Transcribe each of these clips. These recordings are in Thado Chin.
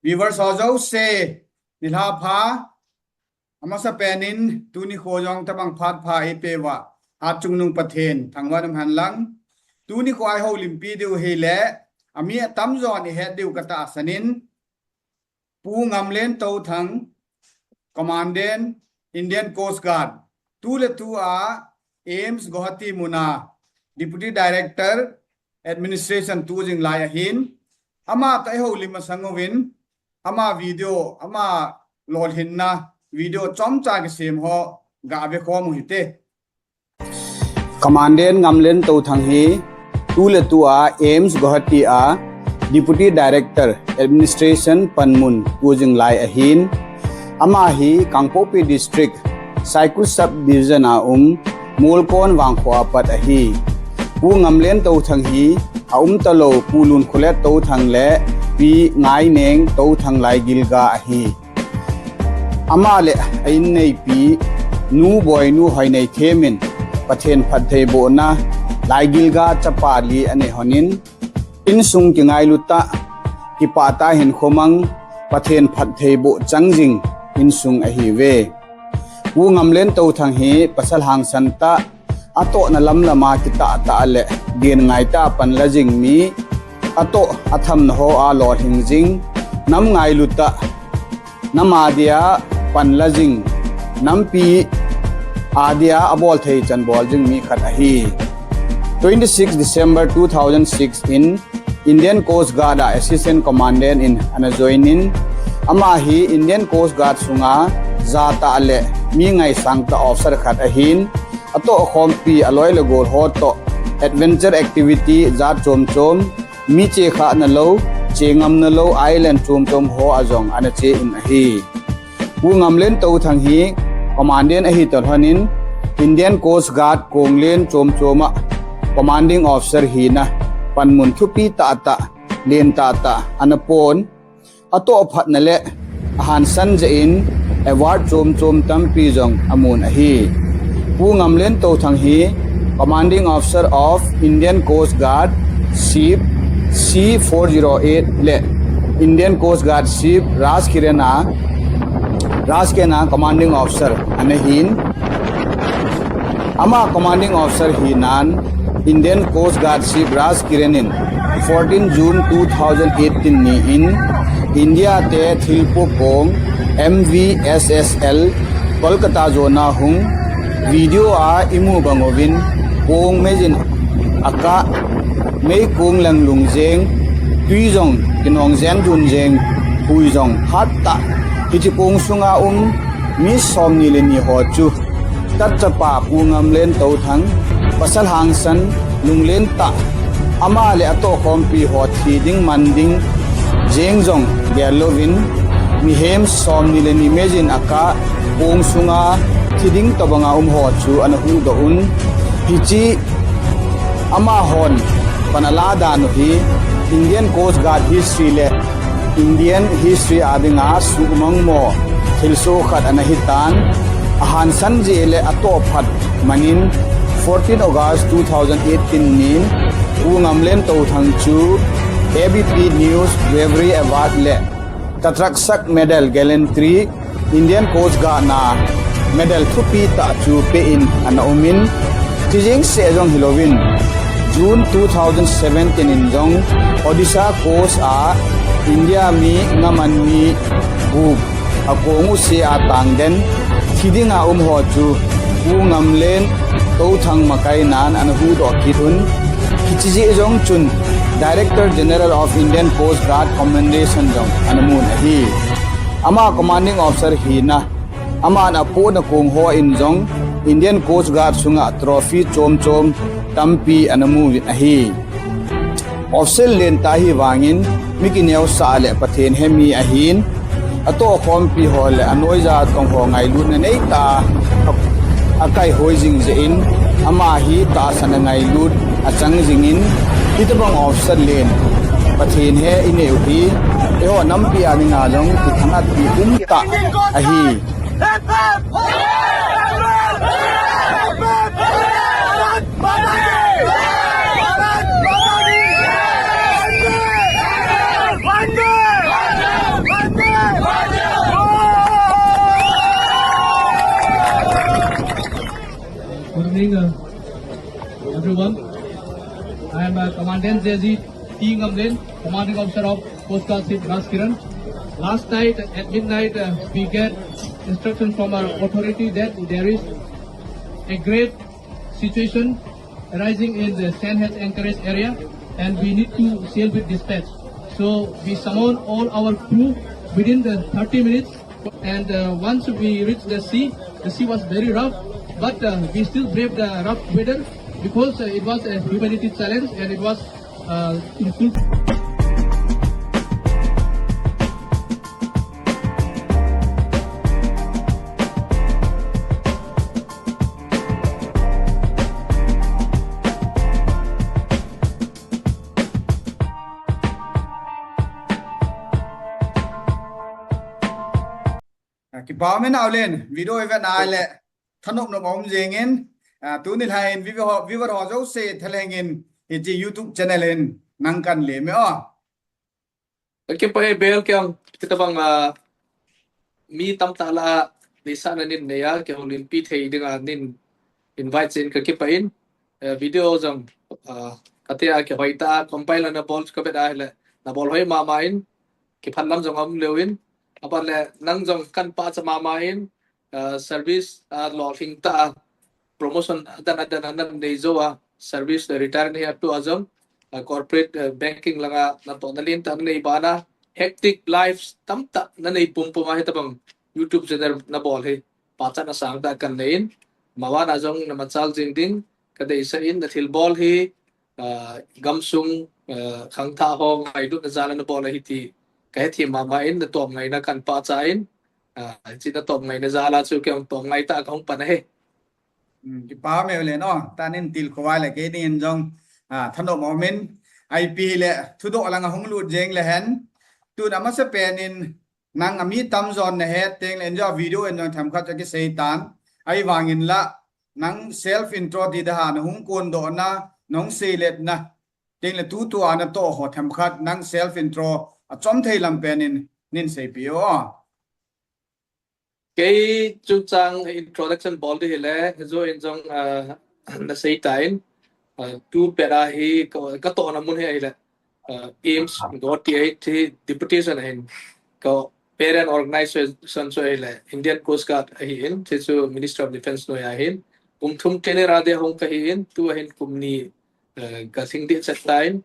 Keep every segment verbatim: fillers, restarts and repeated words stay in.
Viewers ho jouse, nilhah pha. Amasapen in tuni kho jong tabang phat pha eipeuva, hatchungnung Pathen thangvah in umhen lang. Tuni kho a ihoulimpi diu hile, ami atamjon ihet diu katahsan in, Pu Ngamlen Touthang, Commandant, Indian Coast Guard, tuletu a AIIMS Guwahati muna Deputy Director, Administration tu jing lai ahin, amatoh ihoulim masang uvin, ama video, ama lolhinna video chomcha kisem ho gave khom u hite. Commandant Ngamlen Touthang hi tuletu a AIIMS Guwahati a Deputy Director, Administration panmun tu jing lai ahin, ama hi Kangpokpi District, Saikul Sub Division a um, Molkon vangkho a pat ahi. Pu Ngamlen Touthang hi aumtalou Pu Lunkholet Touthang le Pi Ngaineng Touthang laigilga ahi. Ama le a inneipi Nu Boinu Hoineithem in Pathen phattheibohna laigilga chapa li anei lhonin, insung kingailu tah, kipah tah hinkho mang, Pathen phattheiboh chang jing insung ahiuve. Pu Ngamlen Touthang hi pasal hangsan tah, atohna lamlam a kitah tah le genngai tah a panla jing mi, atoh athamna ho a lolhing jing, nam ngailu tah, nam adia panla jing, nampi adia abol thei chan bol jing mi khat ahi. Twenty-six December two thousand six in Indian Coast Guard a Assistant Commandant in ana join in, ama hi Indian Coast Guard sunga jatah le mi ngaisang tah officer khat ahin, atohkhompi aloi le gol ho toh adventure activity jat chom chom, mi chekhahna lou, chengamna lou island chom chom ho a jong ana che in ahi. Pu Ngamlen Touthang hi Commandant ahi toh lhonin, Indian Coast Guard konglen chom chom a Commanding Officer hina panmun thupi tahtah, len tahtah ana pon, atoh phatna le ahangsan jeh in award chom chom tampi jong amun ahi. Pu Ngamlen Touthang hi Commanding Officer of Indian Coast Guard Ship C four zero eight le Indian Coast Guard Ship Rajkiran a, Rajkiran a Commanding Officer ana hin, ama Commanding Officer hinan Indian Coast Guard Ship Rajkiran in fourteen June two thousand eighteen ni in India te thilpo kong M V S S L Kolkata jona hung, video a imu bang uvin, kong meijin akah, meikong langlung jeng, tui jong kinong jen dun jeng, hui jong hat tah, hiche kong sunga um mi somni le ni ho chu, tatchapa Pu Ngamlen Touthang, pasal hangsan, lunglen tah, ama le atohkhompi ho thi ding man ding jeng jong gel louvin, mihem somni le ni meijin akah, kong sunga thi ding tobanga um ho chu ana huhdoh un. Hiche amahon pan ala dan u hi Indian Coast Guard history le Indian history a dinga suhmang mo thilsoh khat ana hitan, ahangsan jeh le atoh phat manin fourteen August two thousand eighteen nin Pu Ngamlen Touthang chu A B P News Bravery Award le Tadrakshak Medal Gallantry Indian Coast Guard na medal thupi tah chu pe in ana um in, chujeng seh jong hilouvin, June two thousand seventeen in jong Odisha coast a India mi ngaman mi gup akong u sea tang den, thi dinga um ho chu Pu Ngamlen Touthang makai nan ana huhdoh kit un. Hiche jeh jong chun Director General of Indian Coast Guard Commendation jong ana mun ahi. Ama Commanding Officer hina, aman apohna kong ho in jong Indian Coast Guard sunga trophy chom chom tampi ana mu uvin ahi. Officer len tah ahi vangin mi kineosah le Pathen he mi ahin, atohkhompi ho le anoija tong ho ngailutna neitah a, akaihoi jing jeh in, ama hi tahsan a ngailut achang jingin, hitobang officer len Pathen he inei u hi eiho nampi a dinga jong kithang atpi um tah ahi. J Z T Ngamlen, commanding officer of Coast Guard ship Rajkiran. Last night at midnight, uh, we get instruction from our authority that there is a grave situation arising in the Sand Hills Anchorage area, and we need to sail with dispatch. So we summon all our crew within the thirty minutes, and uh, once we reached the sea, the sea was very rough, but uh, we still braved the rough weather because uh, it was a humanity challenge and it was uh, in full Ah, kipa umin Aulen, video i vet na le thanop nop a um jeng in, ah, tuni lhai in viewer ho, viewer ho jouse thalheng in hiche YouTube channel in nang kan lem e o. Ka kipah e Bel, kei jong, hitabang, ah, mi tamtah lah a deisahna nin nei a, kihoulimpi thei dinga nin invite jeh in ka kipah in, eh, video jong, ah, kati a kihoi tah a, compile na bol chu ka vet a hile, na bol hoi mama in, kiphat lam jong aum leu in, aban le nang jong kan pachat mama in, ah, service, ah, lolhing tah a, promotion adan adan a na nei jou a, service le retire na hi a tu a jong, ah, corporate, ah, banking langa natohna lentah na nei bana, hectic lives tamtah na nei pumpum a hitabang YouTube channel na bol hi pachatna sangtah kan nei in, maban a jong na machal jing ding ka deisah in, na thilbol hi, ah, gamsung, ah, khangthah ho ngailutna jal a na bol ahi ti ka hethem mama in, na tawm ngaina kan pachat in, ah, hiche na tawm ngaina jal a chu kei jong tawm ngai tah a ka hung pan ahi. Hmm, kipa ume Aulen o, tah in tilkhou a le kei ding in jong, ah, thanop um in, ipi hile thudoh langa hung lut jeng le hen, tun amasapen in nang a mi tamjon na het teng le in jong video in jong themkhat chu kisei tan, ahivangin la nang self intro ti daha na hung kondohna, na hung seiletna, teng le tutua na toh ho themkhat nang self intro a chom thei lam pen in nin seipeh o. Kei chungchang introduction bol ding hile, hijo in jong, ah, na sei tan, ah, tu pet a hi ka, ka tohna mun hi ahile, ah, AIMS Guwahati ahi, hiche deputation ahin, ka parent organization chu ahile Indian Coast Guard ahin, hiche chu Ministry of Defence noiya ahin, kum thum Canada a hung kahin, tu ahin kum ni, eh, ka lhing ding chet tan,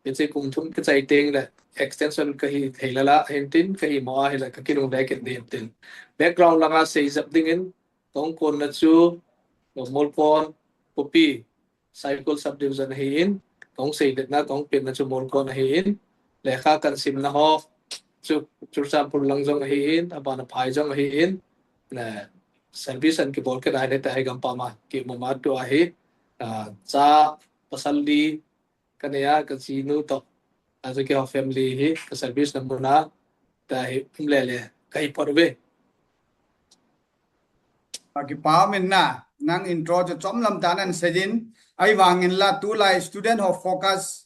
hiche kum thum ka chai teng le extension ka hi thei lala, ahin tin ka hi mo ahile ka kilunglhai kit ding tin. Background langa sei jep ding in, ka hung konna chu Molkon khopi, Saikul subdivision ahin, ka hung seiletna, ka hung penna chu Molkon ahin, lekha kan simna ho chu Churachandpur lang jong ahin, abana Phai jong ahin, na service an kibol kit ahile tua hi gampam a kimu ma tua hi, ah, cha pasal li ka nei a, ka jinu toh, achu keiho family hi ka service na mun a tua hi um lele ka hi phot uve. Kipa umin na, nang intro chu chom lam tah a na sei jin, ahivangin la tulai student ho focus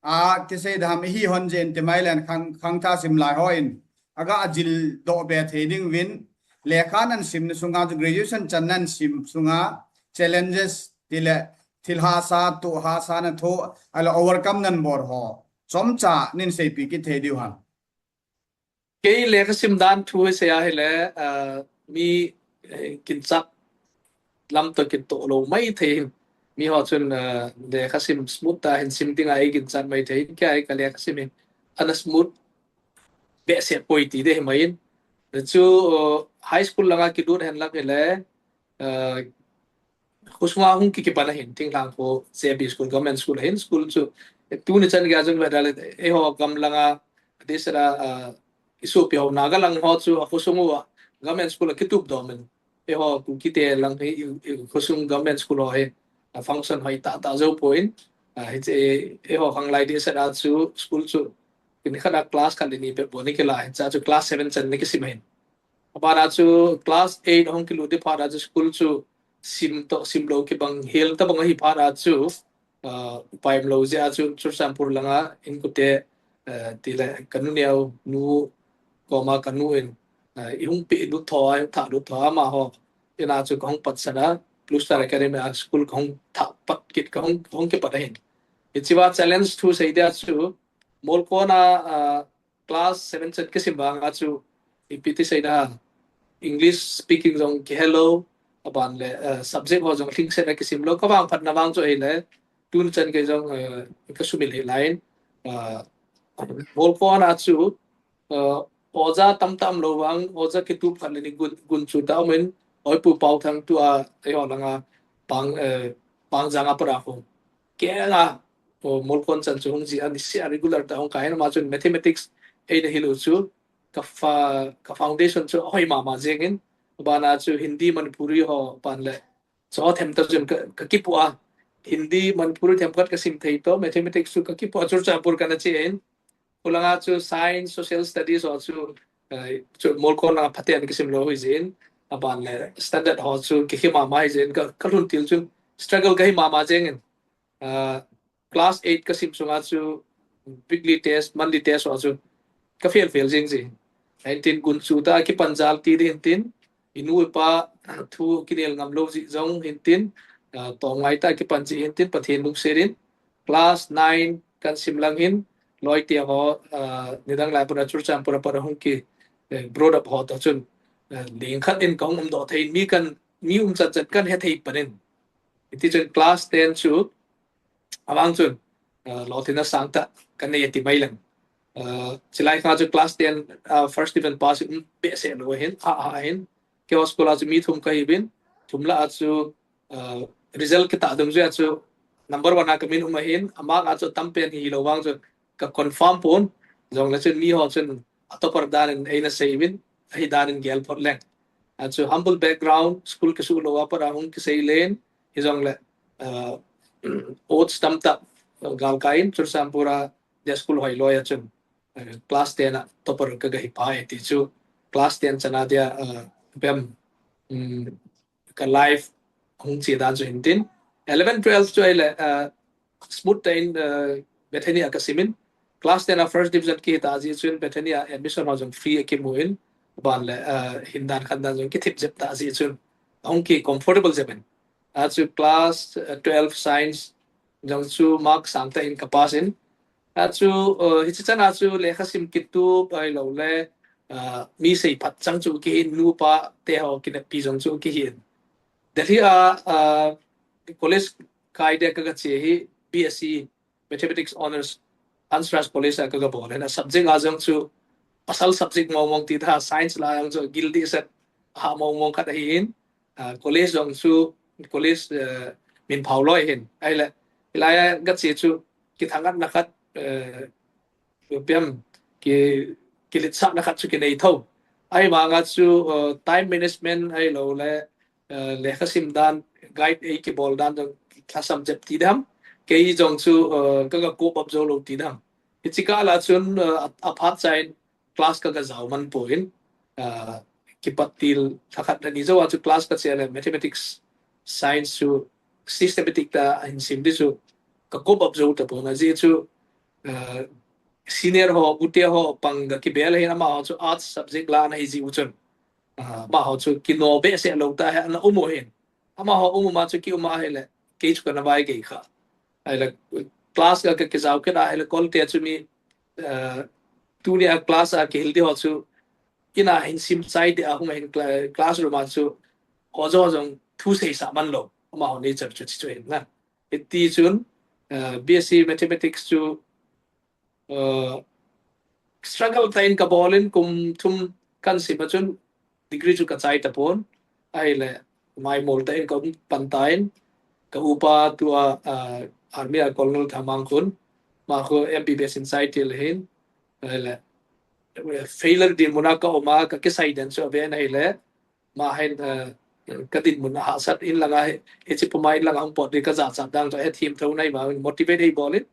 a kisei dam ihi hon jeh in ti mai len khang, khangthah sim lai hon aga jil doh be thei ding uvin, lekha na simna sunga chu graduation chan na sim sunga challenges ti le thil hahsa, tuh hahsa na thoh, ahilou overcome na bol ho chomcha nin seipeh kit thei diu ham? Kei lekha sim dan thu hi sei ahile, ah, mi, eh, ginchat lam toh kitoh lou maithei hin. Mi ho chun, ah, lekha sim smooth tah a hin sim ding a eiginchat maithei hin. Kei a ka lekha sim hi ana smooth behseh poi ti ding hi mai in. Chu, uh, high school langa kilut hen lang hile, uh, khosunga hung ki, kipan ahin, thinglhang kho J B school, government school ahin, school chu, eh, tuni chan gei a jong ve da le, eiho gam langa, adeh sela, ah, isopi ho Naga lang ho chu, akhosung uva, government school a kitup doh min. Eiho Kuki te lang hi, i, i, khosung government school ho hi, a function hoi tah tah jou poi in, ah, hiche, eiho khanglai deh sela chu, school chu, kin khat a class khat le ni bep bou ni kila, hiche chu class seven chan ni kisim ahin. Abana chu class eight hung kilut ding phat a chu school chu sim toh sim lou kibang hel tabang ahi phat a chu, ah, upai umlou jeh a chu Churachandpur langa inkote, eh, ti le ka nu neo nu koma ka nu in, eh, i hung peh lut tho a, i hung thah lut tho a, amaho in a chu ka hung patsan a, Blue Star Academy a school ka hung thah pat kit, ka hung, ka hung kipat ahin. Hichea challenge thu sei dia chu, Molkon a, ah, class seven chan kisim vang a chu, ipi ti sei da, English speaking jong kihe lou, aban le, ah, subject ho jong lhingset a kisim lou, ka vangphatna vang chu ahile, tun chan kei jong, ah, ka sumil hi lai in, ah, Molkon a chu, ah, oja tamtah um lou vang, oja kitup khat le ni gun, gunchu tah um in, Oipu Paothang tua, eiho langa, Pang, eh, Pangjang a pat a hung. Kenga, o, Molkon chan chu hung ji a niseh a regular tah hung kai in, ama chun mathematics eina hil u chu, ka fa-, ka foundation chu ahoi mama jeng in, abana chu Hindi Manipuri ho pan le, chu themtah chun ka, ka kipu a, Hindi Manipuri themkhat ka sim thei toh, mathematics chu ka kipu a, Churachandpur kana che in, khulanga chu science, social studies ho chu, eh, chu Molkon langa phaten kisim lou hi jin, aban le standard ho chu kihi mama hi jin, ka, ka lhun til chun struggle kahi mama jeng in, ah, class eight kasim sunga chu weekly test, monthly test ho chu ka fail fail jing ji. Hintin gunchu tah a kipan jal ti di hintin, inu ipa thu kinel ngam lou ji jong hintin, ah, tong ngai tah a kipan ji hintin, Pathen lungset in, class nine kan sim lang hin, loi te ho, ah, nidang lai pura Churachandpur a pat a hung ki, eh, brought up ho toh chun, eh, ling khat in ka hung um doh thei in, mi kan, mi um chat chat kan he thei pan in. Hiti chun class ten chu, avang chun, ah, lolhinna sangtah ka nei ati mai leng. Ah, chilai kha chu class ten, ah, first division pass um behseh lou hin, a, a hin. Keiho school a chu mi thum kahi uvin, thum lah a chu, ah, result kitah dungjuia chu number one a ka min um ahin, a mark a chu tampen hilou vang chu ka confirm pon, jongle chun mi ho chun a topper dan in eina sei uvin, ahi dan in gel phot leng. A chu humble background, school kisuh lou a pat a hung kisei len, hijongle, ah, odds tamtah, ah, galkai in, Churachandpur a dia school hoiloi a chun, ah, class ten a topper ka gahi pai ti chu, class ten chan a dia, ah, bem, um, ka life hung che dan chu hintin. Eleven, twelve chu ahile, ah, smooth tah in, ah, Bethany a ka sim in. Class ten a first division kihi tah jeh chun Bethany a admission ho jong free a kimu in. Aban le, ah, hin dan khan dan jong kithip jep tah jeh chun, ahung ki comfortable jep in. A chu class, ah, twelve science jong chu mark sangtah in ka pass in. A chu, ah, hichi chan a chu lekha sim kitup ahilou le, ah, mi seiphat chang chu kihi in, nupa te ho kineppi jong chu kihi in. Delhi a, ah, college kai dia ka, ka che hi B S C Mathematics Honours Hansraj College a ka, ka bol in, a subject a jong chu pasal subject mong mong ti tha, science la jong chu gil dehset ha mong mong khat ahi in, ah, college jong chu college, eh, min phao loi hin. Ahile, hilai a ka che chu kithangvahna khat, eh, bem, ki, kiletsahna khat chu kinei tho. Ahivang a chu, eh, time management ahilou le, eh, lekha sim dan, guide ei kibol dan jong lhasam jep ti dam. Kei jong chu, eh, ka, ka cope up jou lou ti dam. Hichi kah lah chun, eh, a, aphat cha in class ka, ka jao man pon, ah, kipat til lha khat lha ni jou a chu class ka che le mathematics, science chu systematic tah a hin sim di chu ka cope up jou tapon, ajeh chu, ah, senior ho, u te ho pang ka kibel ahin, amaho chu arts subject la ana hi ji u chun, ah, amaho chu kino behseh lou tah a ana um u hin. Amaho um um a chu ki um a hile, kei chu kana vai gei kha. Ahile, class ka, ka kijao kit a hile, kol te chu mi, eh, tunia class a kihil di ho chu, in a hin sim chai di a hung a hin cla-, classroom a chu, ho jo jong thu seisah man lou. Amaho nature chu chi chu hin na. Hiti chun, eh, B S C Mathematics chu, eh, struggle tah in ka bol in kum thum kan sim a chun degree chu ka chai tapon. Ahile, maimol tah in ka um pan tan, ka upa tua, ah, army a Colonel Thamang khun, ama khu M B B S in chai til hin, ahile, failure dinmun a ka um a, ka kisai den chu aven ahile, ama hin, ah, ka dinmun ahahsat in langa hi, hichi puma in langa hung pot di ka jachat dan chu ahe thim tho nai ma, motivate ei bol in,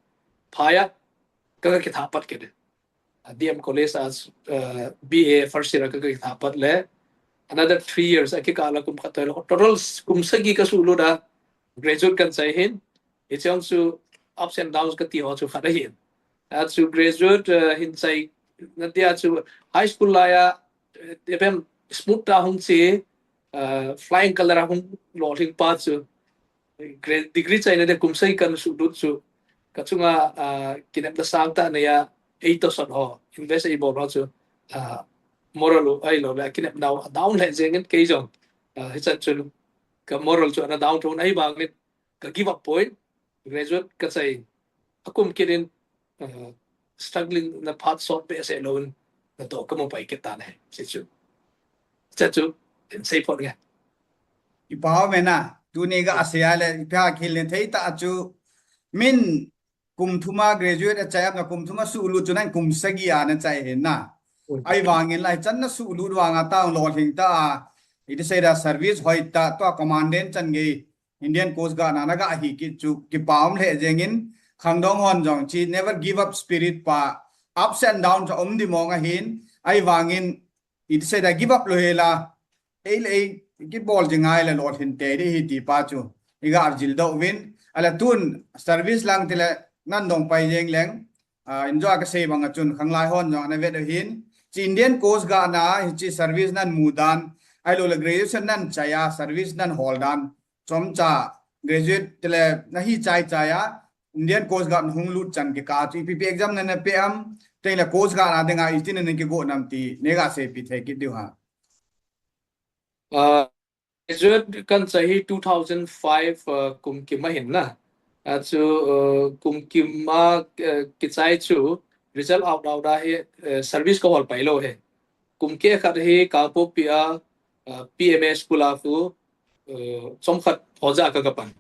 phai a, ka, ka kitha pat kit in. A D M College a, uh, B A first year a ka, ka kitha pat le, another three years a kikah la kum khat toh le, total kum sagi ka suhlut a, graduate kan chai hin, hiche jong chu ups and downs ka ti ho chu khat ahin. A chu graduate, uh, hin chai, na dia chu high school lai a, uh, even smooth tah a hung che, uh, flying color a hung lolhing pa chu, gra-, degree chaina dia kum sagi kan suhlut chu, kachunga, ah, kinepna sangtah neiya, ei tohsot ho, invest ei bol ho chu, ah, moral u ahilou le, kinepna u a down lheh jengin kei jong, ah, hichan chun ka moral chu ana down thon ahivangin ka give up poi, graduate ka chai, akum kit in, ah, struggling na phat sot behseh louvin, natoh ka mu pai kit tan ahi, hichu. Hichu, tin sei phot nge. Kipa um e na, tuni ga asei a le, ipi ham kile thei ta chu, min kum thum a graduate a chai a, na kum thum a suhlut chu nang kum sagi a na chai ahi na. Ui. Ahivangin lai chan na suhlut vang a tang lolhing ta a, iti sei da service hoi ta, tua commandant chan gei, Indian Coast Guard na na ga hi kit chu, kipa um lheh jengin, khangdong hon jong chi, never give up spirit pa, ups and downs a um di mong ahin, ahivangin, iti sei da give up lou hela, ei le ei, kibol jing ngai le lolhin te di hi ti pa chu, i ga arjil doh uvin, ahile tun service lang tile nan dong pai jeng leng, ah, injo ka sei bang a chun khanglai hon jong ana vet u hin, chi Indian Coast Guard na, hichi service nan mu dan, ahilou le graduation nan chai a, service nan hol dan, chomcha graduate tile na hi chai chai a, Indian Coast Guard hung lut chan kikah chu, ipi ipi exam na na pe am, teng le Coast Guard na dinga iti na na kigo nam ti, nei ga seipi thei kit diu ham. Ah, graduate kan chai hi two thousand five, ah, kum kim ahin na. Ah, chu, ah, kum kim a, ah, kichai chu result out out a hi, ah, service ka hol pai lou hi. Kum keh khat hi Kangpokpi a, ah, P M A school a khu, ah, chomkhat hoja ka ka pan.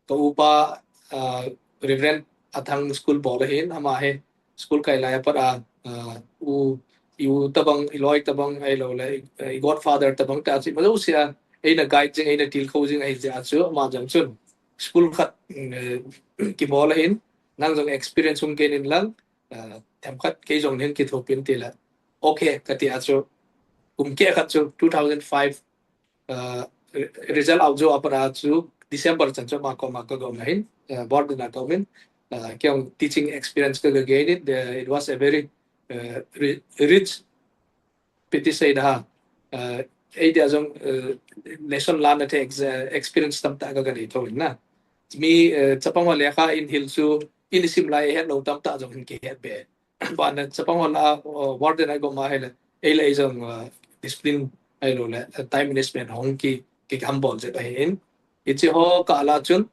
Ka upa, ah, Reverend Athang school bol ahin, ama hi school kai lai a pat a, ah, u, i u tabang, i loi tabang ahilou le, eh, i godfather tabang ta chi, ma jouse a, eina guide jing, eina tilkhou jing ahi jeh a chu, ama jong chun school khat, eh, kibol ahin, nang jong experience hung gain in lang, ah, themkhat kei jong hin kithopin ti le, okay, ka ti a chu, kum keh khat chu two thousand five, ah, re-, result out jou a pat a chu December chan chu ama koma ka ga um ahin, ah, board na ka um in, ah, kei jong teaching experience ka ga gain in, the, it was a very, ah, ri-, rich, ipi ti sei da ham, ah, ei dia jong, ah, lesson lana thei ex-, experience tamtah ka ga nei thou in na. Mi, ah, chapang ho lekha in hil chu, in sim lai het lou tamtah jong hin kihet be. Ban na chapang ho la, ah, warden a i go ma hile, ei le ei jong, ah, discipline ahilou le, ah, time management hung ki, kihambol jep ahin. Hichi ho kah a chun,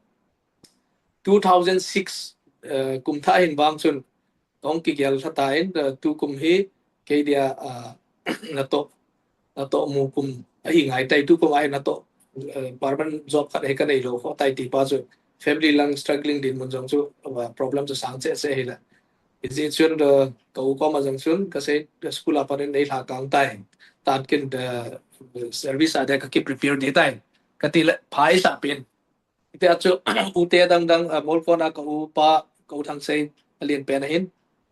two thousand six, ah, kum thah hin vang chun, hung kigel lha tan, ah, tukum hi, kei dia, ah, natoh, natoh mu kum ahi ngai tai, tukum a hi natoh, eh, permanent job khat hi ka nei lou kho tai ti pa chu, family lang struggling dinmun jong chu, ah, problem chu sang cheh cheh hi la. Hijeh chun, ah, ka u koma jong chun, ka sei, school a pat in ei lha kang tai. Tat kin, ah, service a dia ka ki prepare di tai. Ka ti le, pha i sa pen. Hitia chu, u te dang dang, ah, Molkon a ka u pa, ka u Thangsei, a lien pen ahin.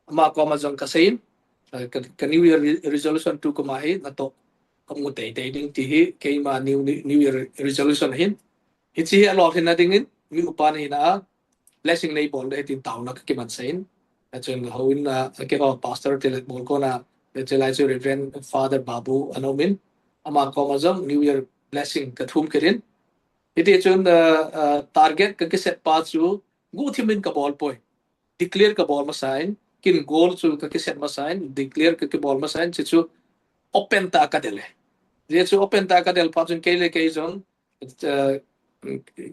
Ama koma jong ka sei in, ah, ka, ka New Year re-, resolution tukum a hi, natoh ka mu tei tei ding ti hi, keima New, New Year resolution ahin. Hichi hi a lolhin na ding in, mi upa na hina a, blessing nei bol le hitin taona ka kiman sah in. A chun houin a, a kei ho pastor te le Molkon a, le chulai chu Reverend Father Babu ana um in. Ama koma jong New Year blessing ka thum kit in. Hiti chun, ah, ah, target ka kiset pa chu, guhthim in ka bol poi. Declare ka bol masa in, kin goal chu ka kiset masa in, declare ka kibol masa in, hichu open tah a ka del e. Hichu open tah a ka del pa chun kei le kei jong, ah,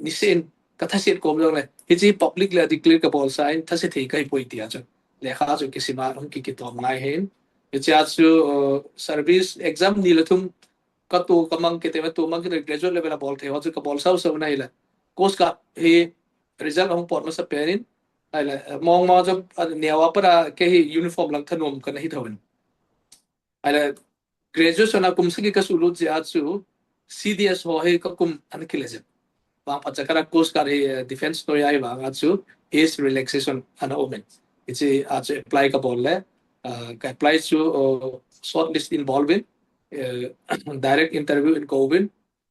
nisin ka thasit kom jong le, hichi public le declare ka bol sa in, thasit thei ka hi poi ti a chu. Lekha chu kisim a, hung ki kitom ngai hin. Hichia chu, ah, service exam ni le thum, ka tu ka mang kit e, ka tu mang kit e, graduate level a bol thei ho chu ka bol sau sau na hi le. Coast Guard hi result hung pot masa pen in, ahile, mong mong chu, ah, neo a pat a kei hi uniform lang thanom ka na hi thou in. Ahile, graduation a kum sagi ka sulut jeh a chu, C D S ho hi ka kum ana kile jep. Vangphat chakara Coast Guard hi, eh, defense noi a hi vang a chu, age relaxation ana um in. Hichi a chu apply ka bol le, ah, ka apply chu, oh, shortlist in bol uvin, eh, direct interview in ko uvin,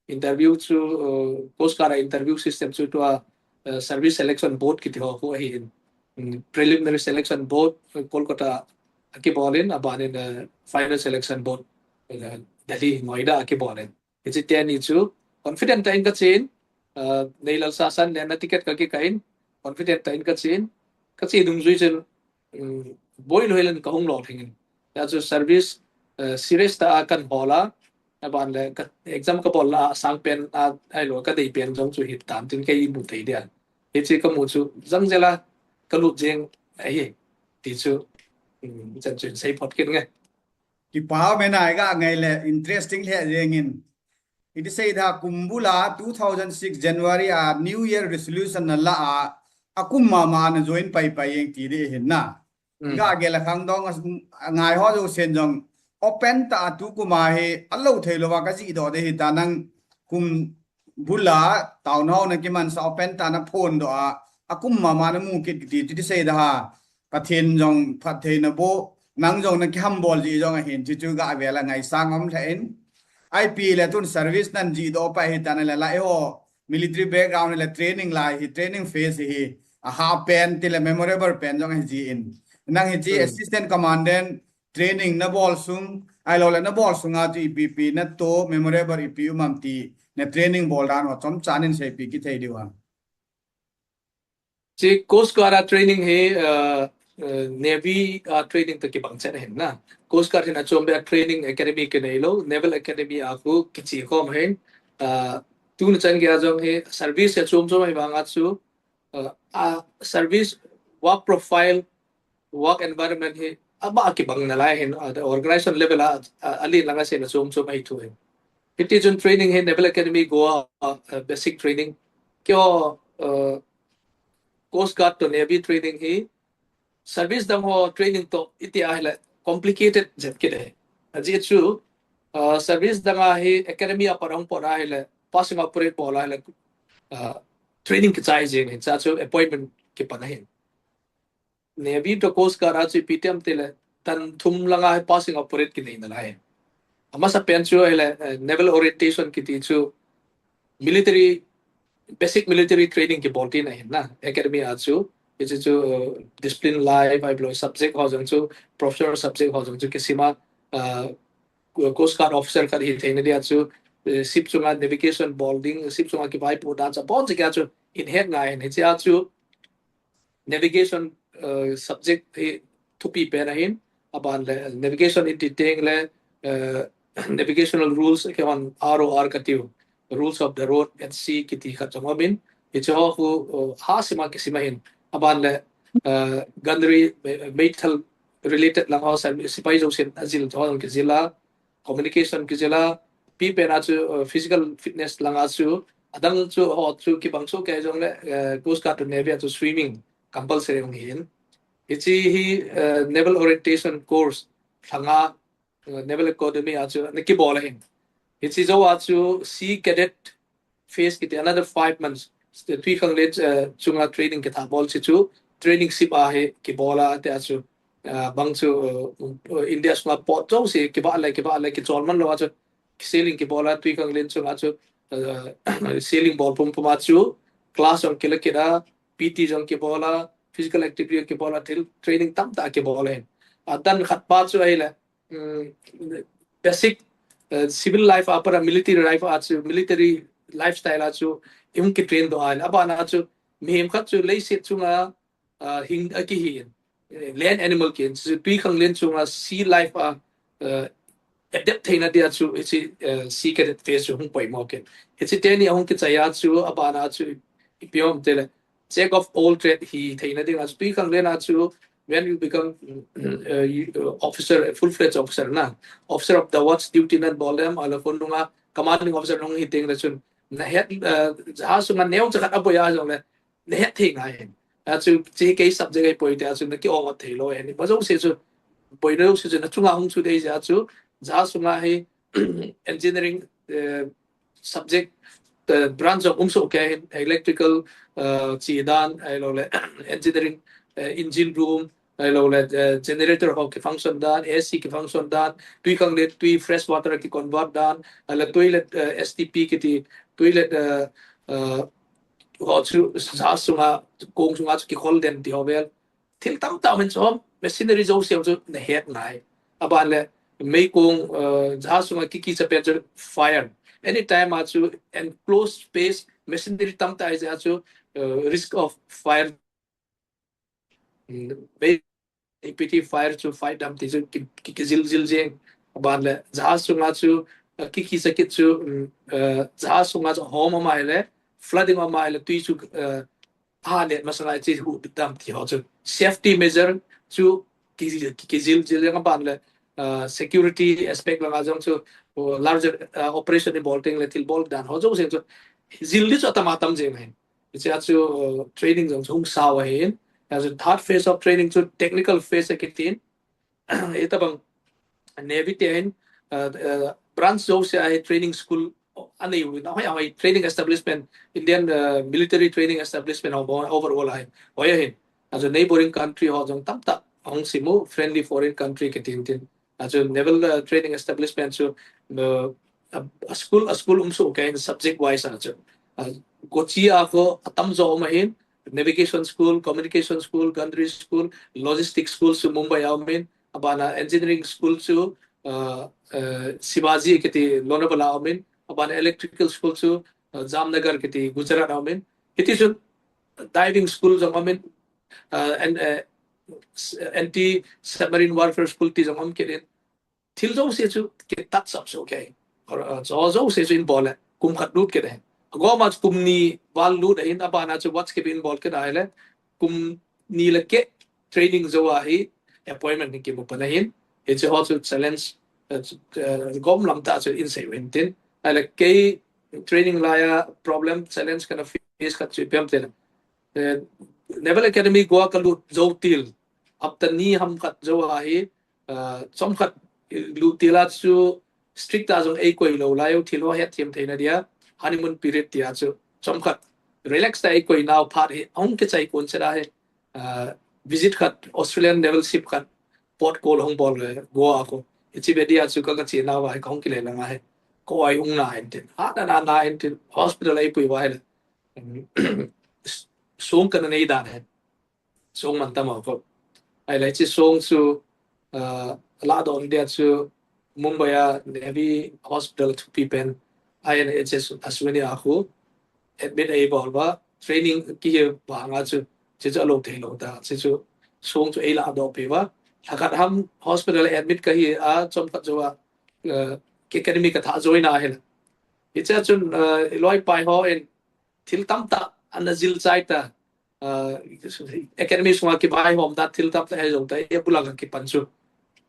interview chu, uh, Coast Guard a interview system chu tua, uh, Service Selection Board kiti ho khu ahi in. Mm, preliminary selection board, uh, Kolkata a kibol in, aban in, uh, final selection board, uh, Delhi, Noida a kibol in. Hichi teni chu confident tah in ka che in, uh, Neilal Sasan le na ticket ka kikah in, confident tah in ka che in, Ka che dungjui chun, um, boi lou hilen ka hung lolhing in. Tia chu service, uh, serious tah a kan hol a, aban le ka exam ka bol la a sang pen a, ahilou ka dei pen jong chu hi tam tin kei mu thei dia. Hiche ka mu chu jang jel a ka lut jeng ahi ti chu, um, chan chun sei phot kit nge. Kipa me nai ga ngai le interesting le jeng in. Iti sei da kum bul a two thousand six January a New Year resolution na la a, a kum mama na join pai pai jeng ti di hin na. Mm. Ga gel a khang dong a, ngai ho jo sen jong open tah a tu kum a hi a lou thei lou va ka ji doh de hi ta nang kum bul a town hall na kiman sa open tah na phon doh a, a kum mama na mu kit kiti ti sei da ha. Pathen jong phattheina boh, nang jong na kihambol ji jong ahin, chuchu ga vel a ngaisang um lheh in. I P le tun service nan ji doh pai hi ta na le lai ho, military background le training lai hi, training phase hi, a ha pen ti le memorable pen jong hi ji in. Nang hi chi Hmm. assistant commandant training na bol sung, ahilou le na bol sung a chu ipi pi na to memorable ipi um am ti, na training bol dan ho chomcha nin sei pi kithei diu ham. Chi Coast Guard a training hi, uh, uh, Navy a training toh kibang chet ahin na. Coast Guard hin achom beh a training academy kinei lou, Naval Academy a khu kichi khom ahin. Uh, tuni chan gei a jong hi service a chom chom ahi vang a chu, uh, a service work profile, work environment hi ama kibang nalai hin, uh, the organization level a, uh, alen lang a sei na chom chom ahi thu hin. Hiti chun training hi Naval Academy Goa, uh, uh, basic training. Kio, uh, Coast Guard toh Navy training hi service dang ho training toh iti ahile complicated jet kit ahi. Ajeh chu, uh, service dang a hi academy a pat hung pot ahile passing out parade bol ahile, uh, training kichai jeng hin, cha chu appointment kipan ahin. Navy toh Coast Guard a chu ipi ti am ti le, tan thum lang a hi passing out parade kinei nalai. Amasa pen chu ahile, eh, naval orientation kiti chu military, basic military training kibol tina ahin na, academy a chu, hichu chu, uh, discipline life, ahilou subject ho jong chu, professional subject ho jong chu kisim a, uh, Coast Guard officer khat hi theina dia chu, eh, ship chunga navigation bol ding, ship chunga kivaipoh dan chu, abon cheh a chu, in het ngai ahin, hichea chu, navigation, uh, subject hi thupi pen ahin, aban le navigation in ti teng le, uh, navigational rules kihon R O R katiu, rules of the road at sea kiti khat jong um in, hiche ho khu, uh, ha sim a kisim ahin, aban le, uh, gunnery, me-, meithal related lang ho sa, sipai jousen ajil ho jong kijil a, communication kijil a, ipi pen a chu, uh, physical fitness lang a chu, adang chu ho chu kibang chu kei jong le, uh, Coast Guard toh Navy a chu swimming compulsory hung hin. Hiche hi, uh, Naval Orientation Course lhang a, uh, Naval Academy a chu ana kibol ahin. Hiche jou a chu Sea Cadet phase kiti another five months. Twikhanglen, uh, chunga training kithah bol chu chu training ship a hi kibol a tia chu, uh, bang chu, uh, uh, India sunga port jouse kivah le, kivah le, kichol man lou a chu sailing kibol a, Twikhanglen chunga chu, uh, sailing bol pum pum a chu class jong kila kit a, P T jong kibol a, physical activity jong kibol a, thil training tamtah kibol ahin. A dan khat pa chu ahile, um, basic, uh, civil life a pat a military life a chu, military lifestyle a chu, i hung kitrain doh a ahile, aban a chu, mihem khat chu leiset chunga, uh, hing a kihi in, eh, land animal kihi in, chu Twikhanglen chunga sea life a, uh, adapt theina dia chu, hiche, uh, Sea Cadet phase chu hung poimo kit. Hiche teni a hung kichai a chu, aban a chu, ipi ham ti le, jack of all trade hi theina ding a chu, Twikhanglen a chu, when you become, uh, you, uh, officer, a full-fledged officer na, officer of the watch duty nan bol dem, ahilou khonunga commanding officer nung hi teng le chun, na het, uh, jahaz sunga neocha khat aboi a jong le, na het thei ngai ahin. A chu, hiche kei subject ahi poi tia chu, na ki-ong thei lou ahin. Imajouse chu, boina jouse chu, na chunga hung chu dei jeh a chu, jahaz sunga hi, engineering, uh, subject, uh, branch jong um soh kei ahin, electrical, uh, chi dan, ahilou le, engineering, uh, engine room, ahilou le, uh, generator ho kifunction dan, A C kifunction dan, Twikhanglen, twi fresh water kiconvert dan, ahile toilet, uh, S T P kiti, toilet, uh, uh, ho chu, jahaz sunga, kong sunga chu kikhol den ti ho vel. Thil tamtah um in chu, machinery jouse chu na het ngai. Aban le, meikong, uh, jahaz sunga kikicha pen chu fire. Anytime a chu enclosed space, machinery tamtah ahi jeh a chu, uh, risk of fire. Ipi ti fire chu fight dam ti chu ki, ki, kijil jil jeng. Aban le jahaz sunga chu, uh, ki, ki sakit chu, um, uh, jahaz sunga chu hom ama le, flooding ama le, tui chu, uh, ha le masala chi hu dam ti ho chu. Safety measure chu ki, ki, kijil jil jeng aban le, uh, security aspect langa jong chu, uh, larger, uh, operation ibol teng le thil bol dan ho jong jeng chu. Jil di chu atam atam jeng hin. Hichea chu, uh, training jong chu hung sao ahin. Hichea chu third phase of training chu technical phase akitin. Hitabang Navy te hin, uh, uh, branch jouse a hi training school anei uvin. Ahoi, ahoi, training establishment, Indian, uh, military training establishment ho, overall ahi. Hoi ahin. Achu neighboring country ho jong tamtah ahung simu, friendly foreign country kitin tin. Achu naval, uh, training establishment chu, uh, a, a school, a school um soh kei in subject wise achu. Uh, Kochi a kho atam jo um ahin, navigation school, communication school, gunnery school, logistics school chu Mumbai a um in, abana engineering school chu, uh, uh, Shivaji kiti Lonavala a um in, abana electrical school chu, uh, Jamnagar kiti Gujarat a um in. Hiti chun diving school jong um in, uh, and, uh, anti submarine warfare school ti jong um kit in. Thil jouse chu kitat sap chu kei. Or, uh, jo, jouse chu in bol le kum khat lut kit e. Agoma chu kum ni val lut in, abana chu what's keep in bol kit a le kum ni le keh training jo a hi appointment ni kimu pan ahin. Hiche ho chu challenge, uh, chu, uh, gom lam tah chu in sei uvin tin. Ahile kei training laiya problem challenge kana face khat chu ipi ham tile. Eh, Naval Academy Goa kalut jou til, hapta ni ham khat jou a hi, ah, chomkhat lut til a chu strict a jong eikoi lou lai u, thil ho hetthem theina dia, honeymoon period tia chu chomkhat relax tah a eikoi nau phat hi ahung kichai kon chet a hi, ah, visit khat Australian naval ship khat port call hung bol le Goa a kho. Hiche ve dia chu ka, kache nauva hi kahung kile langa hi. Ka oi hung na in tin. Hat na na in tin. Hospital eipui uva ahile. Song kana nei dan ahi. Song mantam a kho. Ahile hiche song chu, ah, ladoh dia chu Mumbai a Navy Hospital thupi pen I N H S Ashwini a khu admit eibol uva, training kihi vanga chu, hiche chu alou thei lou ta, hiche chu song chu eiladoh pi uva. Lhakhat ham hospital admit kahi a, chomkhat jou a, ah, academy kathah join a ahile. Hichea chun, ah, iloi pai hon thil tamtah ana jil chai ta, ah, academy sunga kivaihom ta, thil tamtah hejou ta, abul a kakipan chu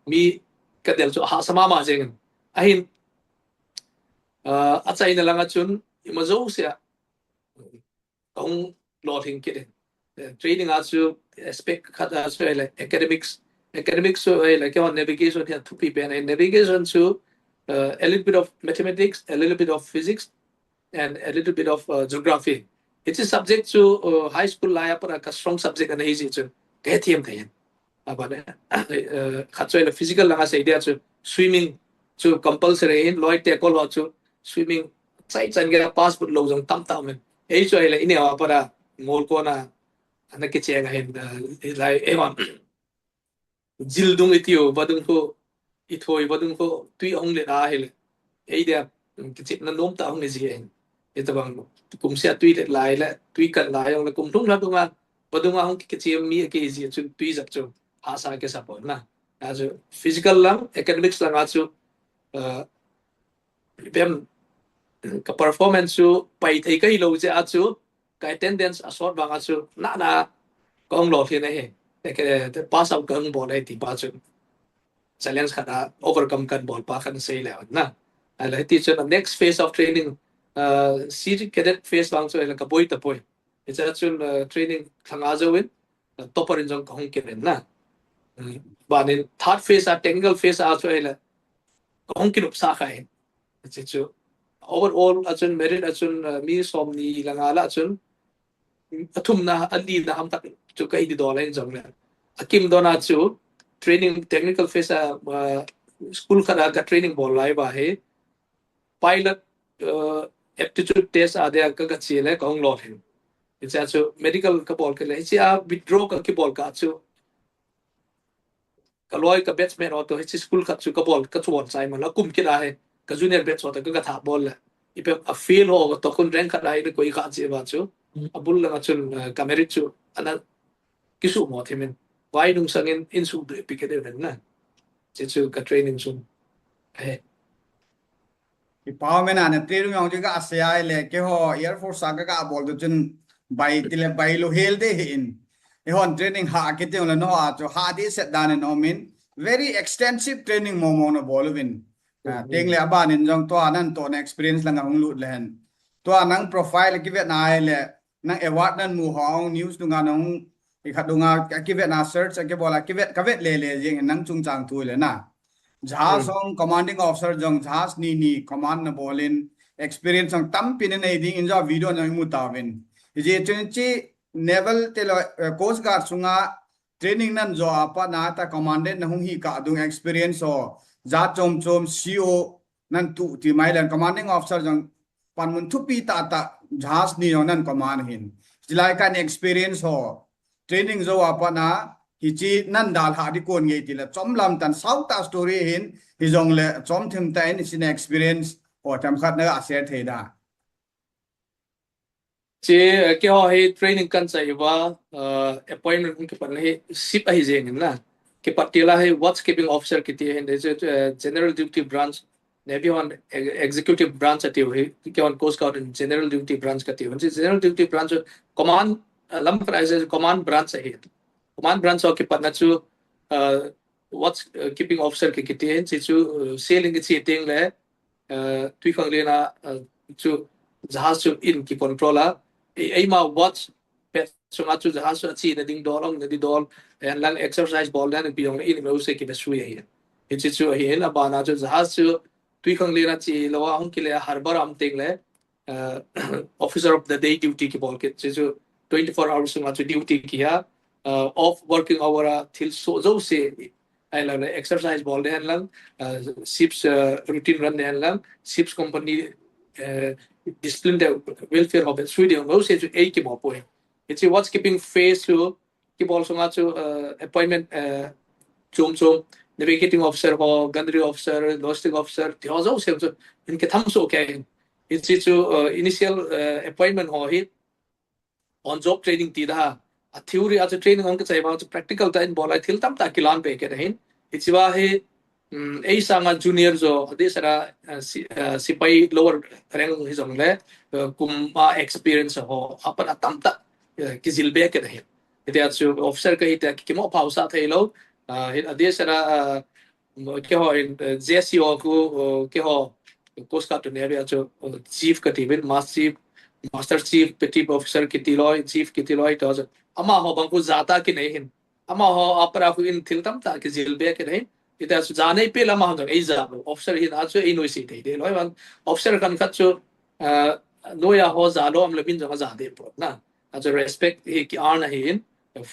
mi kadel chu ahahsa mama jeng in. Ahin, ah, achaina langa chun ima jousea kahung lolhing kit in. Eh, training a chu aspect khat a chu ahile academics, academics chu ahile keiho navigation hi athupi pen ahi. Navigation chu, uh, a little bit of mathematics, a little bit of physics, and a little bit of, uh, geography. Hiche subject chu, uh, high school laiya pat a ka strong subject ana hi jeh chun kahethem thei in. Aban, eh, khat chu ahile physical langa sei dia chu swimming chu compulsory in, loi te kol ho chu swimming chaichan gei a pass but lou jong tamtah um in. Ei chu ahile ineo a pat a ngol kona ana kicheng ahin, eh, lai, eh, hon. Jil dung itiu, vadung khu, ithoi vadung khu, tui ahung let a ahile. Ei dia, kichepna nomtah ahung hi ji ahin. Hitabang kumsea tui let lai le, tui kan lai jong le, kum lhung lha dunga, vadunga hung ki, kichem mi akihi ji chun tui jap chu hahsa kisa pon na. Achu physical lang, academics langa chu, uh, ipi ham, ka performance chu pai thei kahi lou jeh a chu, ka attendance asot vanga chu, na, na, kahung lolhin ahi. Ka, ka, pass out kahung bol ahi ti pa chu. Challenge khat a overcome kahin bol pa khat sei le na. Ahile hiti chun next phase of training, uh, C cadet phase vang chu ahile kaboi tapoi. Hichea chun, uh, training lhanga jouvin, uh, topper in jong kahung kit in na. Uh, banin third phase a, technical phase a chu ahile kahung kinopsa kha in. Hiche chu overall a chun merit a chun, uh, mi somni le nga lah a chun, athumna, alina ham khat chu kahi didol ahin jong le. Akim dona chu training technical phase a, uh, school khat a ka training bol lai uva hi pilot, uh, aptitude test a dia ka, kache le kahung lolhin. Hichea chu medical kabol kit le, hichea withdraw kakibol kah chu, kaloi ka batchmate ho toh hiche school khat chu kabol, kachon chai man la, kum kit a hi ka junior batch ho toh ka, kathah bol le. Ipi a fail ho toh khun rank khat a eikoi kha jeh uva chu, abul langa chun, uh, ka merit chu ana kisuhmo thim in. Vai nung sangin in sung tu epi kede ven na. Chichu ka training sung. Ahe. Ipa mena na training jong ji ka asei ai le keiho Air Force a ka ka bol tu chun bai tile bai lo hel de hin. Eihon training ha kiti le no a chu ha di set dan in omin. Very extensive training mo mo na bol uvin. Ah, teng le aban in jong tua nan to na experience langa hung lut le hen. Tua nang profile kivet na ai le nang award nan mu ho news dunga nang i khat dunga kivet na search a kibol a kivet ka vet le le jing nang chungchang thu le na. Jahaz hong commanding officer jong jahaz ni ni command na bolin experience jong tampi na nei ding in jo video na imu tauvin. Ije chun chi naval te lo, eh, coast guard sunga training nan jo a pat na ta commandant na hung hi ka dung experience ho ja chom chom C O nan tu ti mai len commanding officer jong panmun thupi ta ta jahaz ni jong nan command hin. Jilai kan experience ho training jo a pat na hichi nan dal ha di kon ngei ti le chom lam tan sau ta story hin hi jong le chom thim ta in sin experience ho tham khat na a share thei da. Chi, eh, keiho hi training kan chai uva, eh, appointment hung kipat na hi ship ahi jeng in na. Kipat ti la hi watch keeping officer kiti hin, eh, general duty branch. Navy hon e-, executive branch atiu hi, keihon Coast Guard in general duty branch katiu. Chi general duty branch command, eh, lam khat a command branch ahi. Command branch ho kipat na chu, eh, watch, eh, keeping officer ki kiti hin, chi chu, eh, sailing kichi teng le, eh, twikhanglen a, eh, chu jahaz chu in ki control a, ei, eima watch pet sunga chu jahaz chu achi na ding dol, ong na ding dol, ahin lang exercise bol na ding pi jong le in mo se ki be sui ahi. Hichi chu ahi in abana chu jahaz chu twikhanglen a chi lo a hung kile a harbour a um teng le, uh, officer of the day duty ki bol kit. Chi chu twenty-four hours sunga chu duty ki a, uh, off working hour a thil so jo se ai lang le exercise bol den lang, uh, ship's, uh, routine run den lang, ship's company, uh, discipline the welfare of the sui de mo se chu ei ki mo poi. Hichi watch keeping phase chu ki bol sunga chu, uh, appointment, uh, chom chom, navigating officer ho, gunnery officer, logistic officer, ti ho jo se chu in ki tham so ke. Hichi chu, uh, initial, uh, appointment ho hi on job training ti da. A theory a chu training ong ka chai ba chu practical ta in bol ai thil tam ta kilan pe ke da hin. Hichi ba hi, um, ei sanga junior jo, adeh sara, uh, si, uh, sipai lower rank hi jong le, uh, kum a experience ho, apan atam ta, uh, kijil be ke da hin. Hitia chu officer ka hitia ki mo phau sa thei lo, uh, hi adeh sara, uh, keiho in, eh, J C O khu, eh, keiho Coast Guard to Navy a chu, eh, chief kati uvin, mas chief, master chief, petty officer kiti loi, chief kiti loi, to chu. Amaho bang khu jata kinei hin. Amaho apara khu in thil tam ta kijil be kinei hin. Ita chu ja nei pe lama hon ei ja lo. Officer hin a chu ei noi si thei de loi bang. Officer khat khat chu, eh, noi a ho ja lo am le min jong a ja de po na. A chu respect hi ki earn ahi in,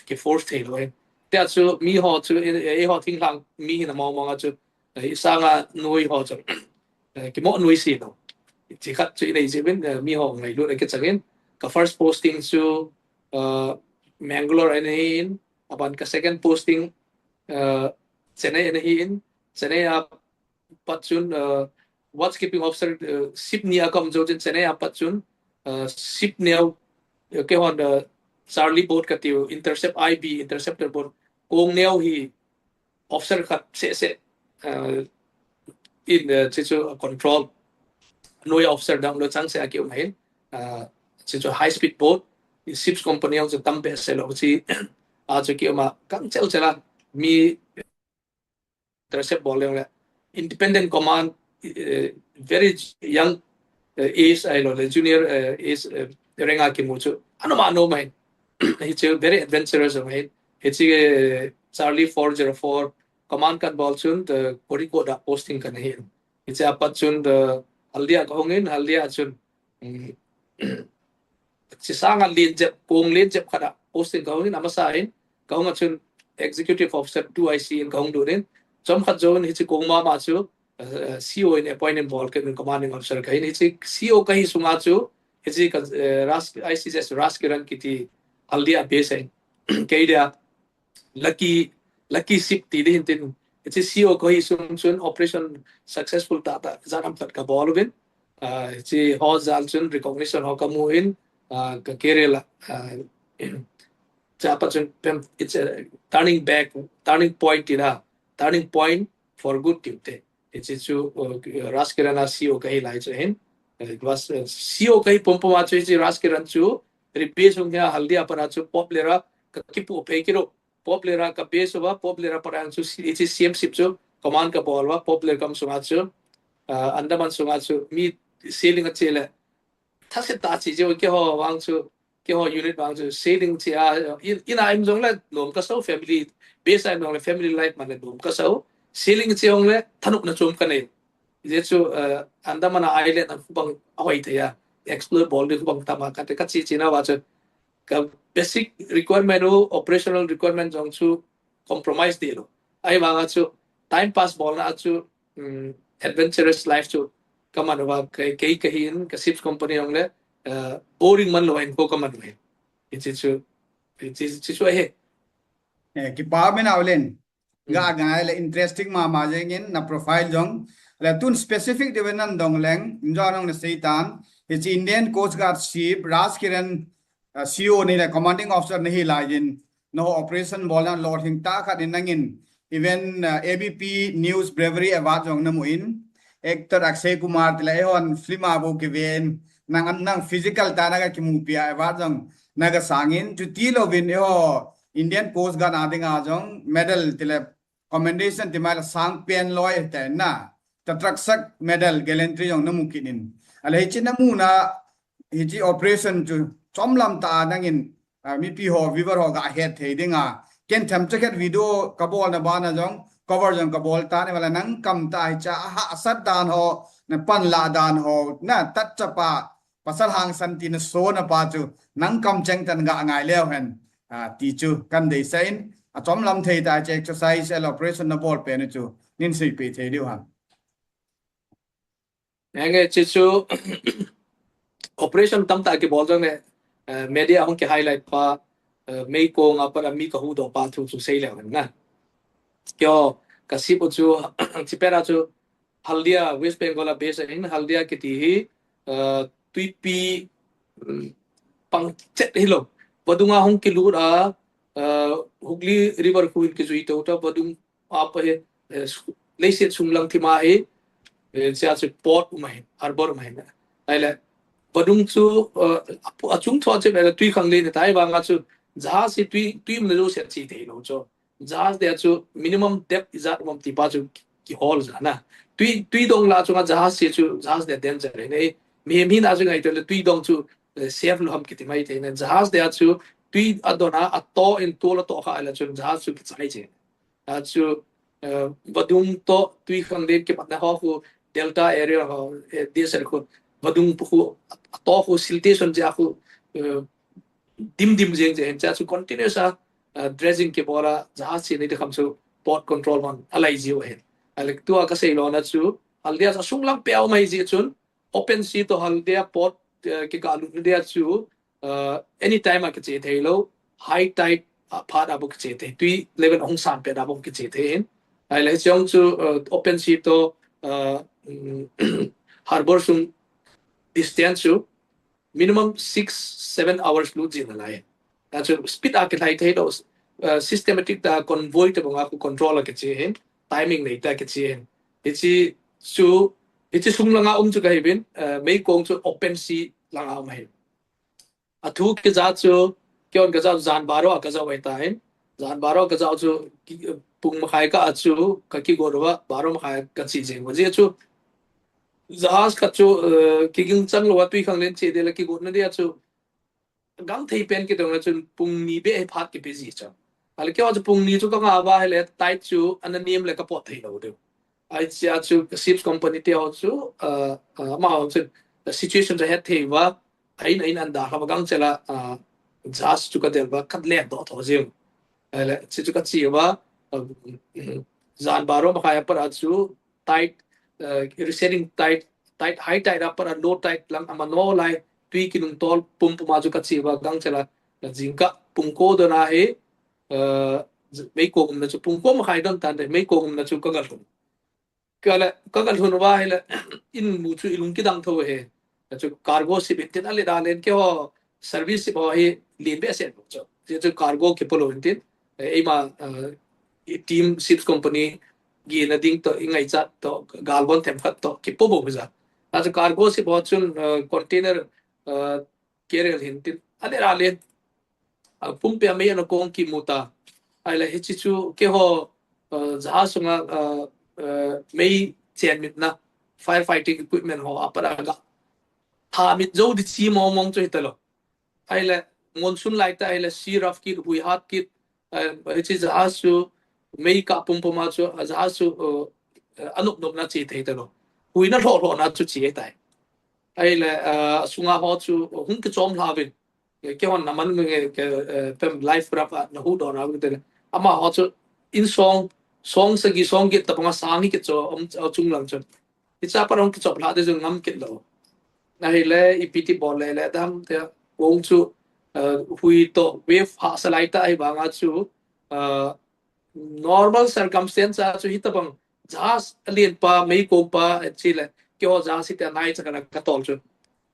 ki force thei lo hin. Tia chu mi ho chu, eh, eiho thinglhang mi hin a mong mong a chu, eh, i sanga noi ho chu, eh, ki mo noi si lo. Chi khat chu i nei ji uvin, eh, mi ho ngailut a kichang in. Ka first posting chu, eh, Mangalore a nei in, aban ka second posting, eh, Chennai a nei in, Chennai a pat chun, uh, watch keeping officer, uh, ship ni a ka um jou chun Chennai a pat chun, uh, ship neo, uh, keihon, uh, Charlie boat kati u, intercept I B, interceptor boat, kong neo hi officer khat seh seh, uh, in, uh, chi chu control. Noi officer dang lo chang seh a ki um hin, uh, chi chu high speed boat, ship's company jong chu tam behseh lo chi, a chu ki um a kang chel chel a mi intercept bol leng le independent command, eh, very young, eh, age ahilou le junior, eh, age, eh, rank a kimu chu anom anom ahin. Hichu very adventurous ahin. Hichu, eh, Charlie four zero four command kan bol chun, eh, Kozhikode a posting kan ahin. Hiche apat chun, eh, Haldia ka hung in, Haldia chun, um, Chisanga len jep, kong len jep khat a posting ka hung in, amasa in, ka hung a chun executive officer two I C in ka hung lut in, chomkhat jouvin hiche kong mama chu, eh, C O in appoint in bol kit in commanding officer ka hin, hiche C O ka hi sunga chu, hiche ka, eh, Ras, I C S Ras Kiran kiti Haldia base in. Kei dia, lucky, lucky ship ti ding hin tin, hiche C O ka hi sung chun operation successful tah tah, jat ham khat ka bol uvin, ah, hiche ho jal chun recognition ho ka mu in, ah, ka career la, ah, Chapa chun pem, it's a turning back, turning point tina, turning point for good tiu te. Hiche chu, uh, Rajkiran a C E O kahi lai chu hin. Uh, it was, uh, C E O kahi pumpum a chu hiche Rajkiran chu, rebase hung hia Haldia pat a chu popular a ka kipu phei kit u. Popular a ka base uva, popular a pat a chu hiche C M ship chu command ka bol uva, popular kam sunga chu, uh, Andaman sunga chu mi sailing a che le, thase ta chi jeh u keiho vang chu, keiho unit vang chu sailing che a, in, in a im jong le nom ka sa u, family, base a im jong le family life man le nom ka sa u, sailing che jong le thanopna chom ka nei. Hijeh chu, uh, Andaman a island a khu bang ahoi thei a, explore bol ding khu bang tam a, ka te ka che che na uva chu, ka basic requirement u, operational requirement jong chu compromise deh lou. Ahivang a chu time pass bolna a chu, um, adventurous life chu ka man uva, kei, kei kahin, ka ship company jong le, uh, boring man lou in ko ka man uva. Hiche chu, hiche, hiche chu ahi. Eh, kipa um in Aolen. Hmm. Ga ngai le interesting mama jeng in na profile jong. Le tun specific diu vin nan dong leng, in jong nong na sei tan. Hiche Indian Coast Guard ship, Rajkiran, uh, C E O nahi le commanding officer nahi lai in, nangho operation bolna lolhing tah khat in nangin, even, uh, A B P News Bravery Award jong namu in, actor Akshay Kumar tile eihon film a bou kiven, nang, nang physical tah a na ka kimupi a award jong na ka sangin, chuti louvin eiho Indian Coast Guard a dinga jong medal tile commendation ti mai la sang pen loi te na, Thataksak Medal Gallantry jong namu kit in. Ale hiche namu na, hiche operation chu chomlam tah a nangin, ah, mipi ho, viewer ho ga het thei dinga. Ken themcha khat video ka bolna bana jong, cover jong ka bol tan, iva le nang kam tah hiche a hahsat dan ho, na panlah dan ho, na tatchapa, pasal hangsan ti na sona pa chu, nang kam cheng tan ga ngai leu hen, ah, ti chu kan deisah in, achomlam thei tah hiche exercise le operation na bol pen u chu, nin seipeh thei diu ham. Henge, hiche chu, operation tamtah kibol jong le, eh, media hung ki highlight pa, eh, meikong a pat a mi ka huhdoh pa thu chu sei leu hen na. Keiho, ka ship u chu, chipet a chu, Haldia, West Bengal a base ahin, Haldia kiti hi, eh, tuipi, mm, pang chet hilou. Vadung a hung kilut a, eh, Hooghly River khu in kijui tou ta, vadung a pat hi, eh, su-, leiset sunglang thim a hi, eh, hichea chu port um ahin, harbour um ahin. Ahile, vadung chu, eh, apu-, achung thua chu, eh, tui khanglen ahitai vang a chu, jahaz hi tui, tui umna jouse a che thei lou chu. Jahaz dia chu minimum depth ijat um am ti pa chu kihol jeh na. Tui, tui dong lah chunga jahaz che chu, jahaz dia danger ahi. Mihem hina chu ngaito le tui dong chu, eh, safe lou ham kiti mai thei na. Jahaz dia chu tui adon a, ato in tol atoh kha ahile chun jahaz chu kichai che. A chu, eh, vadung toh tui khanglen kimatna ho khu delta area ho, eh, desert khu vadung khu atoh khu siltation jeh a khu, eh, dim dim jeng jeh hin, hichea chu continuous a, uh, dredging kibol a, jahaz che nei te kham chu port control hon alai jiu ahin. Ahile tua ka sei lona chu, Haldia chu asunglang peh a um ahi jeh chun, open sea toh Haldia port, uh, kikah lutna dia chu, uh, anytime a kiche thei lou, high tide a phat a bou kiche thei, tui level ahung san pet a bou kiche thei in. Ahile hiche jong chu, uh, open sea toh, uh, mm, harbour sung distance chu, minimum six, seven hours lut jing nalai. Achu speed a kilhai thei lou, uh, systematic tah a convoy te banga khu control a kiche hin, timing nei tah a kiche hin. Hiche chu, hiche sung langa um chu kahi uvin, uh, meikong chu open sea langa um ahi. Athu kija chu, keiho kija jan baro a kaja u ahitan, jan baro kaja u chu, ki-, pung makhai kah a chu, ka kigot uva, baro makhai a kache jeng uva. Ajeh chu, jahaz khat chu, eh, kiging chang louva tui khanglen che ding le kigotna dia chu, gang thei pen kidong le chun pung ni beh hi phat kipe ji chu. Ahile keiho chu pung ni chu ka ngah uva ahile tide chu ana nem le ka pot thei lou diu. Hichea chu ship company te ho chu, eh, eh, amaho chu situation chu ahet thei uva, a in, a in an dalha uva gangchel a, eh, jahaz chu ka del uva ka let doh tho jeng. Ahile, hiche chu ka che uva, eh, jan baro makhai a pat a chu, tide, eh, receding tide, tide, high tide a pat a low tide lang amano lai, tui kinung tol pumpum a chu ka che uva, gangchel a, jingkah pung ko don a hi, eh, meikong umna chu pung ko makhai don tan te, meikong umna chu ka galhun. Ka le, ka galhun uva ahile, in mu chu ilung kidang tho e. Chu cargo ship in tin ale da len keiho service ship ho hi len behseh lou chu. Hichu cargo kipo lou hintin. Eh, eima, eh, team ships company gina ding toh, ingaichat toh, galvon themkhat toh, kipo bou hija. Achu cargo ship ho chun, eh, container, eh, carrier hintin. Ale ale. Ah, pumpi a mei ana kong kimu ta. Ahile hiche chu keiho, ah, jahaz sunga, ah, ah, mei chenmitna, firefighting equipment ho apat a ga thamit jou di chi mong mong chu hitalou. Ahile monsoon lai ta, ahile sea rough kit, hui hat kit, ah, hiche jahaz chu mei kah pumpum a chu, ah, jahaz chu, ah, ah, anop nopna che thei talou. Huina lhoh lhohna chu che tai. Ahile, ah, sunga ho chu hung kichom lha uvin. Keihon naman nge ke, eh, pem life raft a nahuhdoh nau te le. Amaho chu in song, song sagi, song get tabang a sang hi kicho, um, a chung lang chun. Hicha pat hung kichop lha te chu ngam kit lou. Ahile, ipi ti bol le le dam te, kong chu, eh, hui toh wave hahsa lai ta ahivanga chu, eh, normal circumstance a chu hitabang jahaz alen pa, mei kong pa, eh, chule, keiho jahaz hiti a nai chakhat a katol chu.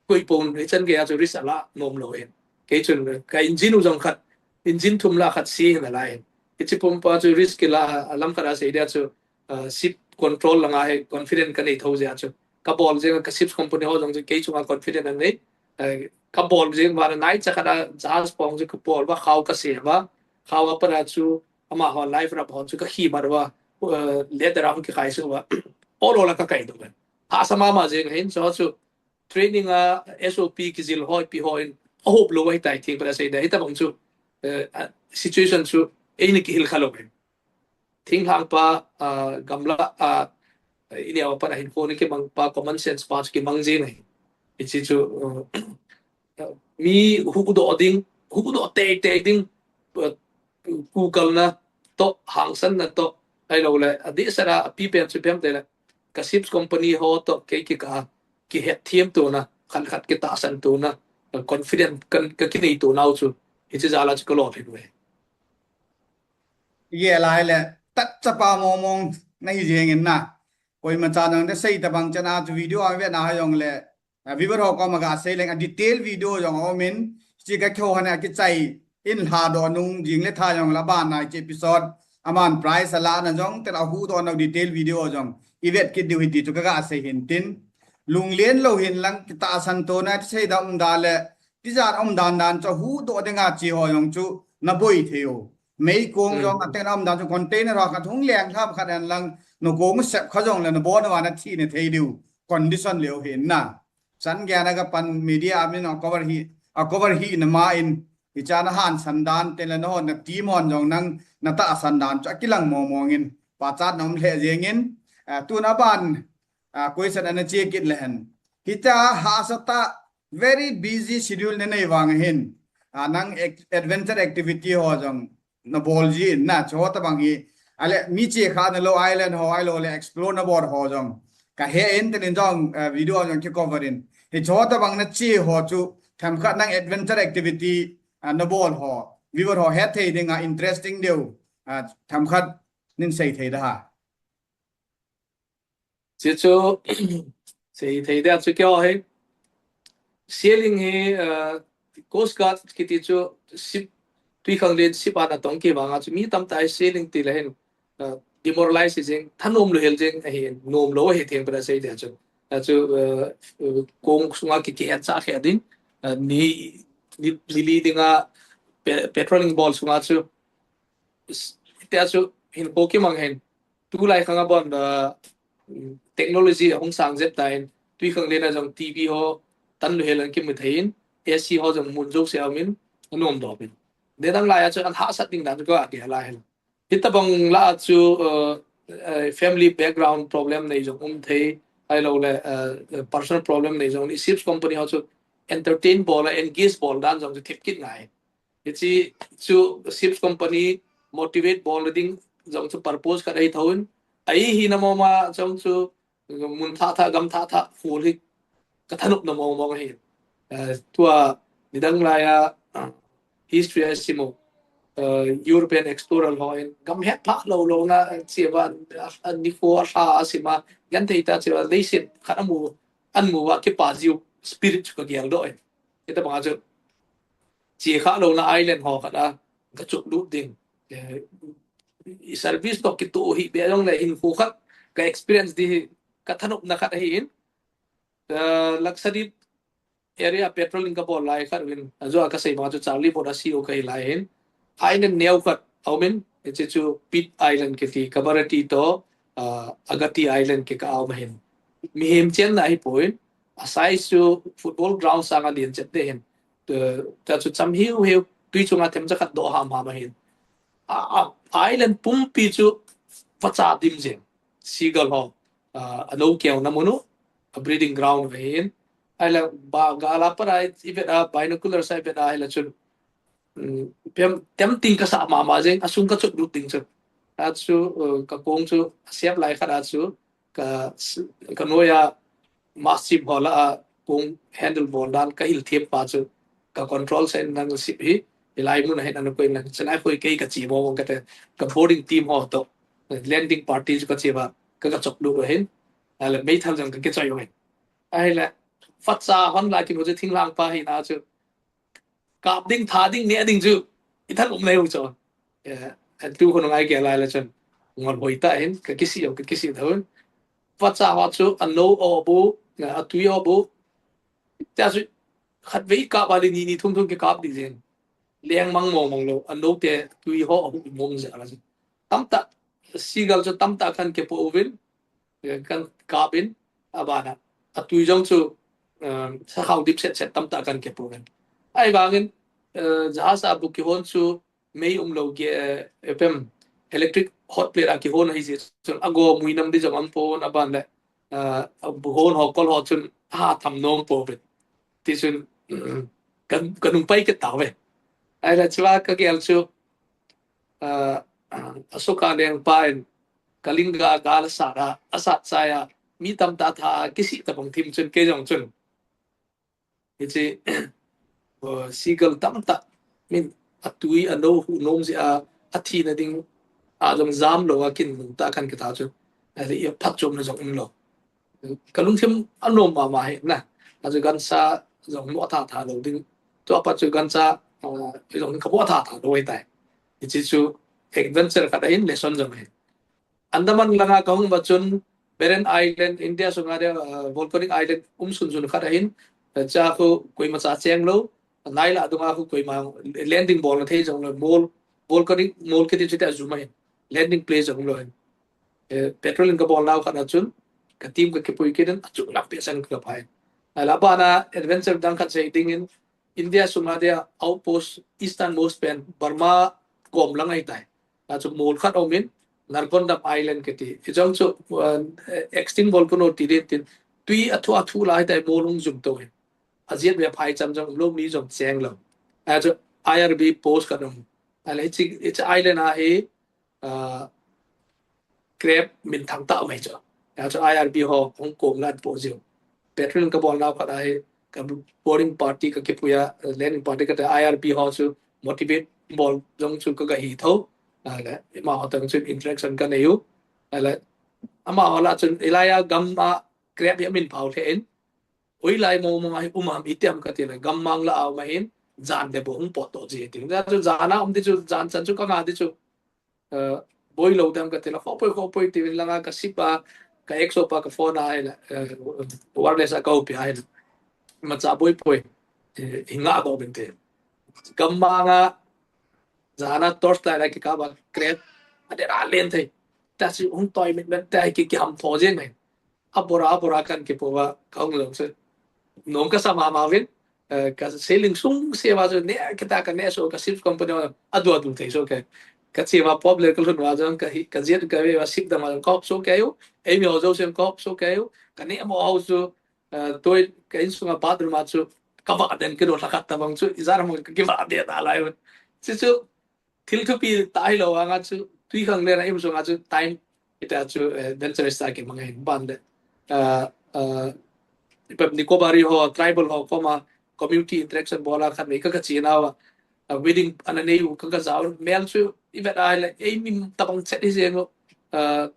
Koipon, hichan gei a chu risk ala nom lou in. Kei chun, ka engine u jong khat, engine thum la khat se hin alai in. Hiche pumpi a chu risk kila, alam khat a sei dia chu, ah, ship control langa hi confident kanei tho jeh a chu. Kabol jeng ka ships company ho jong chu kei chunga confident anei. Eh, kabol jeng uva nai chakhat a jahaz pong chu kabol uva, khao kase uva. Khao a pat a chu amaho life raft ho chu kakhi mat uva, eh, letter a hung kikhai suh uva. Ol ol a kakai doh uva. Hahsa mama jeng ahin, chu chu training a S O P kijil ho, ipi ho in ahop lou ahitai, theng pat a sei dia. Hitabang chu, eh, a situation chu eini kihil kha lou ahin. Thinglhang pa, ah, gamla, ah, ineo a pat a hinkho ana kimang pa, common sense pa chu kimang jeng ahi. Hiche chu, uh, mi huhdoh ding, huhdoh teitei ding, uh, kukalna toh, hangsanna toh, ahilou le, adehset a apipen chu ipi ham itile, ka ships company ho toh kei kikah a kihetthem tona, khat khat kitahsan tona, uh, confident ka, kakinei tonau chu, hiche jal a chu kalolhin uve. Ye lai le, tat chapa mong mong nahi jeng in na. Koima cha nang de sei tabang chan a chu video a ve na ha jong le, a viewer ho koma ga sei leng a detail video jong a um in, chi ka kho hana kichai in lhadoh nung jing le tha jong la ban nai chi episode. Aman prize ala na jong, ten a huhdoh nau detail video jong. I vet kit diu hi ti chu ka ga sei hin tin. Lunglen lou hin lang kitahsan tona sei da um da le, tijat um dan dan chu huhdoh dinga chi ho jong chu na boi thei u. Meikong jong a teng a um dan chu container ho khat hung leng lham khat en lang, na kong sep kha jong le na bon uva na thi na thei diu condition leu hin na. Chan gei a ka pan media a min a cover hi, a cover hi na ma in, hicha na hansan dan te le na hon na team hon jong nang na tahsan dan chu akilang mong mong in, pachat na um lheh jeng in, ah, tuna ban, ah, question ana che kit le hen. Hicha hahsa tah very busy schedule na nei vang hin, ah, nang ac-, adventure activity ho jong na bol ji in na, chu ho tabang hi, ale mi che kha na lou island ho, ahilou le explore na bol ho jong ka he in, ten in jong, eh, video jong ki cover in. Hi chu ho tabang na che ho chu, themkhat nang adventure activity, ah, na bol ho, viewer ho het thei dinga interesting diu, ah, themkhat nin sei thei da ha. Chu chu, sei thei dia chu keiho hi. Sailing hi, uh, Coast Guard kiti chu ship, twikhanglen ship a na tong kit vang a chu mi tamtah hi sailing ti le hin, uh, demoralize hi jeng, thanom lou hel jeng ahi, nom lou ahi theng pat a sei dia chu. A chu, uh, uh, kong sunga ki, kihet cha khe ding, uh, ni, ni, ni li dinga pe-, patrolling bol sunga chu, s-, tia chu hin ko kimang hin. Tulai khang a bon, uh, technology ahung sang jep ta in, twikhanglen a jong T V ho tan lou hel a kimu thei in, A C ho jong mun jouse a um in, anom doh in. Nidang lai a chu an hahsat ding dan chu ka ti lai hin. Hitabang la chu, uh, uh, family background problem nei jong um thei, ahilou le, uh, uh, personal problem nei jong, ships company ho chu entertain bol a, engage bol dan jong chu thip kit ngai. Hiche chu ships company motivate bol ding jong chu purpose khat ahi thou in, ahi hina mong mong jong chu mun thah thah, gam thah thah, full hi ka thanopna mong mong ahi. Eh, tua nidang lai a, ah, history a sim u, eh, European explorer ho in gam het phah lou lou na, eh, che uva, ah, ah, nikho a lha a sim a, genthei tah che uva, leiset khat amu, an mu uva kipa jiu spirit chu ka gel doh in. Hitabang a chu che kha louna island ho khat a, ka chuklut ding. Eh, i service toh kitoh hi be jongle hin khu khat ka experience di hi ka thanopna khat ahi in. Eh, Lakshadweep area patrolling ka bol lai khat uvin, ajou a ka sei bang chu Charlie Boat a C O ka hi lai hin. Island neo khat a um in, hiche chu Pitt Island kiti, Kavaratti toh, ah, Agatti Island kiti a um ahin. Mihem chenna ahipoi, a size chu football ground sanga lian chet ding ahin. Tu, ta chu cham hiu hiu, tui chunga themcha khat doh ham ham ahin. A, a, island pumpi chu vacha dim jeng. Seagull ho, ah, anou keuna mun u, a breeding ground ahin. Ahile ba, gal a pat a i vet a, binoculars a i vet a, ahile chun, um, pem, tempting kasa mama jeng, asung ka chuklut ding chu. Achu, uh, ka kong chu, asep lai khat achu, ka, ka noiya, mask chim ho lah a, kong handle bol dan, ka hil thiem pa chu, ka control sen nang sip hi, hilai mun a hin ana koi nang, chenai koi kei ka chi mo mo ka te, ka boarding team ho toh, landing party chu ka chi ba, ka, ka chuklut ahin, ahile meithal jong ka kichoi ahin. Ahile, vacha hon la kin ho chu thinglhang pa hi na chu, kap ding, tha ding, neh ding chu, i thanop nei u chu. Eh, tu khun ngai ke lai la chun, ngol hoi ta hin, ka kisi o, ka kisi ta hun. Vacha ho chu, anou o bu, eh, atui o bu. Tia chu, khatvei kap a le ni, ni thum thum kikap ding jeng. Leng mang mong mong lou, anou te tui ho ahu mong jeng la chu. Tamtah, seagull chu tamtah kan kipo uvin, eh, kan kap in, abana. Atui jong chu, um, sakhao dip set set tamtah kan kipo uvin. Ahivangin, eh, jahaz a bu kihon chu, mei umlou ge, eh, epem, electric hot plate a kihon ahi jeh chun, ago mui nam di jong um pon, aban le, ah, bu hon ho kol ho chun, aha tham nom pouve. Ti chun, um, kan, kan um pai kit tauve. Ahile chua ka gel chu, ah, Asoka lengpa in, Kalinga gal asat a, asat chai a, mi tamtah tha a, kisih tabang thim chun, kei jong chun. Hiche, uh, seagull tamtah, min atui anou hu nom jeh a, athina ding a jong jam lou a kin nung ta kan kita chu. Ahile i phatchomna jong umlou. Ka lungthim anom mama hi na. Achu gancha jong mo tha tha lou ding. Tua pat chu gancha, uh, jong ka mo tha tha lou ahitai. Hiche chu adventure khat ahin lesson jong ahin. Andaman langa ka hung uva chun, Barren Island, India sunga dia, uh, volcanic island um sun sun khat ahin, uh, cha khu koima cha cheng lou, nai la dunga khu koima landing bolna thei jong lou, mol, volcanic mol kiti chu tia jum ahin, landing place jong lou ahin. Eh, patrolling ka bol nau khat a chun, ka team ka kipui kit in, achung lam pehsen ka phai. Ahile abana adventure dang khat sei ding in, India sunga dia outpost easternmost pen Burma kom lang ahitai. Achu mol khat aum in, Nargondam Island kiti. Hijong chu, uh, extinct volcano ti din tin, tui athu athu la ahitai, mol hung jum to hin. Ajet ve phaicham jong umlou, mi jong cheng lou. Achu I R B post khat aum. Ahile hiche, hiche island a hi, ah, crab minthang tah mai chu. Achu I R B ho hung kom la po jiu. Patrol ka bol nau khat ahi, ka boarding party ka kipui a, landing party ka te I R B ho chu motivate bol jong chu ka ga hi tho. Ahile, amaho tang chu interaction ka nei u. Ahile, amaho lah chun, hilai a gam a crab hi amin phao lheh in. Hoilai mo mo ma hi um ham iti ham ka ti le, gammang lah a um ahin, jan le bo hung pot to ji ti. Jan chu jan a um ti chu, jan chan chu ka nga ti chu, eh, boi lou dem ka ti le, kho poi, kho poi ti vin langa ka sip a, ka exo pa ka phone a ahile, eh, wireless a ka upi ahile. Macha boi poi, eh, hi nga ko bin te. Gammang a, jan a torch light a kikap a crab, a de ra len thei. Ta si hung toi mit met ta ki, ki ham tho jeng mai. Abora, abora kan kipo uva, ka hung lou se. Nom kasa mama vin, eh, ka sailing sung se uva chu ne, kita ka ne so ka ship company uva, adu adu thei so ke. Ka che uva pop le ka lhun uva jong ka hi, ka jet ka ve uva ship dang uva jong ka hop so ke u, eimi ho jouse ka hop so ke u, ka ne mo ho chu, eh, toi ka insunga bathroom a chu, ka vah den kilo lha khat tabang chu, ijat ham ka kivah den nalai u. Chu chu, thil thupi tah hilou vanga chu, tui khang lena i um sunga chu time, ita chu, eh, adventurous tah kimang ahin ban le. Ah, ah, ipa Nicobar ho, tribal ho koma community interaction bol a khat vei ka, ka che nauva, ah, wedding ana nei u ka, ka jao mel chu i vet a le, ei min tabang chet hi jeng u. Ah,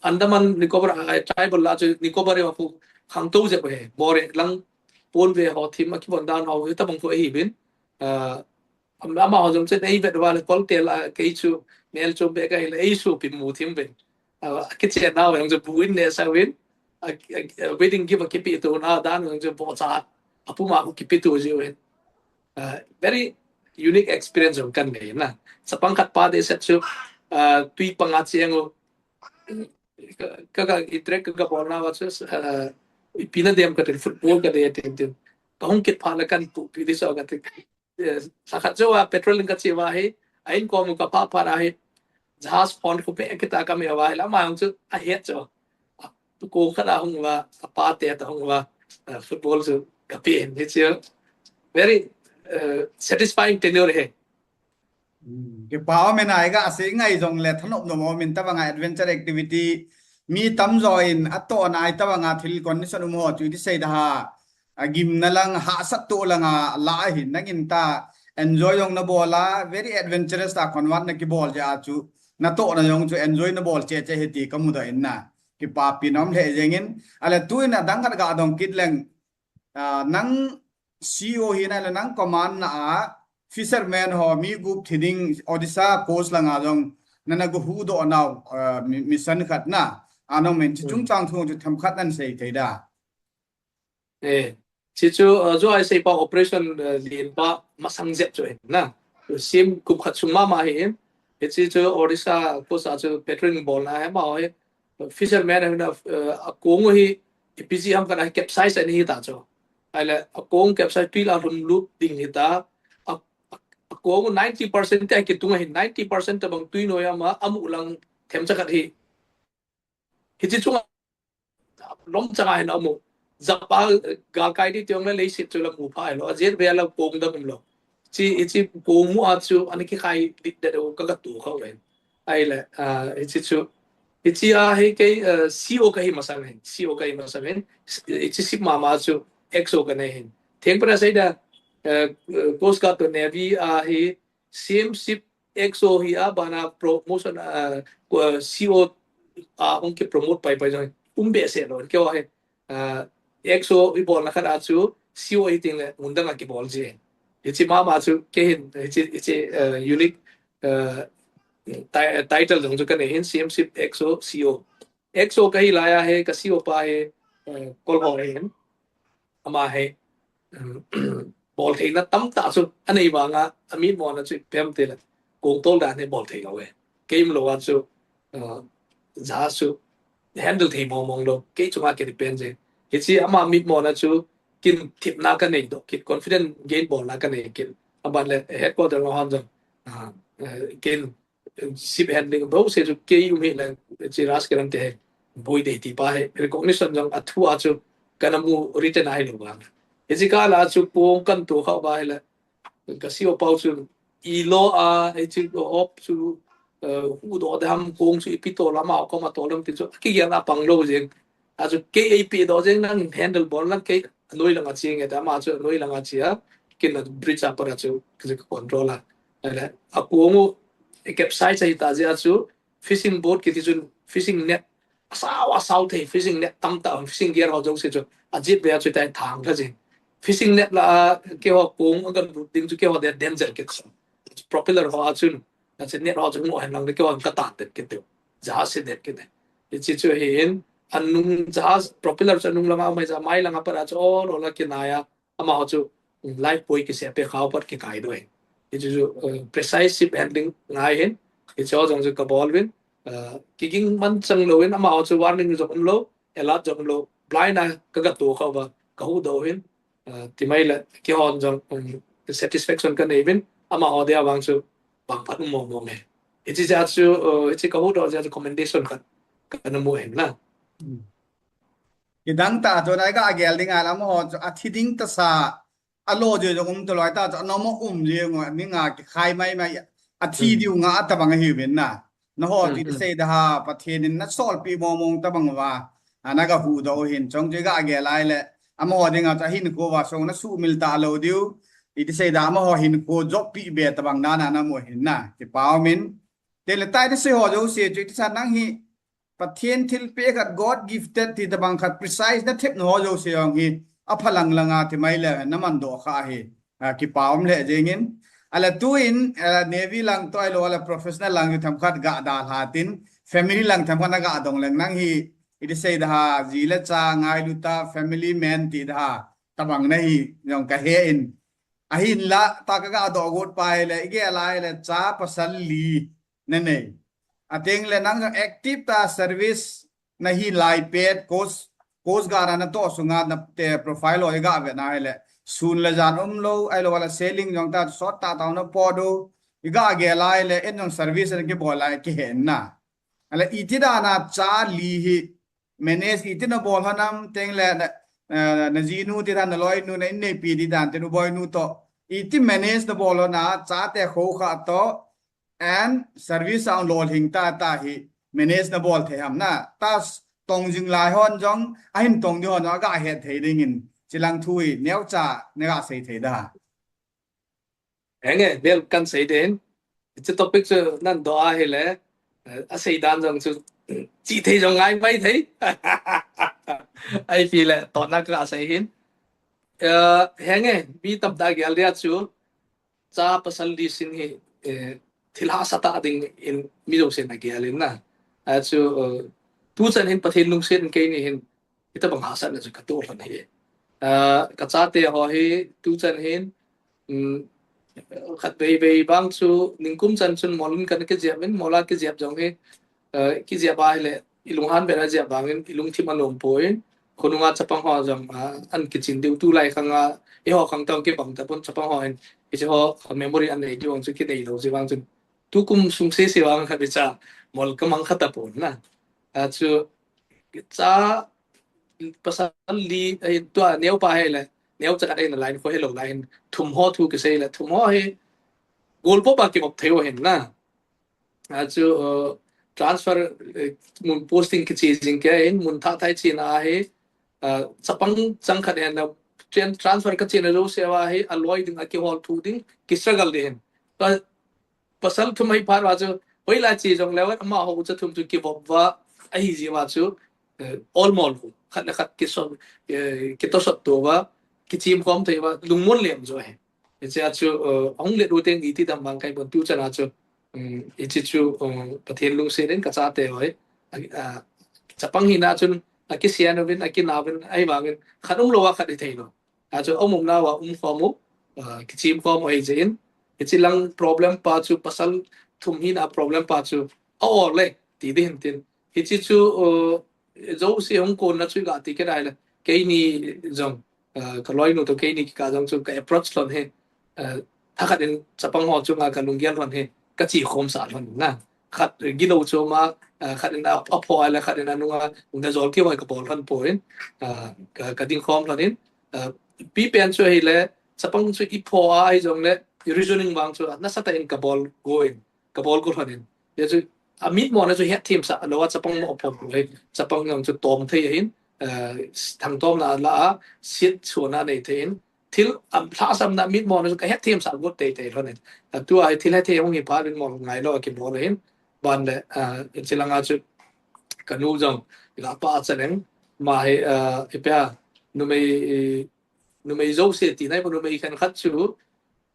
Andaman Nicobar, ah, tribal lah chu Nicobar ho khu khangtou jep u ahi. Moreh lang pon ve ho thim a kivon dan ho hi tabang khu ahi bin. Ah, Ama ho jong chu nei vet uva le kol tel a kei chu mel chu be ka hile ei su pi mu thim ve. A kichen nau jong chu bu in ne sa win. A, a, a wedding gift a kipi tu na dan jong chu bo cha a pu ma kipi tu ji win. Uh, very unique experience jong kan nei na. Chapang khat pa de set chu uh, tui panga cheng u ka ka i trek ka bol na wa chu uh, ipi na dem ka tin football ka de tin tin. Ka hung kit pha la kan pu pi di so ka tin. Sa khat chu a petrol ka chi wa hi a in ko mu ka pa pa ra hi. Jahaz phone ko pe kita ka me wa hi la ma hung chu a het chu. Tu ko ka da hung wa a pa te ta hung wa football chu ka pe ni chu. Very uh, satisfying tenure he. Kipa um in ai ga si ngai jong le thanop nom um in tabanga adventure activity mi tam jo in ato nai tabanga thil condition um ho chu ti sei da ha. A gimna lang hahsat to langa la ahin nangin ta enjoy jong na bol a very adventurous ta convert na kibol ja chu na to na jong chu enjoy na bol che che he ti ka mu da in na kipa pi nom le jeng in ale tu in a dang khat ga dong kit leng a nang C E O hi na le nang command na a fisherman ho mi gup thi ding Odisha coast langa jong na na go hu do na mission khat na a nong men chi chung chang thu chu tham khat nan sei thei da. Eh, chi chu uh, jo ai sei pa operation uh, lien pa masang jep chu na sim kup khat sung ma ma hi in. Chi chu Odisha coast a chu patrolling bol na he ma ho hi fisherman hi na uh, a kong hi ipi ji ham kana capsize ani hi ta chu. Ai le a kong capsize tui la lhun lut ding hi ta. A, a, a kong ninety percent te ki tunga hi ninety percent ta bang tui no ya ma amu lang them cha khat hi. Hi chi chunga lom changa hin amu. Japa gal kai di tiong le leisit chu la mu pha lo. A jet ve la kong dam lo. Chi i chi kong mu a chu ani ki khai dik de ka ka tu khau len. Ai le a i chi chu i chi a hi ke C O ka hi masang hin. C O ka hi masang hin. I chi sip ma ma chu X O ka nei hin. Theng pra sei da Coast Guard to Navy a hi same sip X O hi a bana promotion uh, C O a hung ki promote pai pai jong um be se lo ke wa he uh, X O i bol na khat a chu C O i ting le mun dang a ki bol ji. Hi chi ma ma chu ke hin hi chi hi chi uh, unique uh, title jong chu ka nei hin same sip X O C O. X O ka hi lai a he ka C O pa he uh, kol ho he hin. Ama he bol theina tam ta chu anei vanga a mi mo na chu pem te la kong tol dan he bol thei lo e. Keim lo a chu ja chu handle thei mo mong lo kei chunga ke depend je. Hi chi ama mi mo na chu kin thip na ka nei do kit confident gain bol na ka nei kit. Aban le headquarter lo han jong kin sip handling bo se chu kei um hi la chi ras ke lam te he boi de ti pa he recognition jong a thu a chu kana mu written a hi lo ba. Hi chi ka la chu pong kan to kha ba hi la ka C O pau chu i lo a hi chi op chu hu do de ham kong chu i pi to la ma ko ma to lam ti chu ki gel a pang lo jeng. A chu kei ei pi do jeng nang handle bol lang kei noi langa chi nge ta ma chu noi langa chi a kin la bridge a para chu ki control a. A kong u capsize a hi ta jia chu fishing boat kiti chun fishing net asau asau thei fishing net tam ta fishing gear ho jong se chu a jit be a chu tai thang tha jing fishing net la ke ho kong a kan lut ding chu ke ho de danger ke chu propeller ho a chun a chu net ho chu ngo hen lang ke ho ka ta te ke te ja se det ke te chi chu hi in anung ja propeller chu anung lama mai ja mai langa para chu ol ol a kinai a ama ho chu life buoy kise pe khao pat kikai doi. Hi chu chu precise ship handling ngai hin hi chu jong chu ka bol vin kiging man chang lo in ama ho chu warning jong um lo alert jong um lo blind a ka ga to kha ba ka hu do hin ti mai le ki hon jong satisfaction ka nei vin ama ho dia wang chu bang pat um mo mo me. Hi chi ja chu hi chi ka hu do ja chu commendation khat ka na mu hin na. Kidang ta chu nai ka agel ding a lam ho chu a thi ding ta sa a lo je jong um to loi ta chu a nom um je ngo ni nga ki khai mai mai a thi diu nga ta bang hi vin na na ho ti sei da ha Pathen in na sol pi mo mong ta bang wa ana ga hu do hin chong je ga agel ai le ama ho ding a chu hin ko wa song na su mil ta lo diu i ti sei da ama ho hin ko jop pi be ta bang na na na mo hin na ki pau min te le tai ti sei ho jo se chu ti sa nang hi Pathen thilpeh khat God gifted ti tabang khat precise na thep na ho jouse jong hi a phalang langa ti mai le na man doh kha hi kipa um le jeng in Ahile tuin, eh, Navy lang toh ahilou, ahile professional lang themkhat ga dalha tin, family lang themkhat na ga dong leng nang hi, iti sei da ha, ji le cha ngailu ta, family man ti da ha, tabang na hi, jong ka he in. Ahinla, ta ka ga doh got pa ahile, i gel a ahile, cha pasal li, na nei. Ateng le nang jong active ta service na hi lai pet coast, Coast Guard a na toh sunga na te profile ho i ga ve na ahile. Sun le jan umlou, ahilou le sailing jong ta sot tah tah na po do. I ga gel a ahile, en jong service na kibol a kihen na. Ahile iti dan a cha li hi manage iti na bol ho nam teng le na, eh, na jinu ti dan na loinu na inneipi ti dan te nu boinu toh. Iti manage na bol ho na cha te kho kha toh and service a lolhing ta ta hi manage na bol thei ham na. Ta tong jing lai hon jong, ahin tong ding hon jong, a ga het thei ding in, chilang thu hi neocha na ga sei thei da. Henge, bel kan sei den. Hiche topic chu nan doh ahile, eh, a sei dan jong chu, chi thei jong ngai mai thei. Ahi pi le, tohna ka sei hin. Eh, henge, mi tam ta gel dia chu, cha pasal li sin hi, eh, thil hahsa ta ding in mi jousen a gel in na. A chu, eh, tu chan hin Pathen lungset in keini hin, hitabang hahsatna chu ka toh lhon hi. Ah, ka chate ho hi tu chan hin, um, khat vei vei vang chu ningkum chan chun mol in kana kijep in, mol a kijep jong hi, ah, kijep ahile, i lunghan beh a jep vangin, i lungthim a nom poi. Khonunga chapang ho jong, ah, an kichin diu tulai khang a, eiho khang tong kibang tapon chapang ho hin, hiche ho memory an nei diu vang chu kinei lou jeh vang chun. Tukum sung sese vang khat vei cha, mol ka mang kha tapon na. A chu, cha pasal li, eh, tua neo pa hi le, neo cha khat hi na line kho hi lou lai hin, thum ho thu kisei le, thum ho hi, gol po pa kibop thei u hin na. A chu, uh, transfer, eh, mun posting kiche jing kei hin, mun thah thah i chena hi, uh, chapang chang khat hin na, tran-, transfer ka chena jouse a hi, a loi ding, a kihol thu ding, ki struggle ding hin. Pa-, pasal thum hi phat va chu, hoilai che jong le, amaho u cha thum chu kibop va, ahi jeh va chu, eh, olmo lou, khat le khat kiso-, eh, kitosot to va, kichim khom thei va, lungmon lem jo hi. Hiche a chu, eh, ahung let u teng iti dam vang kai bon tu chan a chu, um, hiche chu, um, Pathen lungset in ka chate ho hi, a, a, chapang hina chun, a kisian uvin, a kina uvin, ahivangin, khat umlou a khat hi thei lou. A chu, um umna uva um khom u, a, kichim khom u ahi jeh in, hiche lang problem pa chu, pasal thum hina problem pa chu, a ol le, ti ding hin tin. Hiche chu, uh, jouse hung konna chu i ga ti kit a ahile, keini jong, uh, ka loinu toh keini kikah jong chu ka approach lhon hi, uh, thakhat in chapang ho chunga ka lunggel lhon hi, ka che khom sah lhon na. Khat, uh, gilou chom a, uh, khat in a, a pho a le, khat in a nunga, na jol keu hi ka bol lhon poi, uh, ka, ka ding khom lhon in, uh, ipi pen chu ahile, chapang chu i pho a ahi jong le, i reasoning vang chu, nasatah in ka bol go in. Ka bol go lhon in. Hijeh chun, a mitmo na chu hetthem sah lou a chapang mo pom lou hi. Chapang jong chu tom thei ahin, eh, thangtomna la a, siet chuna nei thei in. Thil, a, lhahsamna mitmo na chu ka hetthem sah got tei tei lhon in. A, tua hi thil hethem hung hi phat in mol ngai lou a kibol ahin. Ban le, eh, hiche langa chu ka nu jong, la pa cha leng, ama hi, eh, ipi a, numei, numei jouse ti nai, numei khenkhat chu,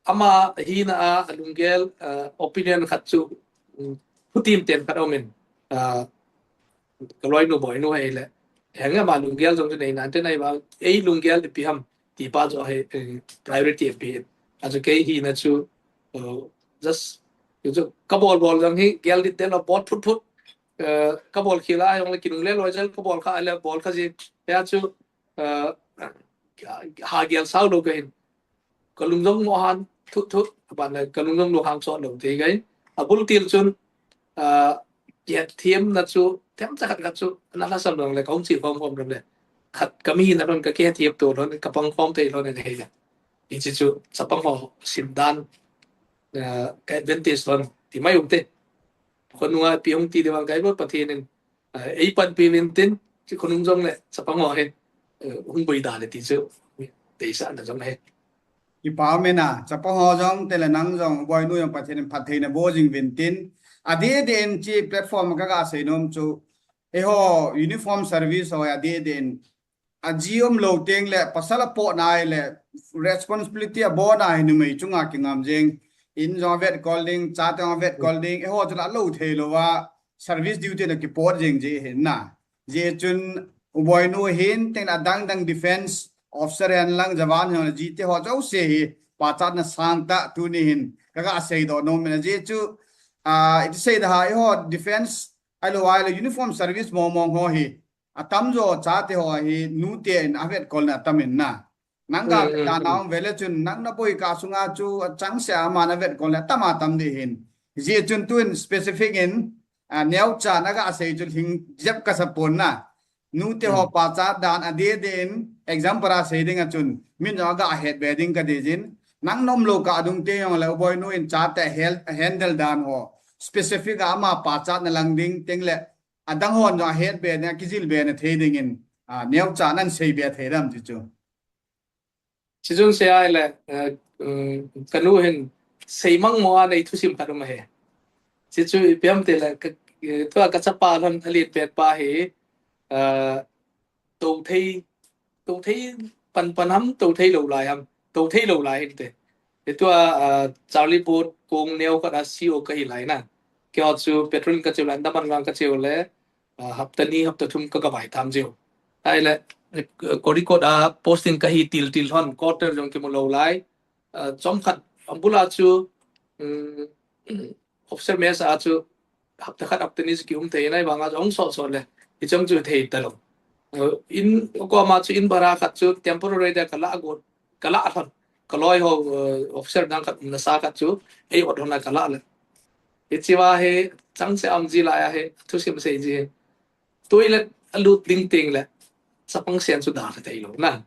ama hina a, a lunggel, uh, opinion khat chu, um, phutim ten khat a um in, uh, ka loinu boinu hi le. Henge ama lunggel jong chu nei nan te nai ba, ei lunggel ipi ham, ti pa chu hi, eh, priority ipi. A chu kei hina chu, uh, just, chu ka bol bol jong hi, gel dit den lo bol phut phut. Uh, ka bol khel a jong le kinungle loi jel ka bol kha le bol kha ji. Ya chu, uh, ha gel sao lou ka hin. Ka lung jong mo han thut thut, aban le ka lung jong lou hang sot lou thei ka hin. A bul til chun, uh, kihetthem na chu, themcha khat khat chu, na lhasam lou le, ka hung che khom khom lou le. Khat ka mi na lhon ka kihetthem to lhon, ka pang khom thei lhon le hei le. Hiche chu, chapang ho sim dan, uh, ka advantage lhon, ti mai um te. Khonunga ipi hung ti ding vang ka hi bol Pathen in, eh, ei panpi uvin tin, chu khonung jong le, chapang ho hi, eh, hung boi da le ti chu, deisahna jong ahi. Kipa um e na, chapang ho jong, te le nang jong, boinu jong Pathen in phattheina boh jing uvin tin, adeh deh in hiche platform ka ga sei nom chu, eiho uniform service ho adeh deh in, aji um lou teng le, pasal a pot na hi le, responsibility a bol na hi numei chunga kingam jeng, in jong avet kol ding, chate jong avet kol ding, eiho chu la lou thei lou a, service duty na kipot jing ji hin na. Ji chun, u boinu hin, teng adang dang defense officer hen lang jawan hen ji te ho jouse hi, pachatna sang tah tuni hin, ka ga seidoh nom in a ji chu, ah, iti seida ha, eiho defense, ahilou, ahilou, uniform service mong mong ho hi, atam jo chate ho hi, nute in avet kol na atam in na. Nang ga, mm, mm, dan, mm, a um vele chun, nang na boi ka sunga chu, achangseh a ama na vet kol na atam atam di hin. Ji chun tun specific in, a, neocha na ga sei chu hing jep ka sa pon na. Nute ho, mm, pachat dan a de de in, example a sei ding a chun, min jo ga het be ding ka di jin. Nang nom lou ka dung te jong le u boinu in chate hel-, handle dan ho. Specific a ama pachatna lang ding teng le, adang hon jong ahet be na, kijil be na thei ding in, a, neocha nan sei be thei dam ti chu. Chi jong sei a le, eh, um, ka nu hin sei mang mo a nei thusim khat um ahi. Chi chu ipi ham ti le, ka, eh, tua ka chapa lhon a len pet pa hi, eh, to thei, to thei pan pan ham, to thei lou lai ham, to thei lou lai hin te. Hi tua, ah, Charlie Boat kong neo khat a C O ka hi lai na. Keiho chu patrol ka cheu le, Andaman vang ka cheu le, ah, hapta ni, hapta thum ka, ka vai tham jeu. Ahile, eh, Kozhikode a posting ka hi til til lhon, quarter jong kimu lou lai. Ah, chomkhat, abul a chu, um, officer mess a chu, hapta khat, hapta ni chu ki um thei nai vang a chu, ong sot sot le, i chang chu thei ta lou. Uh, in, ko ama chu in bhara khat chu temporary de ka la got, ka la lhon. Ka loi ho, uh, officer dang khat, nasa khat chu, ei ot lhon a ka la le. Hichi va hi, changseh a um ji lai a hi, thusim sei ji. Toilet a lut ding teng le, chapang sen chu da thei lou na.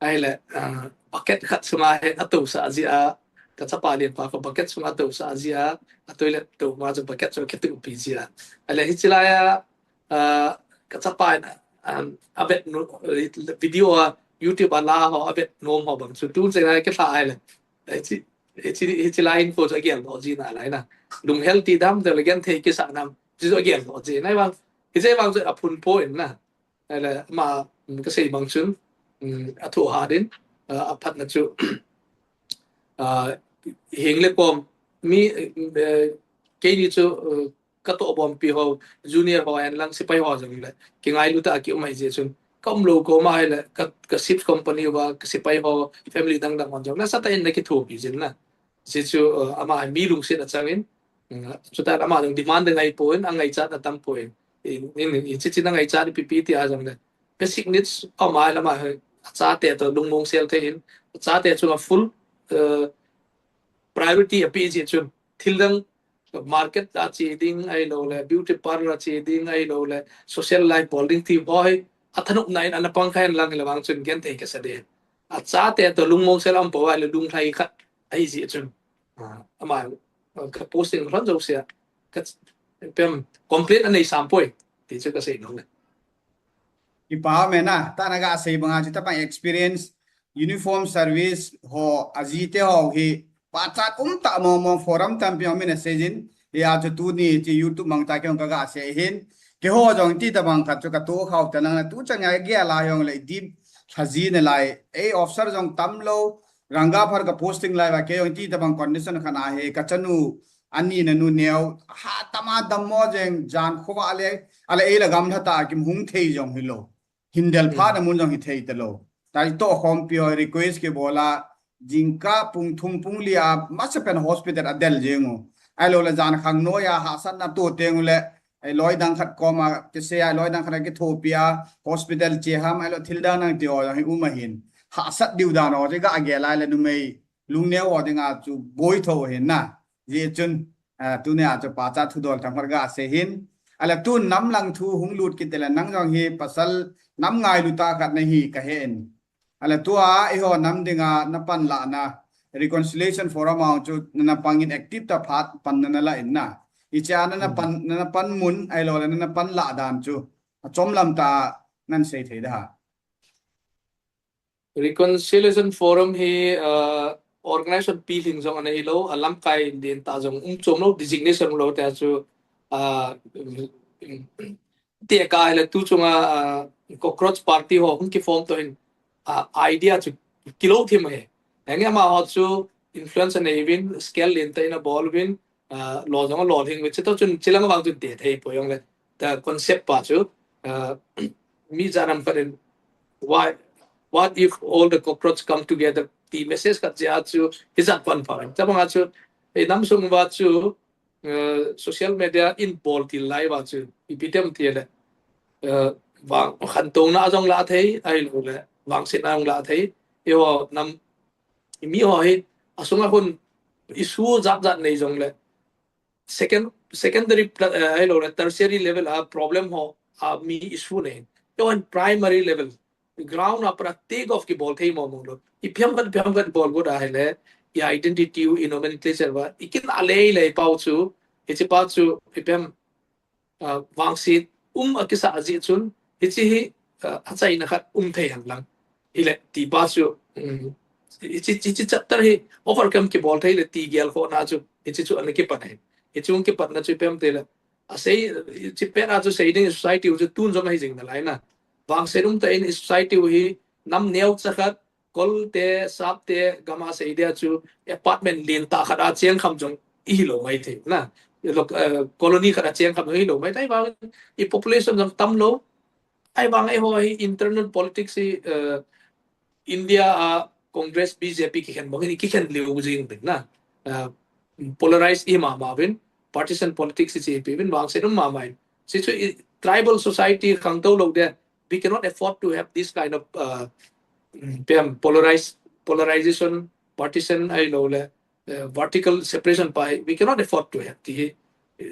Ahile, ah, bucket khat sunga hi atousah ji a, ka chapa len pa ko bucket sunga atousah ji a, a toilet to ma chu bucket chu kitupi ji a. Ahile, hichi lai a, ah, ka chapa in, um, avet no, video a, YouTube a la ho, avet nom ho bang chu tu che lai ka tha ahile. Hichi, hichi, hichi lai info chu agel doh ji na lai na. Lunghel ti dam, de le genthei kisa nam, chu agel doh ji nai vang. Hichi vang chu aphun poi na. Ahile, ama, um, ka sei bang chun, um, athu hat in, uh, aphatna chu, uh, heng le kom, mi, uh, keini chu, uh, ka toh bompi ho, junior ho, hen lang sepai ho jong le, kingailu tah a ki um ahi jeh chun, ka um lou koma ahile, ka, ka ship company uva, ka sepai ho, family dang dang hon jong, nasatah in na kithopi jin na. Hichu, uh, ama mi lungset achang in, uh, chuta ama jong demand angai pon, angaichat atam pon. In, in, in, hichi chin angaichat ipi pi ti a jong le. Basic needs ama le ama hi, achate to lungmong sel thei in, achate chunga full, uh, priority ape jeh chun. Thil dang market a che ding ahilou le, beauty parlour a che ding ahilou le, social life bol ding ti ho hi, athanop na in ana pang kha hen lang le vang chun genthei kasa de. Achate to lungmong sel a um poi le lunglhai khat ahi jeh chun. Ah, ama, ah, ka posting lhon jouse a, ka, pem, complain anei sam poi, ti chu ka sei nom le. Kipa um e na, tana ga sei banga chu tabang experience, uniform service ho, aji te ho hi, pachat um tah mong mong forum tampi um in a sei jin, hia chu tuni chu YouTube mang ta kei jong ka ga sei hin, keiho jong ti tabang khat chu ka to khau ta nang na tu chang a gel a jong le deep lha ji na lai, ei officer jong tam lou, Rangapur ka posting lai va kei jong ti tabang condition khat ahi, ka chanu, ani na nu neo, ha tama dammo jeng jan kho va le, ale ei la gamla ta kim hung thei jong hi lou. Hin del pha, hmm, na mun jong hi thei ta lou. Tai to khompi ho request kibol a, jingkah pung thum pung li a, masa pen hospital a del jeng u. Ahilou le jan khang noi a hahsatna to teng u le, ei loi dang khat koma, kisei a loi dang khat a kithopi a, hospital che ham, ahilou thil dang dang ti ho jong hi um ahin. Hahsat diu dan ho, chu ga gel a le numei, lungneo ho dinga chu boi tho hin na. Ji chun, ah, tuni a chu pachat thudol thang khat ga sei hin. Ale tun nam lang thu hung lut kit le nang jong hi pasal nam ngailu tah khat na hi ka he in. Ale tua eiho nam dinga na panlahna Reconciliation Forum a chu na na pang in active tah phat panna na la in na. Hiche a na na pan, na na panmun ahilou le na na panlah dan chu. Achom lam tah nan sei thei da ha. Reconciliation Forum hi, uh, organization pilhing jong ana hilou, a lamkai den tah jong um chom lou, designation lou te chu, uh, te ka le tu chunga, uh, cockroach party ho hung kiform to hin, uh, idea chu kilou thim ahi. Henge amaho chu, influence anei uvin, scale lentah in abol uvin, uh, lo jong alol hing uvin, chutoh chun chilang vang chun te thei poi jongle, the concept pa chu, uh, mi jat nam khat in, why, what if all the cockroach come together? Ti message khat jeh a chu, hijat pan pha. Tabang a chu, ei nam sung uva chu, uh, social media in bol til lai uva chu, ipi tem ti le, uh, vang khantouna jong la thei, ahilouleh vangsetna jong la thei. Eiho nam, mi ho hi, asunga khun issue jat jat nei jongle, second, secondary, uh, ahilouleh tertiary level a problem ho, a mi issue nei. Eiho hin primary level, ground a pat a take off kibol thei mong mong lou. Ipi ham khat, ipi ham khat bol got ahile, i identity u, i nomenclature uva, i kin alei lei pau chu, hiche pa chu, ipi ham, uh, vangset um akisa ajeh chun, hiche hi, uh, achaina khat um thei hen lang. Hile, ti pa chu, um, hiche, hiche chapter hi overcome kibol thei le ti gel khohna chu, hiche chu ana kipan ahi. Hiche hung kipatna chu ipi ham ti le, asei, hiche pet a chu sei ding society u chu tun jong ahi jing nalai na. Vangset umtah in society u hi nam neocha khat, Kol te, Sap te, gam a sei dia chu apartment lentah khat a cheng kham jong ihi lou mai thei na. Lo-, eh, colony khat a cheng kham jong ihi lou mai thei, ahivang i population jong tam lou. Ahivang eiho hi internal politics hi, eh, India a Congress, B J P kikhen bang hi kikhen lou jing uvin na. Eh, polarized ihi mama uvin, partisan politics hi ipi uvin, vangset um mama in. Hichu i tribal society khangtou lou dia, we cannot afford to have this kind of, uh, mm, pem, polarize, polarization, partisan ahilouleh, uh, vertical separation pa hi, we cannot afford to have ti hi,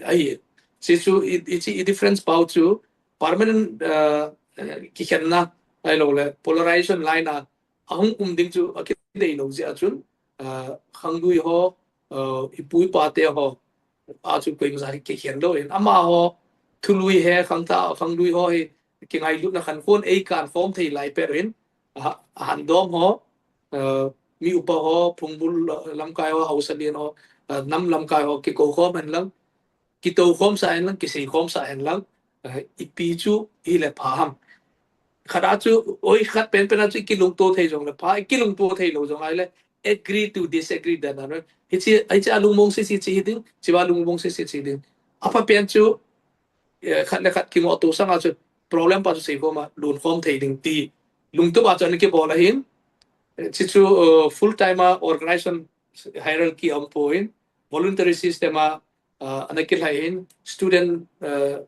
ahi. Hichu i, i, i difference pau chu permanent, uh, uh, kikhenna ahilouleh polarization line a ahung um ding chu akidei lou jeh a chun, uh, khanglui ho, uh, ipu ipa te ho, a chu koima sa hi kikhen lou in. Amaho thului he khangthah, khanglui ho hi kingailutna khankhon eikan khom thei lai pet in, a, ahandom ho, uh, mi upa ho, phungbul lamkai ho, haosa lien ho, uh, nam lamkai ho, kikou khom hen lang, kitou khom sa hen lang, kisei khom sa hen lang, uh, ipi chu hile pha ham. Khat a chu, oi khat penpen a chu kilungto thei jongle pha, kilungto thei lou jong ahile, agree to disagree dan a, no? Hiche, hiche a lungmong sese che hi ding, hiche a lungmong sese che ding. Apha pen chu, eh, khat le khat kingoh to sang a chu problem pa chu seikhom a, lunkhom thei ding ti lungtup a chu ana kibol ahin. Eh, hiche chu, uh, full time a organization hierarchy a um poi, voluntary system a, uh, ana kilhai in, student, uh,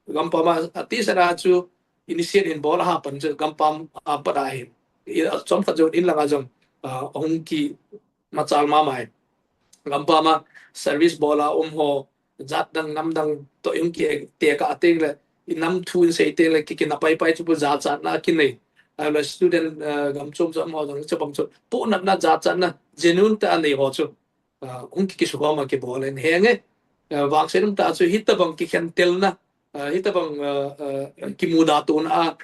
gampam a, atisa a chu initiate in bol a hapan chu gampam a pat ahin. I, a chomkhat jong in langa jong, uh, ahung kimachal mama in. Gampam a service bol a um ho, jat dang nam dang toh ihung kitekah teng le, i nam thu in sei teng le, ki, kina pai pai chu pu jachatna kinei. Ahile student, uh, gam chom chom ho jong chapang chu, punatna jachatna, genuine tah a nei ho chu. Uh, hung ki, kisukhom a kibol in henge. Uh, vangset umtah chu hitabang kikhentelna, uh, hitabang, uh, uh, kimudatona a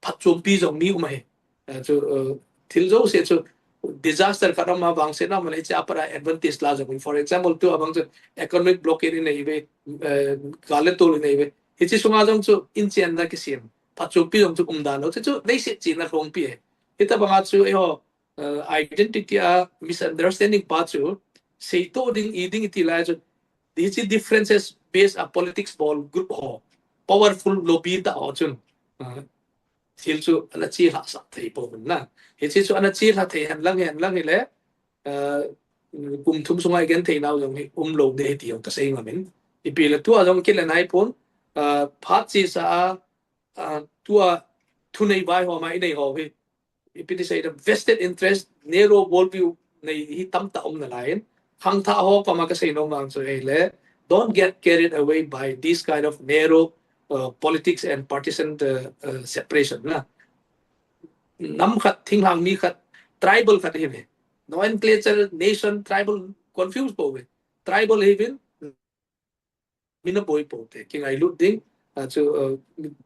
phatchompi jong mi um ahi. Uh, chu, uh, thil jouse chu disaster khat um a vangsetna um le hiche a pat a advantage la jong. For example, tu abang chu economic blockade inei uve, uh, gal le tol inei uve. Hiche sunga jong chu inchenna kisem. Phatchompi jong chu umda lou. Chu chu leiset china lhongpi ahi. Hitabang a chu eiho uh, identity a misunderstanding pa chu, seito ding, i ding iti lai chu, hiche differences based a politics bol group ho, powerful lobby tah ho chun, uh, thil chu ana chelhah sah thei pouvin na. Hiche chu ana chelhah thei hen lang, hen lang hile, uh, kum thum sunga i genthei nau jong hi um lou ding ahi ti jong kasei ngam in. Ipi le tua jong kile nai pon, uh, phat chesa a, uh, tua thunei vai ho ma inei ho hi, ipi ti sei, the vested interest, narrow worldview nei hi tamtah um nalai in. Khangthah ho koma kasei nom vang chu ahile, don't get carried away by this kind of narrow, uh, politics and partisan, uh, uh, separation na. Nam khat, thinglhang mi khat, tribal khat hi ve. Nomenclature, nation, tribal, confuse pou ve. Tribal hi vin, mi na boi pou te, kingailut ding. A chu, uh,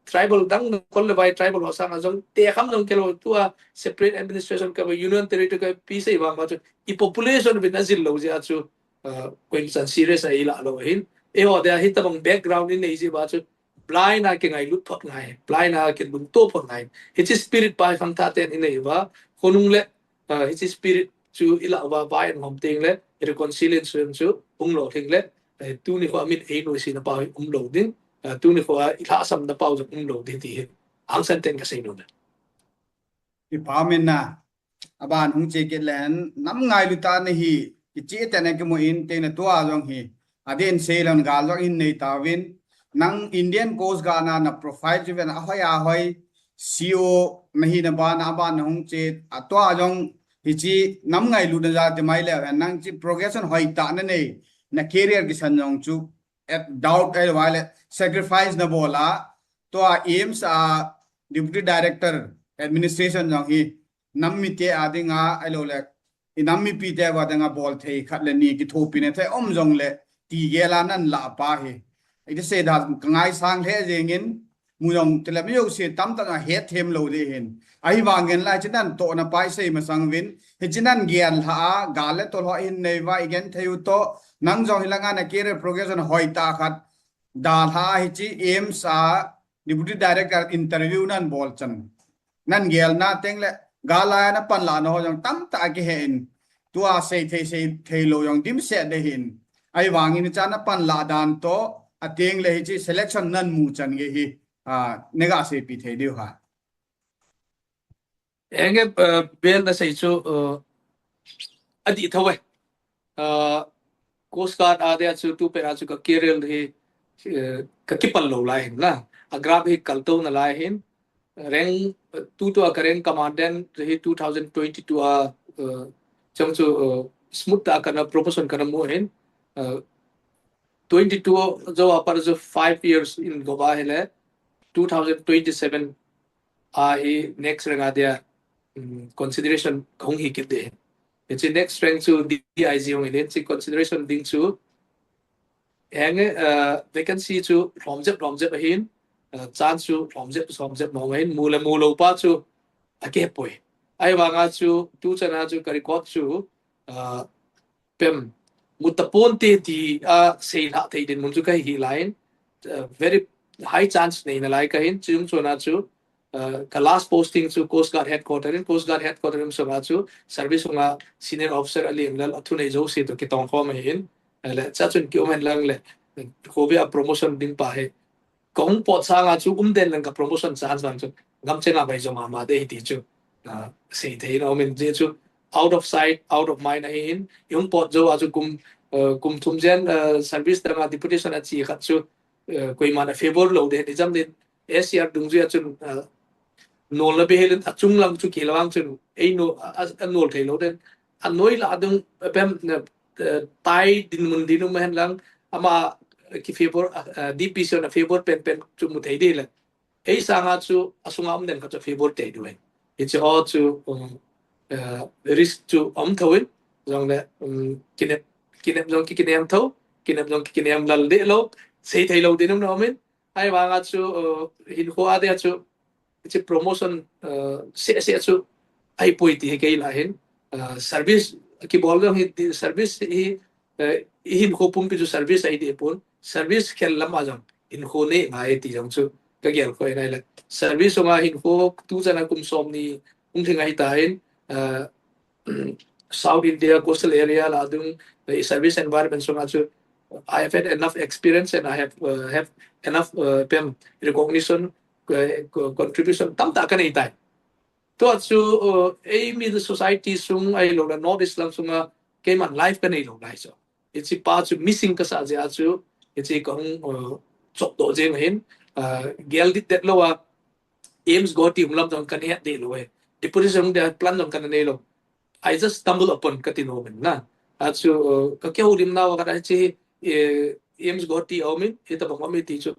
tribal dang, Kol le Vai tribal ho sanga jong, te kham jong kilo tua separate administration ka, union territory ka, ipi sei vang ma chu, i population vin ajil lou jeh a chu, uh, koima chan serious a i la lou hin. Eiho dia hitabang background inei jeh uva chu, blind a kingailut phot ngai, blind a kilungto phot ngai. Hiche spirit pa hi khangthah ten inei uva, khonung le, uh, hiche spirit chu i lah uva vai an hom teng le reconciliation chu hung lolhing le, eh, tuni kho a min ei nuisatna pau hi um lou ding, eh, tuni kho a i lhahsamna pau jong um lou ding ti hi hangsan tah in ka sei nom e. Kipa um in na, aban hung che kit le hen, nam ngailu tah na hi, kiche tah na kimu in, tena tua jong hi, adeh in sei lon gal jong hin nei tauvin, nang Indian Coast Guard na, na profile chu ven ahoi ahoi, C O na hina bana, aban na hung che, atua jong hiche nam ngailutna jal ti mai le hen, nang hiche progression hoitah na nei, na career kisan jong chu, at doubt ahilou le sacrifice na bol a, tua AIIMS a Deputy Director Administration jong hi nam mite a dinga ahilou le i nam mipite a dinga bol thei khat le ni kithopina thei um jong le ti gel a nan lah pa hi. Iti sei da ka ngaisang lheh jeng in, mu jong tile mi jouse tamtah a het them lou ding ahin. Ahivangin lai hiche nan tohna pa i sei masang uvin, hiche nan gel lha a, gal le tolhah hin nei uva i genthei u toh, nang jong hilanga na career progression hoitah khat dalha a hiche AIIMS a Deputy Director interview nan bol chan. Nan gelna teng le gal lai a na panlahna ho jong tamtah a kihe in, tua sei thei sei thei lou jong dimset ding ahin. Ahivangin hiche a na panlah dan toh, ateng le hiche selection nan mu chan gei hi, ah, nega seipi thei diu ham. Enge, eh, Bel na sei chu, eh, adih tho e. Eh, Coast Guard a dia chu tu pet a chu ka career hi, eh, ka kipal lou lai hin na. A graph hi kal to na lai hin. Rank, eh, tu tu a ka rank commandant hi two thousand twenty-two a, eh, chang chu, eh, smooth tah a ka na promotion ka na mu hin. Eh, twenty-two jou a pat chu five years in go ba hile two thousand twenty-seven a hi next rank a dia, um, consideration ka hung hi kit ding. Hiche next rank chu D I G hung hi le, hiche consideration ding chu, enge, uh, vacancy chu lhom jep, lhom jep ahin, uh, chance chu lhom jep, lhom jep mong ahin, mu le mu lou pa chu akihepoi. Ahivanga chu, tu chan a chu ka record chu, uh, pem, mu tapon te ti a seilhah thei din mun chu ka hi lai in, uh, very high chance nei na lai ka hin, chu chung chon a chu, uh, ka last posting chu Coast Guard Headquarter in, Coast Guard Headquarter in sunga chu, service sunga senior officer a lien lal a thunei jouse toh kitong khom ahin, uh, le, cha chun ki um hen lang le, Covid a promotion ding pa hi, ka hung pot sanga chu um den leng ka promotion chance vang chu gam chenga vai jong ama de hi ti chu, ah, sei thei na um in, je chu out of sight, out of mind ahi in, i hung pot jou a chu kum, ah, kum thum jen, ah, service danga deputation a chi khat chu, ah, koiman a favor lou de, i jam din S C R dungjui a chun, ah, nol na be helin a chung lang chu kila vang chun ei no a, a, a nol thei lou den. A noi la dung, ah, pem na, ah, tai din mun din um hen lang ama ki favor, ah, ah, D P C na favor pen pen chu mu thei de le. Ei sanga chu a sunga um den kha chu favor thei du hen. Hiche ho chu, um, ah, risk chu um tho in, jong le, um, kinep, kinep jong ki kinem tho, kinep jong ki kinem lal de lou, sei thei lou din um na um in, Ahivanga chu, uh, hinkho a dia chu, chu promotion, uh, seh seh chu ahipoi ti hi kei lah hin, uh, service kibol jong hi, service hi, uh, i hinkho pumpi chu service ahi deh pon, service khel lam a jong hinkho nei ngai ti jong chu ka gel khoi nai le. Service sunga hinkho tu chan a kum som ni hung lhing ahi ta hin, uh, South India coastal area la dung, eh, service environment sunga chu I have had enough experience and I have, uh, have enough, uh, pem recognition, uh, co-, contribution tamtah ka nei tai. Tua chu, uh, ei mi society sung ahilou le North East lang sunga keiman life ka nei lou lai chu. Hiche pa chu missing ka sa jeh a chu, hiche ka hung, uh, chop doh jeng hin, uh, gel dit det lou a, AIIMS Guwahati hung lam jong ka het deh lou e. Deputation hung dia plan jong ka nei lou. I just stumble upon ka ti nom in na. A chu, uh, ka kihoulim nau a ka da hiche, eh, AIIMS Guwahati a um in, hitabang um in ti chu.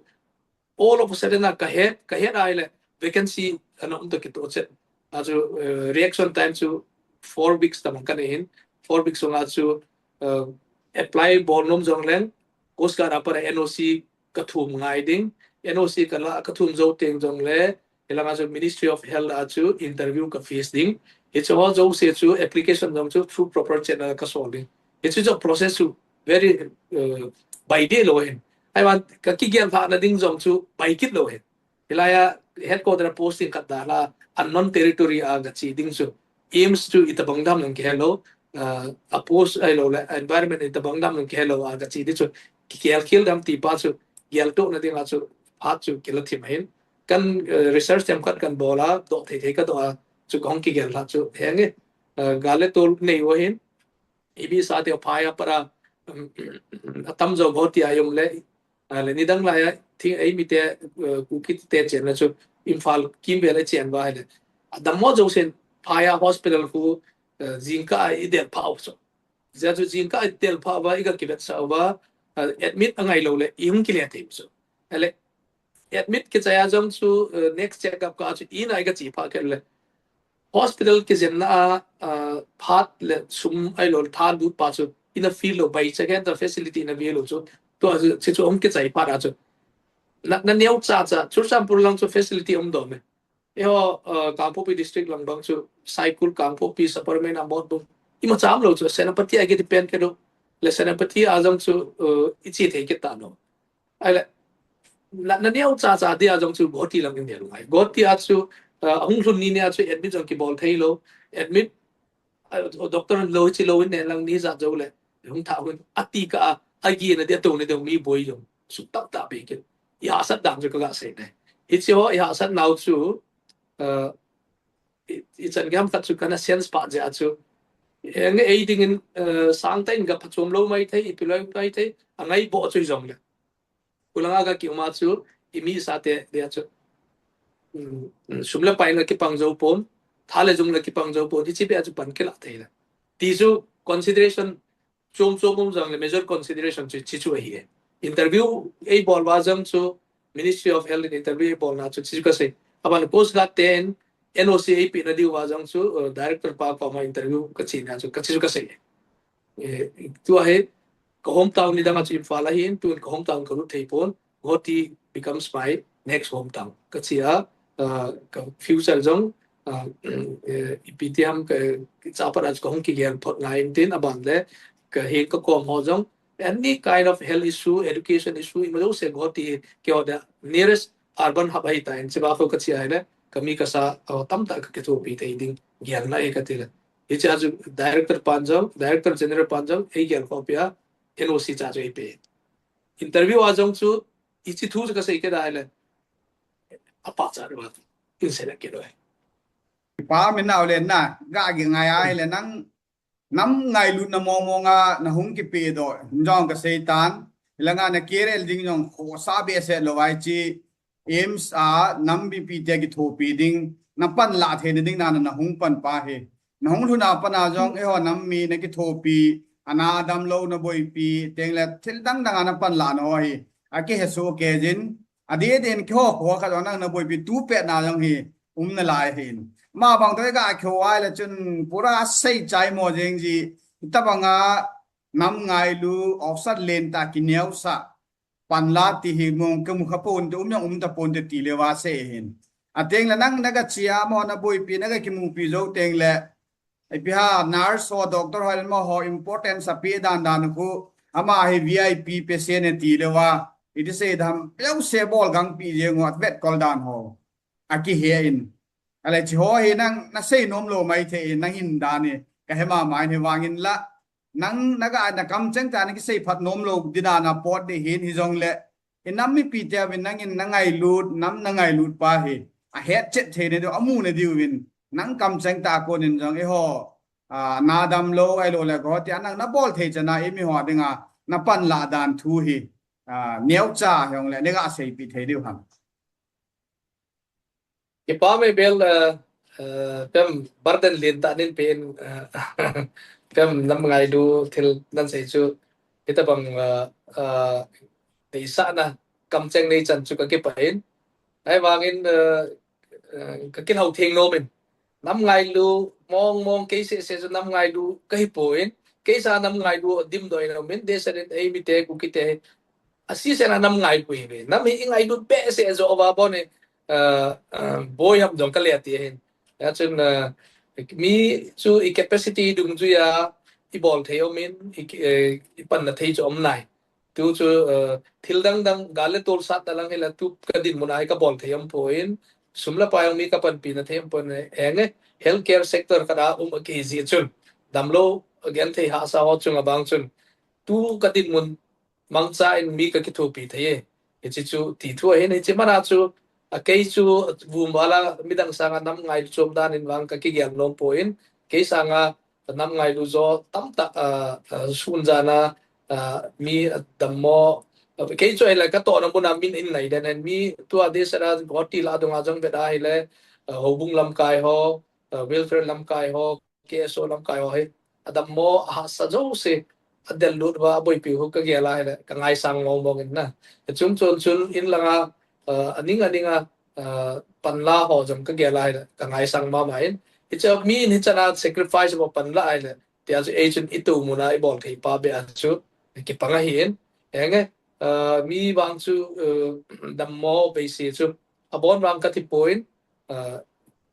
All of a sudden a ka het, ka het a ahile vacancy ana um toh kitoh chet. A chu, uh, reaction time chu four weeks tabang ka nei in. Four weeks sunga chu, uh, apply bol nom jong leng, Coast Guard a pat a N O C ka thum ngai ding. N O C ka la, ka thum jou teng jong le, hilanga chu Ministry of Health a chu interview ka face ding. Hiche ho jouse chu application jong chu through proper channel ka sol ding. Hiche chu process chu very, uh, bai deh lou hin. Ahivang ka kigel lhah na ding jong chu bai kit lou hin. Hilai a headquarter a posting khat dalha a unknown territory a ka che ding chu. AIIMS chu itabang dam jong kihe lou. uh, a post ahilou le environment in tabang dam nung kihelou a kachi di chu kigel khel dam ti pa chu gel to na ding a chu phat chu kila thim hin kan uh, research tem khat kan bol a do thei thei ka do a chu kong kigel la chu henge uh, gal le tol nei wa hin ibi sa te phai a para um, atam jo go ti a yom le a le nidang lai a thi ei mi te uh, ku ki te chen na chu Imphal kim ve le chen ba le adam mo jo sen phai a hospital khu uh, jingka a i del pha u so ja chu jingka a i del pha wa i ga ki vet sa wa uh, admit a ngai lo le i hung ki le te so ale admit kichai a jong chu uh, next check up ka chu i nai ga chi pha ke le hospital kijenna a uh, phat le sum ahilou tha lut pa chu ina feel lo bai cha gen ta facility ina ve lo chu to chu chu um kichai pa da chu na na neo cha cha chu sampur lang chu facility um do me e ho uh, Kangpokpi district lang bang chu Saikul Kangpokpi Saparmeina Motbung ima cham lo chu Senapati a ki depend ke do le Senapati a jong chu uh, i chi thei ke ta no ai le na na neo cha cha dia jong chu Guwahati lang in dia lungai Guwahati a chu uh, hung hlun ni ne a chu admit jong ki bol thei lo admit uh, doctor lo chi lo in ne lang ni ja jo le hung tha hun ati ka a agi na dia to ne de mi boi jong su tak ta be ke ya sat dang chu ka ga sei ne hi chi ho ya sat nau chu uh, i chan gam khat chu kana sense pa je a chu enge ei ding in uh, sang ta in ga phachom lo mai thei i piloi mai thei angai bo chu jong le Kulanga ka ki uma chu imi sa te dia chu um, sum le pai la ki pang jo pon tha le jung la ki pang jo pon ti chi be a chu pan ke la thei la ti chu consideration chom chom um jang le major consideration chu chi chu ahi interview ei bol wa jang chu Ministry of Health in interview ei bol na chu chi chu ka sei aban Coast Guard ten N O C ei pi na diu wa jang chu uh, director pa pa ma interview ka chi na chu ka chi chu ka sei eh, tu ahi ka hometown ni dang a chu Imphal ahin tu ka hometown ka lut thei pon Guwahati becomes my next hometown ka chi a uh, ka future jong uh, eh, ipi ti ham ka cha pa da chu ka hung ki gel phot ngai in tin aban le ka hin ka kom ho jong any kind of health issue education issue ima jo se Guwahati ke ho da nearest urban hub ahi ta in chi ba ko ka chi ai le ka mi ka sa uh, tam ta ka ke thu pi te ding gel na e ka ti le Hiche a chu director pan jong, director general pan jong, ei gel ko pia, N O C cha chu ei pe. Interview a jong chu, hiche thu chu ka sei ke da le, apa cha ba, in se na ke do. Pa min nau le na, ga gi ngai a le nang, nam ngailut na mong mong a, na hung kipe do, jong ka sei tan, hilanga na kerel ding jong, khosa behseh lou vai chi, AIIMS a nam mipi te kithopi ding, na panla theina ding na na hung pan pa hi. Na hung lhun a pat a jong eiho nam mi na kithopi, ana damlou na boipi, teng le thil dang dang a na panla na ho hi. A kihe soh kei jin, a ding ding keiho kho khat jong nang na boipi tu pet na jong hi, um nalai hin. Ama bang toh ka kho ai le chun pura sei chai mo jeng ji, tabang a nam ngailu, officer len ta kineosah. Panla ti hi mong ka mu kha pon te um jong um ta pon te ti le va se hin. A teng le nang na ka chia mo na boipi na ka kimupi jou teng le. Ipi ham nurse ho doctor ho le mo ho importance a pe dan dan khu. Ama hi V I P patient e ti le va. Iti sei dam peuh se bol gang pi je ngo vet kol dan ho. A kihe in. A le chi ho hi nang na sei nom lou mai thei in nang hin dan hi. Ka he ma mai hi vang in la. Nang na ga na kamcheng ta na kisei phat nom lou ding dan a pot ding hin hi jong le. I nam mipi te uvin nang in na ngailut, nam na ngailut pa hi. A het chet thei na diu, a mu na diu vin. Nang kamcheng ta kon in jong eiho. A, na damlou, ahilou le ko ti a nang na bol thei chan a i mi ho ding a, na panla dan thu hi. A, neocha hi jong le, ne ga seipi thei diu ham. Kipa mai bel, eh, eh, pem burden lien ta nin pen, eh, pem nam ngailu thil nan sei chu, hitabang, eh, eh, deisahna kamcheng nei chan chu ka kipa in. Ahivangin, eh, eh, ka kilhau theng nom in. Nam ngailu, mong mong kei seh seh chu nam ngailu ka hi poi. Kei sa nam ngailu dimdoh in um in, deisah in ei mite, Kuki te, a sisen a nam ngailu hi ve. Nam hi i ngailu behseh jo va bon e, eh, eh, boi ham jong ka le ti hin. Ya chun, eh, mi chu i capacity dungjuia i bol thei um in, i, eh, i panna thei chu um nai. Tu chu, eh, thil dang dang, gal le tol sat na lang hi la tu ka dinmun a hi ka bol thei um poi in, sum le pai jong mi ka panpi na thei um poi in, eng e, healthcare sector khat a um a kei ji chun, damlou, genthei hahsa ho chunga bang chun tu ka dinmun mangcha in mi ka kithopi thei e. Hichi chu ti thu ahin, hichi mana chu, a, kei chu vum vala midang sanga nam ngailu chom dan in vang ka kigel nom poi, kei sanga nam ngailu jo tamtah, a, a, sun jana, a, mi dammo, a, kei chu ahile ka tohna muna min in nai den hen, mi tua de sara goti la dunga jong vet ahile, a, houbung lamkai ho, a, welfare lamkai ho, K S O lamkai ho hi adammo, ahahsa jouse, adel lut uva, aboipi u ka gel ahile ka ngaisang mong mong in na. Chun chun chun in langa, a, aning aninga, a, panla ho jong ka gel ahile ka ngaisang mama in. Hicha mi in hichana sacrifice bou panla ahile, tia chu ei chun i tu muna i bol thei pa beh a chu kipang ahi in. Henge, a, mi vang chu, a, dammo beise chu abon vang ka ti poi, a,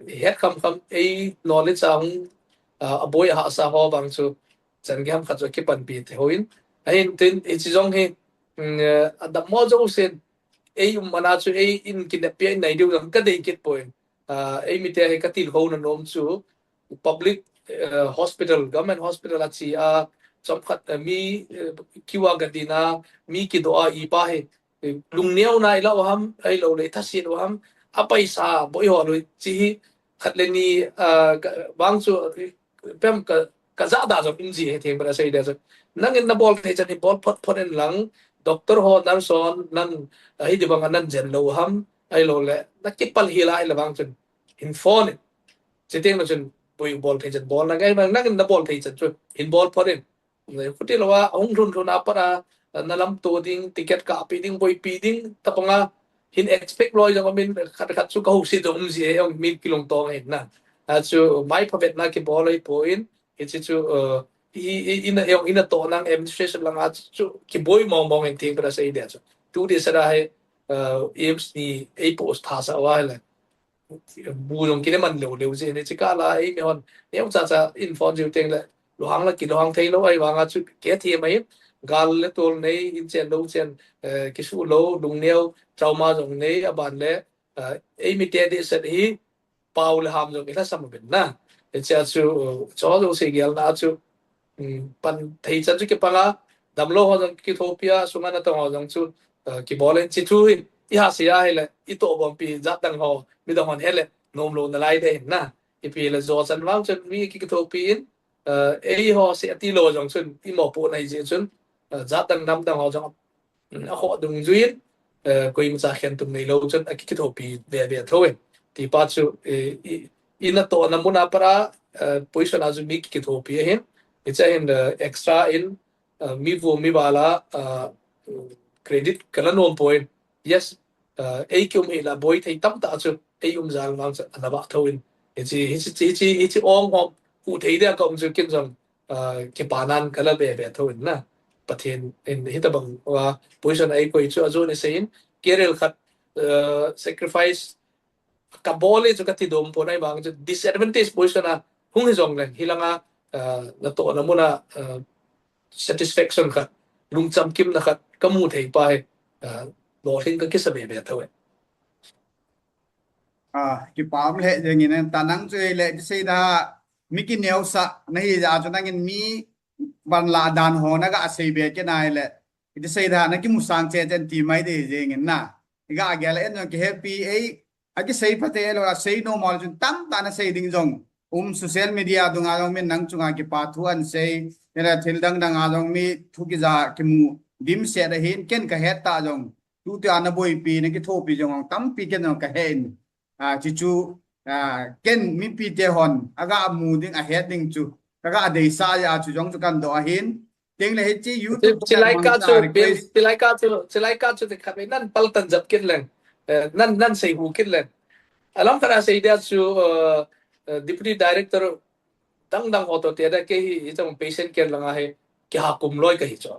het kham kham ei knowledge a hung, a, aboi ahahsa ho vang chu chan gei ham khat chu kipanpi thei hoi. Ahin tin hichi jong hi, mm, a, adammo jousen ei um mana chu ei in kineppi a in nai diu jong ka dei kit poi. A, ei mite hi ka tilkhouna nom chu public, eh, hospital, government hospital a chi a, chomkhat, eh, mi, eh, queue a gadin a, mi kidoh a i pa hi, eh, lungneo nai lou ham, ahilou le thasit u ham, a paisa boi ho lou chi hi, khat le ni, ah, ka, vang chu, eh, pem ka, ka jahda jong in ji he theng bana sei dia chu. Nangin na bol thei chan hi bol phot phot in lang, doctor ho, nurse ho, nan, ah, hi di bang a nan jen lou ham, ahilou le, na kipal hi la ahile vang chun, hin phone in. Chuteng le chun, boi bol thei chan bol na ngai, nangin na bol thei chan chu, hin bol phot in. Khuti lou a, hung lhun lhun a pat a, na lamto ding, ticket kahpi ding, boipi ding, tabang a, hin expect loi jong umin, khat khat chu ka husit jong um ji e, jong min kilungtong ahin na. A chu, mai phabep na kibol ahi poi, hichi chu, uh, i, i, i na, jong i natoh nang administration langa chu, kiboi mong mong in theng bana sei dia chu. Tu di sara hi, uh, AIIMS ni, ei post thasa uva hile. Bu jong kine man leu leu jeh in, hichi kah la, ei mi hon, neo cha cha in phone jiu teng le, lunghang la kilunghang thei lou, ahivanga chu, kei thei mai, gal le tol nei, in chen lou chen, eh, kisu lou, lungneo, trauma jong nei, aban le, eh, ei mite dehset hi, pau le ham jong i lhasam uvin na. Hichea chu, eh, chu jouse gelna chu, um, pan thei chan chu kipang a, damlou ho jong kithopi a, sunga natong ho jong chu, uh, kibol in chi thu hi, i ha sei ahile, i tohbompi jat dang ho, midang hon het le, nomlou nalai ding ahin na. Ipi le jo chan vang chun mi ki, kithopi in, uh, ei ho sei ati lou jong chun, i mopohna ahi jeh chun, uh, jat dang nam dang ho jong, um, akhoh dungjui in, uh, koima cha khen tum neilou chun, aki, kithopi ve ve tho in. Ti pa chu, eh, i, i natohna mun a pat a, uh, position a chu mi ki, kithopi ahin. Hichea hin, uh, extra in, uh, mi vu mi val a, uh, credit ka la nom poi. Yes, uh, ei ki um hi la boi thei tamtah chu, ei um jal vang chu, ana vah tho in. Hichi, hichi, hichi, hichi ong hom, hu thei dia ka um chu kin jong, uh, kipanan ka la ve ve tho in na. Pathen in hitabang a position ei koi chu ajo ni sei in, career khat, uh, sacrifice ka bol e chu ka ti dom pon, ahivang chu disadvantage position a hung hi jong le, hilanga, ah, natohna mun a, ah, satisfaction khat, lungchamkimna khat ka mu thei pa hi, ah, lolhing ka kisa be be tho e. Ah, kipah le jeng in, ta nang chu le ti sei da, mi kineosah na hi ja chu nangin mi ban la dan ho na ga sei be ke nai le. Iti sei da, na kimusang che chen ti mai de jeng in na. I ga gel en jong ki happy ei, a kisei pha te lou, a sei normal chun tamtah na sei ding jong. Um, social media dunga jong min nang chunga kipa thu an sei, nela thil dang dang a jong mi thu kija kimu dimset ahin, ken ka het ta jong. Tu te ana boipi, na kithopi jong tampi ken jong ka he in. A, chi chu, a, ken mipi te hon, a ga mu ding, a het ding chu, ka ga deisah a chu jong chu kan doh ahin. Teng le hichi YouTube channel chilai ka chu, chilai ka chu, chilai ka chu te khat nan paltan jap kit leng. Eh, nan, nan sei hu kit leng. Alam khat a sei dia chu, eh, eh, Deputy Director dang dang ho toh te da kei hi, hichang patient care langa hi, kiha kum loi ka hi chu.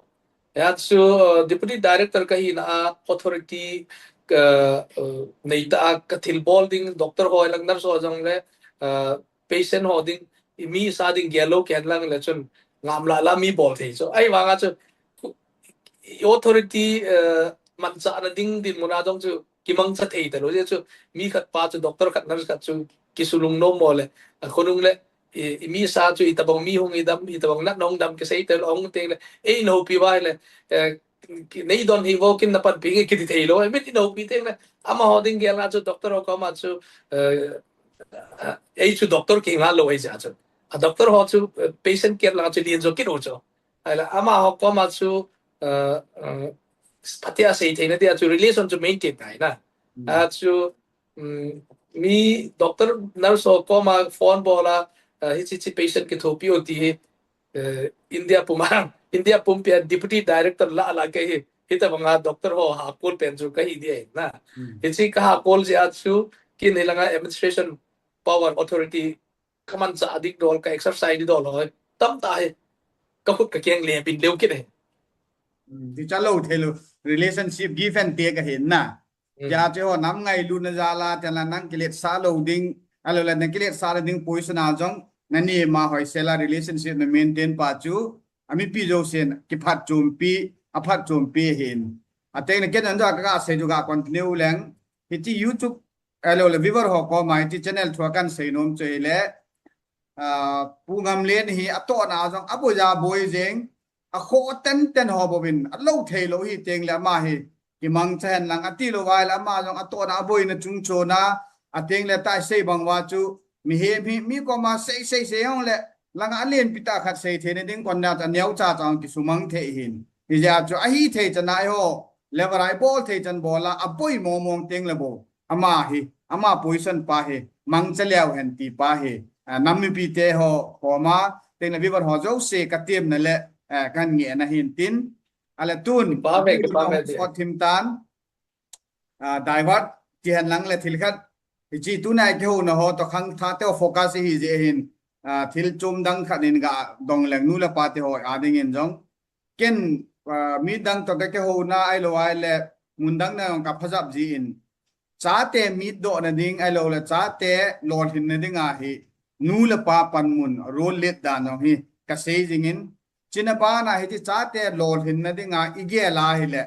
Hia chu, uh, Deputy Director ka hina a authority ka, uh, nei ta a ka thil bol ding, doctor ho lang, nurse ho jong le, uh, patient ho ding, i mi sa ding gel lou ken lang le chun ngam la la mi bol thei chu. Ahivanga chu, i authority, uh, manchahna ding dinmun a jong chu kimangcha thei ta lou. Jeh chu mi khat pa chu doctor khat nurse khat chu kisulung nom mo le, a khonung le, i, i mi sa chu i tabang mi hung i dam, i tabang natna hung dam kisei teng le, hung teng le, ei noppi vai le, eh, ki-, nei don hi vo kin na panpi nge kiti thei lou, ei min i noppi teng le, amaho ding gel na chu doctor ho koma chu, eh, ei chu doctor ki nga lou ei ja chu. A doctor ho chu, eh, patient care la chu lien jo kit u chu. Ai la, amaho koma chu, eh, eh, phatea sei theina dia chu relation chu maintain ngai na. Mm. A chu, um, mi doctor nurse ho koma phone bol a, uh, hichi chi patient kithopi u ti hi, uh, India pum a, India pumpi a deputy director la la kahi, hitabanga doctor ho hakol pen chu kahi dia na. Mm. Hichi ka hakol jeh a chu, kin hilanga administration power authority ka manchah ding dol, ka exercise ding dol ho tamtah hi ka khut ka keng le pin leu kit e. Mm, ti cha lou thei lou, relationship give and take ahi na. Mm. Tia chu ho nam ngailutna jal a, tia la nang kiletsah lou ding, ahilou le nang kiletsah lou ding position a jong, nani ma hoisel a relationship na maintain pa chu, a mipi jousen kiphatchompi, aphatchompi ahin. A teng le ken an jo ka, ka sei chu ka continue leng, hiti YouTube, ahilou le viewer ho koma hiti channel thua kan sei nom chu hile, ah, Pu Ngamlen hi atohna jong aboi ja boi jeng, akhoh tenten ho bouvin, alou thei lou hi teng le ama hi kimangcha hen lang, ati lou vai le ama jong atohna aboina chungchon a, a teng le tai sei bang uva chu, mihem hi, mi koma sei, sei, sei hong le, langa alen pi tah khat sei theina ding kon na ta neo cha cha hong kisumang thei hin. Hijeh a chu ahi thei chan a eiho, level a ibol thei chan bol a, aboi mong mong teng le bou. Ama hi, ama position pa hi, mangcha leu hen ti pa hi, ah, nam mipi te ho, koma, teng le viewer ho jouse ka temna le, eh, kan ngehna hin tin. Ale tun, kipa ve, kipa ve ti. Sot thim tan, ah, divert ti hen lang le thil khat. Hichi tunai kihouna ho toh khangthah te ho focus hi jeh hin, ah, thil chom dang khat in ga dong leng nu le pa te ho a ding in jong. Ken, ah, mi dang toh ka kihouna ahilou ahile mun dang na jong ka phajap ji in. Chate mitdohna ding ahilou le chate lolhinna ding a hi nu le pa panmun role let dan jong hi ka sei jing in. Chuna bana hiti chate lolhinna ding a igel a hile,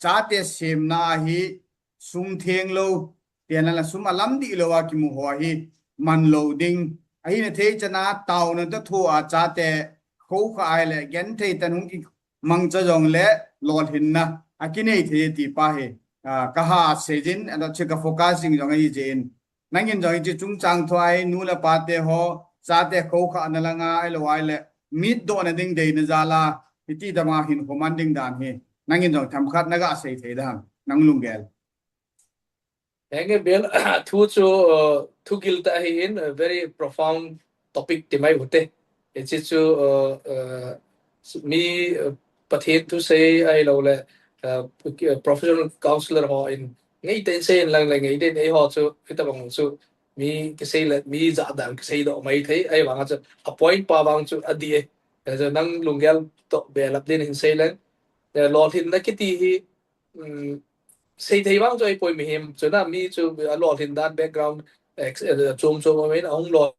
chate semna a hi sum theng lou, tia la sum alam dih lou a kimu ho hi man lou ding. Ahina thei chan a taona toh thua chate khohkha ahile genthei tah in hung kimangcha jong le lolhinna akinei thei ti pa hi, ah, ka ha sei jin, adoh chu ka focus jing jong ahi jeh in. Nangin jong hichi chungchang thua hi nu le pa te ho, chate khohkhahna langa ahilou ahile mitdohna ding deina jal a, hiti dama hinkho man ding dan hi nangin jong themkhat na ga sei thei dam, nang lunggel. Henge Bial, thu chu, uh, thugil tah ahi in, a very profound topic ti mai u te. Hichi chu, uh, uh, mi, uh, Pathen thusei ahilou le, uh, professional counselor ho in ngaitah in sei in lang le ngaitah in eiho chu, hitabang chu, mi kisei le, mi jahdan kisei doh mai thei, ahivang a chu, a point pa vang chu adih e. Achu nang lunggel toh belap din hin sei leng. Eh, lolhinna kiti hi, um, sei thei vang chu ahipoi, mihem chu na, mi chu alolhin dan background, ex-, eh, chom chom a min ahung lol.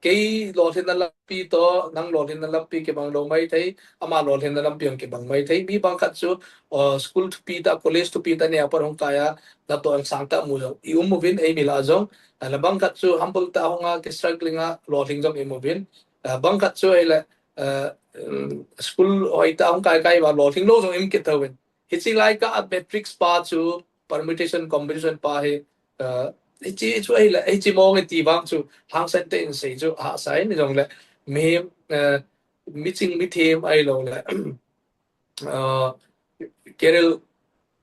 Kei lolhinna lampi toh, nang lolhinna lampi kibang lou mai thei, ama lolhinna lampi jong kibang mai thei. Mi bang khat chu, uh, school thupi tah, college thupi tah neo a pat hung kai a, natoh sang tah mu jong i um uvin, eimi lah a jong. Ah, le bang khat chu humble tah hung a, ki struggling a, lolhing jong i um uvin. Ah, bang khat chu ahile, ah, um, school hoitah hung kai kai uva lolhing lou jong i um kit uvin. Hichi lai kah a matrix pa chu permutation combination pa hi, ah, hichi chu ahile, hichi mong e ti vang chu hangsan tah in sei chu ahahsa in, hijongle mi, ah, miching mithem ahilou le, ah, career,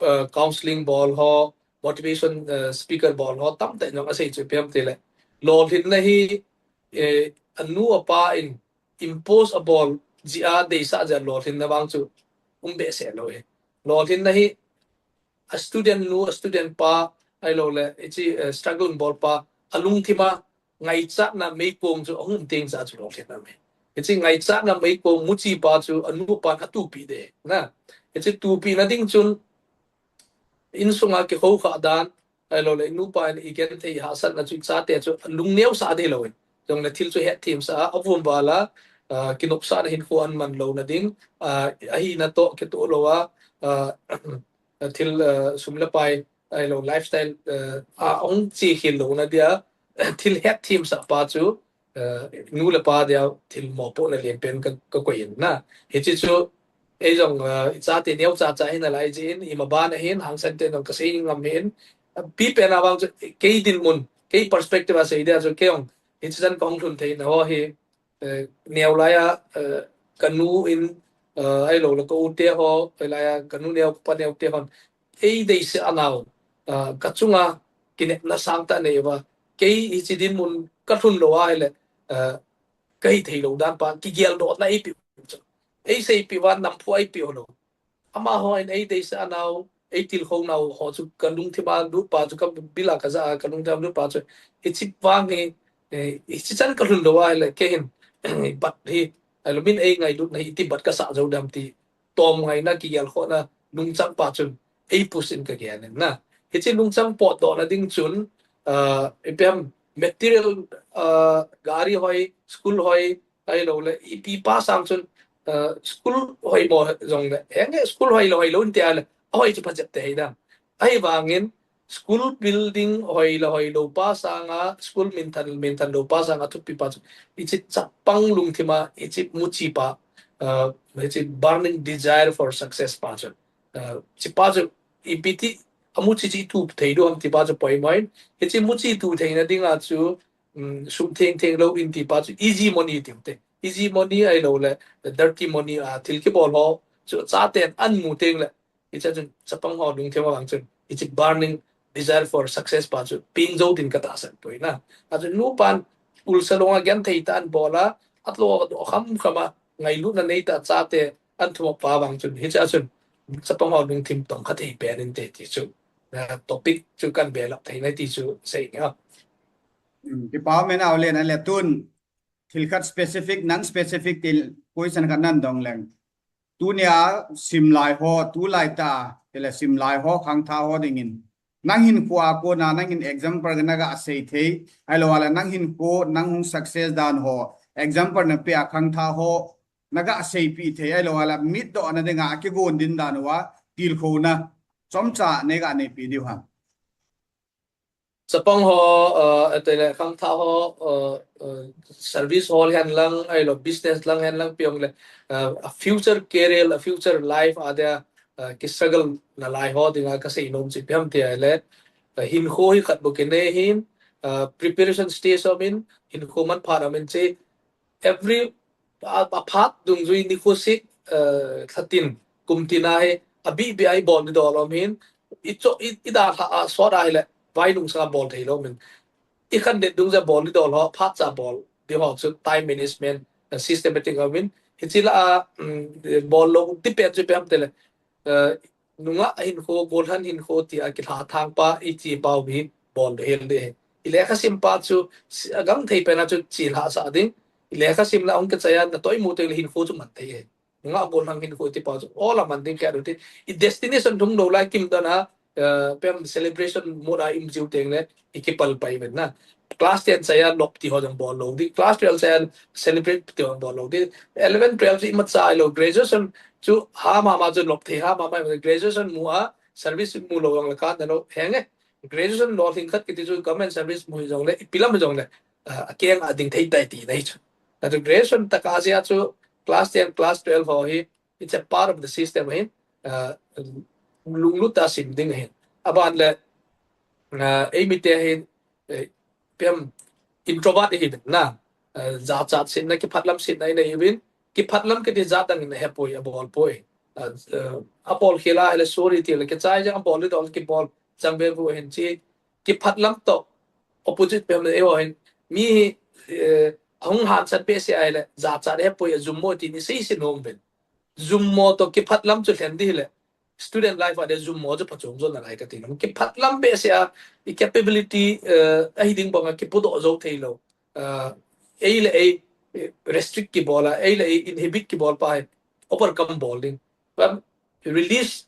ah, counseling bol ho, motivation, ah, speaker bol ho tamtah in jong asei chu ipi ham itile, lolhinna hi, eh, anu apa in impose abol jeh a, deisah jeh a lolhinna vang chu um behseh lou e. Lolhinna hi a student nu, a student pa, ahilou le, hichi, eh, struggle bol pa, alungthim a ngaichatna meikong chu ahung um teng jeh a chu lolhinna um e. Hichi ngaichatna meikong muchi pa chu anu apan atupi de na. Hichi tupina ding chun insunga kikhohkhah dan, ahilou le, i nu pa in i genthei hahsatna chu i chate chu alung neosah ding lou in. Jongle thil chu hetthem sah a, avum val a, ah, kinopsahna hinkho aman louna ding, ah, ahina toh kitoh lou a, ah, thil, ah, sum le pai, ahilou lifestyle, ah, ahung chekhel louna dia, thil het themsah pa chu, eh, nu le pa dia thil mopohna lenpen ka, ka koi in na. Hichi chu, ei jong, eh, i chate neo cha cha hi nalai jin, i maban ahin, hangsan te jong ka sei ngam hin. Pi pen a vang chu, kei dinmun, kei perspective a sei dia chu, kei jong, hichi chan ka hung lhun thei na ho hi, eh, neo lai a, eh, ka nu in, eh, ahilou le ka u te ho, ahilai a ka nu neo, ka pa neo te hon, ei deisah a nau, eh, ka chunga kinepna sangtah nei uva, kei hichi dinmun ka lhun lou a ahile, eh, ka hi thei lou dan pa, kigeldohna ei pe u chu. Ei seipi uva, namphu ei pe u lou. Amaho in ei deisah a nau, ei tilkhou nau ho chu ka lungthim a lut pa chu, ka bil a ka ja a ka lungthim a lut pa chu, hichi vang hi, eh, hichi chan ka lhun lou a ahile, kei hin, bat hi, ahilou min ei ngailutna hi iti bat ka sah jou dem ti, tom ngaina, kigelkhohna, lungchang pa chun, ei push in ka gel in na. Hichi lungchang potdohna ding chun, ah, ipi ham, material, ah, gari hoi, school hoi, ahilou le, ipi pa sang chun, ah, school hoi mo jong le, henge school hoi lou, hoi lou in tia le, ahoi chu phajep te hi dam. Ahivangin, school building hoi le hoi lou pa sanga, school minthang, minthang lou pa sanga thupi pa chu, hichi chapang lungthim a, hichi muchi pa, ah, hichi burning desire for success pa chu, ah, hichi pa chu, ipi ti, amuchi chi tu thei diu ham ti pa chu poimo in, hichi muchi tu theina dinga chu, um, sum theng theng lou in ti pa chu easy money ti te. Easy money ahilou le, dirty money a, thil kibol ho chu chaten an mu teng le, hichi chun chapang ho lungthim a vang chun, hichi burning desire for success pa chu peng jou din ka tahsan poi na. A chu nu pan ulsa lou a genthei tah in bol a, atlou a doh kham kham a, ngailutna nei tah chate an thum pa vang chun, hichi chun chapang ho lungthim tong kha thei pen in te ti chu, ah, topic chu kan belap thei na ti chu sei nge. Hmm, kipa um e Naolen, ahile tun thil khat specific, non specific ti question khat nan dong leng. Tunia simlai ho, tulai tah a, tile simlai ho, khangthah ho dingin, nang hinkho a kona, nang hin example na ga sei thei, ahilou le nang hinkho, nang hung success dan ho, example na pe a khangthah ho, na ga seipi thei, ahilou le mitdohna dinga kigon din dan uva, tilkhouna chomcha nei ga neipi diu ham? Chapang ho, uh, tile khangthah ho, uh, uh, service ho hen lang, ahilou business lang hen lang, ipi hung le, uh, a future career, a future life a dia, uh, ki struggle nalai ho dinga ka sei nom chu ipi ham ti ahile, uh, hinkho hi khat bou kinei hin, uh, preparation stage a um in, hinkho manphat a um in chi, every, a, a phat dungjui nikho sik, eh, lha tin, kum tin a hi, abih bih a i bol didol um hin, i cho, i, i dalha a sot ahile, vainung sanga bol thei lou um in. I khandet dungjui a bol didol ho, phat cha bol di ho chu time management, eh, systematic a um in. Hichi la a, um, bol lou, depend chu ipi ham tile, eh, nungah hinkho, gollhang hinkho tia kilha thang pa, i chi pau hi bol hel ding ahi. I lekha sim pa chu, si-, agangthei pen a chu chi lhasah ding. I lekha sim la hung kichai a, na toimu teng le hinkho chu man thei ahi. Nungah gollhang hinkho ti pa chu, ol a man ding kei a dong ti. I destination lhung lou lai kim dan a, eh, ipi ham celebration mode a i um jiu teng le, i kipal pai ven na. Class ten chai a lop ti ho jong bol lou ding. Class twelve chai a celebrate ti ho jong bol lou ding. Eleven, twelve chu imacha ahilou. Graduation chu ha mama chu lop thei ha mama, graduation mu a service mu lou jong le ka na lou henge. Graduation lolhing khat kiti chu government service mu jong le, ipi lam jong le, ah, akeng a ding thei tai tina hi chu. Atu graduation tah a jeh a chu class ten, class twelve ho hi, it's a part of the system ahin, ah, lunglut a sim ding ahin. Aban le, ah, eimi te hin, eh, ipi ham introvert ihi ding na, ah, jachat setna, kiphatlam setna i nei uvin, kiphatlam kiti jat dang in ahepoi, abol poi. Ah, ah, abol khel a ahile sorry ti le, kichai jeng abol le dol kibol jang ve vu hin chi, kiphatlam toh opposite pe ham le eiho hin, mi hi, eh, ahung hansan behseh ahile, jachat ahepoi, ajummo ti ni sei se nom uvin. Jummo toh kiphatlam chu lhen di hile, student life a dia jummo chu phachom jo nalai kati nom. Kiphatlam behseh a, i capability, eh, ahi ding bang a kipudoh jou thei lou. Eh, ei le ei, eh, restrict kibol a, ei le ei inhibit kibol pa hi overcome bol ding. But release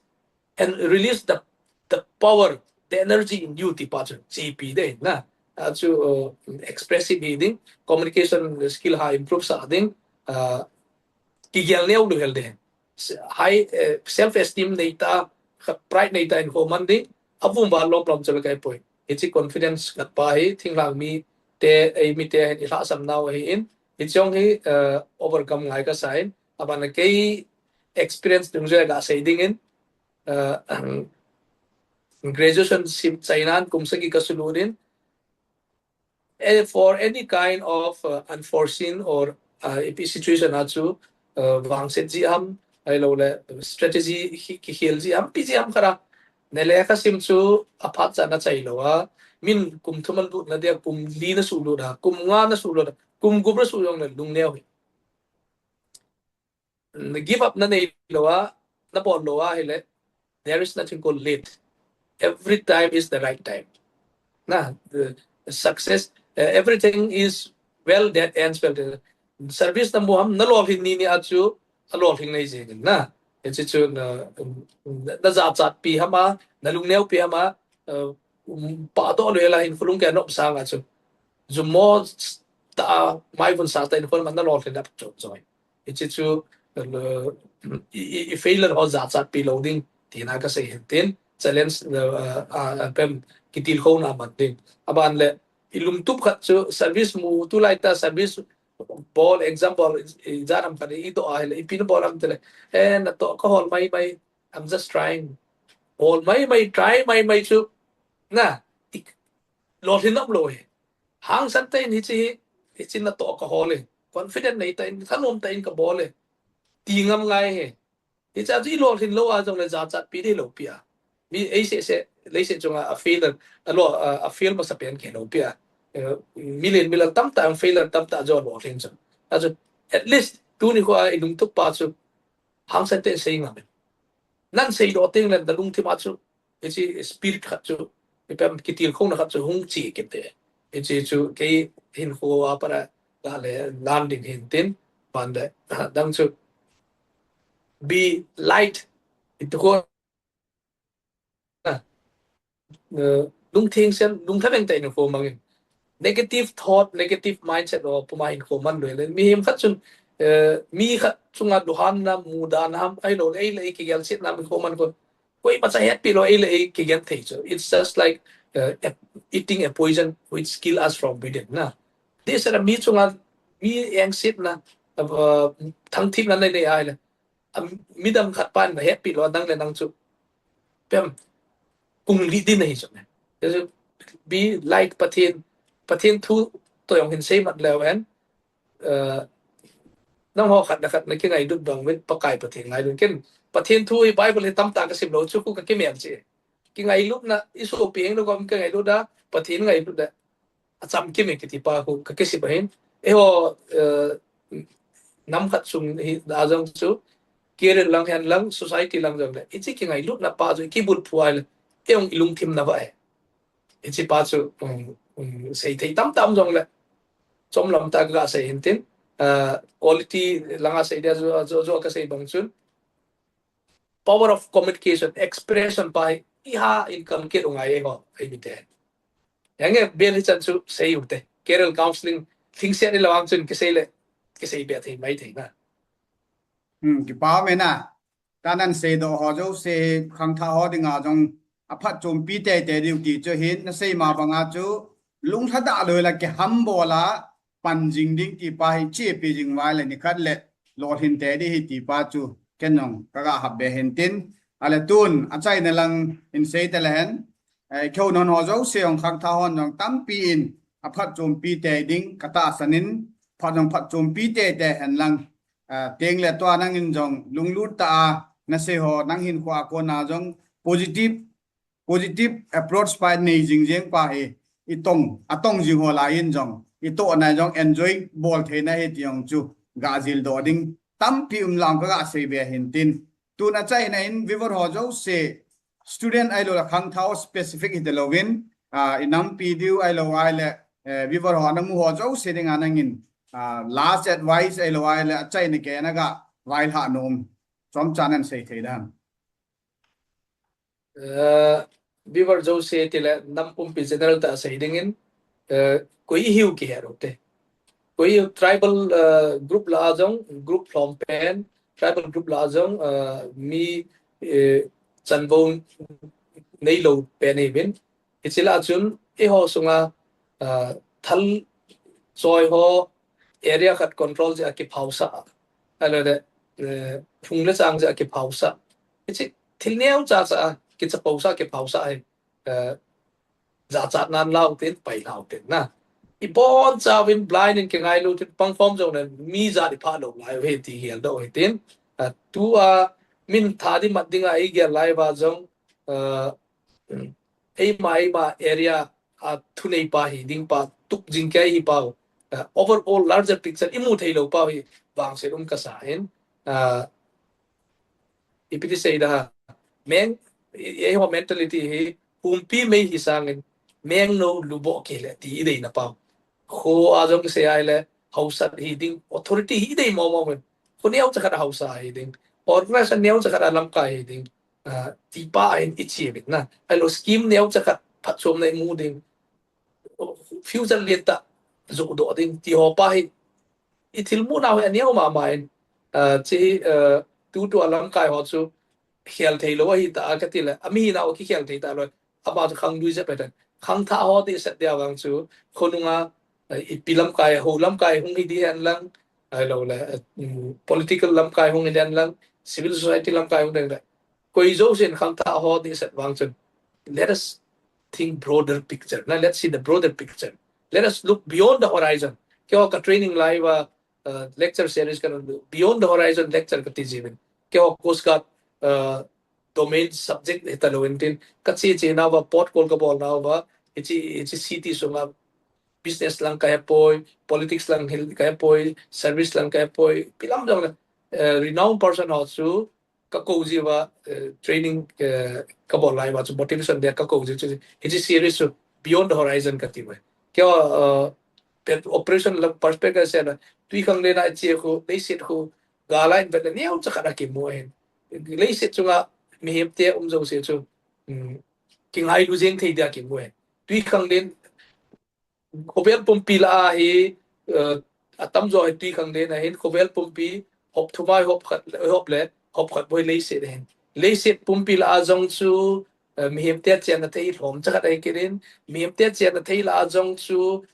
and release the, the power, the energy in you ti pa chu, G P de na. Ah, chu, uh, expressive hi ding, communication skill ha improve sah ding, ah, kigel neo lou hel ding. High, eh, self esteem nei tah, pride nei tah in ho man ding, avum val lom lom chu le kai poi. Hichi confidence khat pa hi, thinglhang mi, te, eimite hin ilhahsam nau ahin, hiche jong hi, uh, overcome ngai kasa in, abana kei experience dungjuia gasei dingin, uh, graduation sim chainan kum sagi kasulut in, eh, for any kind of, uh, unforeseen or, uh, ipi situation a chu, uh, vangset ji ham, ahilouleh strategy hi, kikhel ji ham, ipi ji ham khat a. Na lekha sim chu aphat cha na chai lou a. Min kum thum alut na dia, kum li na sulut a, kum nga na sulut a, kum gup na sulut jongle lungneo hih. Na give up na nei lou a, na bol lou a hile, there is nothing called late. Every time is the right time. Na, the success, uh, everything is well that ends well. Service na mu ham, na lolhin ni ni a chu, alolhin nei jing in na. Hiche chu na, na jachat pi ham a, na lungneo pi ham a, uh, um, pahdoh lou hela hin khulung kei a nop sang a chu. Jumo ta a, maivun sa ta in khon man na lolhin ap chu join. Hiche chu, uh, i, i, i failure ho jachat pi lou ding, tina kasei hin tin, challenge, uh, uh, uh, pem kitilkhouna man ding. Aban le, i lungtup khat chu, service mu, tulai ta service bol, example, i, i janam khat i doh a hile, ipi na bol am tile, eh, natoh ka hol mai mai, I'm just trying. Hol mai mai, try mai mai chu, na, i, lolhin ap lou hi. Hangsan ta in hiche hi, hiche natoh ka hol hi. Confident nei ta in, thanom ta in ka bol hi. Ti ngam ngai hi. Hiche a chu i lolhin lou a jongle jachat pi dei lou pi a. Mi ei seh seh, leiset chunga a failure, a lo, a, a fail masa pen kei lou pi a. Eh, million, million tamtah, a failure tamtah jo lolhin chu. A chu, at least, tuni kho a i lungtup pa chu, hangsan te sei ngam in. Nan seidoh teng le, na lungthim a chu, hiche spirit khat chu, ipi ham kitilkhouna khat chu hung che kit te. Hiche chu kei hinkho a pat a ka le lan ding hin tin, ban le, dang chu, be light, itu ko, na, eh, lungtheng sen, lungtha veng tah in hinkho mang in. Negative thought, negative mindset ho puma hinkho man lou le. Mihem khat chun, eh, mi khat chunga lunghanna, mudan ham, ahilou le, ei le ei kigelsetna hinkho man kon. Koimacha hetpi lou, ei le ei kigenthei chu. It's just like, uh, a, eating a poison which kill us from within, na. This is a mi chunga, mi engsetna, uh, thangthipna nei nei a hile. A, midang khat pan na hetpi lou, nang le nang chu. Pem, kung li din ahi chu ne. Just be like Pathen, Pathen thu toh jong hin seimat leu hen. Eh, nangho khat le khat na kingailut bang uvin Pakai Pathen ngailut. Ken Pathen thu hi Bible hi tamtah kasim lou chu khu kakimel che. Kingailutna, i sopi heng lou gom kingailut a, Pathen ngailut a. Acham kim e kiti pa khu kakisip ahin. Eiho, eh, nam khat sung hi a jong chu, career lang hen lang, society lang jong le. Hiche kingailutna pa chu, kibulphu a le. Ei jong i lungthim na va e. Hiche pa chu, um, um, seithei tamtah um jongle, chomlam tah a kasei hin tin, ah, quality langa sei dia jo, jo, jo kasei bang chun, power of communication, expression pa hi, i ha in kam kit u ngai eiho, eimite. Henge, bel hichan chu sei u te. Career counseling, thingset ni lawang chun kisei le, kisei be thei mai thei na. Hmm, kipa um e na. Tah nan seidoh ho jouse, khangthah ho dinga jong aphatchompi teitei diu ti chu hin, nasei ma banga chu, lunglhadah lou le kihambol a, pan jing ding ti pa hi chepi jing uva le nikhat le, lolhin tei ding ahi ti pa chu, ken jong kaga hap be hin tin, ale tun, achaina lang in sei tale hen, eh, keiho non ho jouse jong khangthah hon jong tampi in, aphatchompi tei ding, katahsan in, phat jong phatchompi teitei hen lang, Ah, teng le tua nangin jong lunglut tah a, nasei ho, nang hinkho a kona jong positive, positive approach pa nei jing jeng pa hi, i tong, atong jing ho lai in jong, i tohna jong enjoy bol theina ahi ti jong chu, ga jildoh ding tampi um lang kaga sei be hin tin. Tun achaina in viewer ho jouse, student ahilou le khangthah ho specific hita louvin, ah, i nampi diu ahilou ahile, eh, viewer ho namu ho jouse dinga nangin, ah, last advice ahilou ahile achaina kei naga vailhah nom. Chomcha nan sei thei dem? Eh, viewer jouse tile nam pumpi general tah a sei dingin, eh, koi ihiu kihe lou te. Koi tribal, eh, group lah a jong, group lhom pen, tribal group lah a jong, eh, mi, eh, chanvo neilou pen ahiuvin. Hiche lah a chun, eiho sunga, eh, thal choi ho area khat control jeh a kiphausah. Ahilou le, eh, phung le chang jeh a kiphausah. Hiche thil neocha cha a kichapousah, kiphausah hi, eh, jachat nan lau tin, pai lau tin na. Ibon chauvin blind in kingailu tin, pangkhom jong le mi jat ipha lou lai u hi ti geldoh u hitin. Ah, tua min tha di mat dinga igel lai uva jong, ah, eima, eima area a thunei pa hiding pa, tup jing kei hi pau. Ah, overall larger picture imu thei lou pau hi vangset um kasa in. Ah, ipi ti sei da ha. Meng, ei, eiho mentality hi, humpi mei hi sangin, meng nou luboh kei le, ti idei na pau. Kho a jong sei ahile, hausat hiding, authority hi idei momo in. Kho neocha khat a hausa hiding. Organization neocha khat a lamkai hiding. Ah, ti pa in ichi bit na. Ahilou scheme neocha khat phatchomna imu ding. Future lentah, joh doh ding, ti ho pa hi, ithilmu nau hi aneo mama in, ah, chi, ah, tutua lamkai ho chu, khel thei lou ahi ta a kati le, ami hinau kikhel thei ta lou, ama chu khangdui jep e tan. Khangthah ho ti set dia vang chu, khonunga, ah, ipi lamkai, ho lamkai hung hi di hen lang, ahilou le, ah, um, political lamkai hung hi di hen lang, civil society lamkai hung di hen lang. Koi jousen khangthah ho ti set vang chun, let us think broader picture. Na, let's see the broader picture. Let us look beyond the horizon. Keiho ka training lai uva, uh, lecture series ka beyond the horizon lecture kati jiuvin. Keiho Coast Guard, uh, domain subject hita lou in tin. Kache che nauva, port call kabol nauva, hiche, hiche city sunga business lang kahepoi, politics lang hil kahepoi, service lang kahepoi, ipi lam jong le, uh, renowned person ho chu, kakou jiuva, eh, training, eh, kabol lai uva chu motivation dia kakou jiu chu, hiche series chu Beyond the Horizon kati uve. Keiho, eh, pet operation la perspective se na, twikhanglen a che khu, leiset khu, gal a invet le neocha khat a kimu ahin. Leiset chunga mihem te um jouse chu, um, kingailu jeng thei dia kimu ahin. Twikhanglen khovel pumpi lah a hi, eh, atamjo hi twikhanglen ahin, khovel pumpi hop thum a hop khat, hop le, hop khat bou hi leiset ahin. Leiset pumpi lah a jong chu, eh, mihem te chenna thei lhomcha khat ahi kit in, mihem te chenna thei lah a jong chu,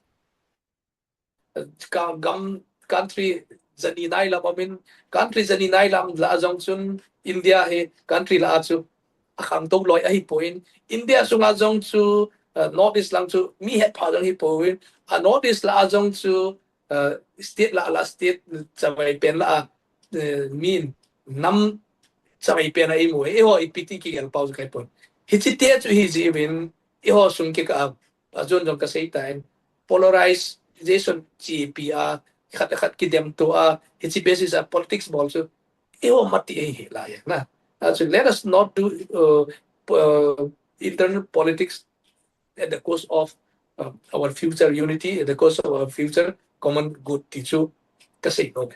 eh, ka, gam, country jani nai lam aum in, country jani nai lam lah a jong chun India hi country lah a chu akhangtou loi ahipoi in, India sunga jong chu, eh, North East lang chu mi hetpha jong hipoi in, a North East lah a jong chu, eh, state lah lah state chavai pen lah a, eh, min nam chavai pen a imu, eiho ipi ti kigel pau chu kahepoi. Hiche te chu hi jiuvin, eiho sung kikah a, ajon jong kasei tan, polarization chepi a, khat khat kidemto a, hiche basis a politics bol chu, eiho mati ahi lai na. Ah, so let us not do, uh, uh, internal politics at the cost of, uh, our future unity, at the cost of our future common good ti chu kasei nom e.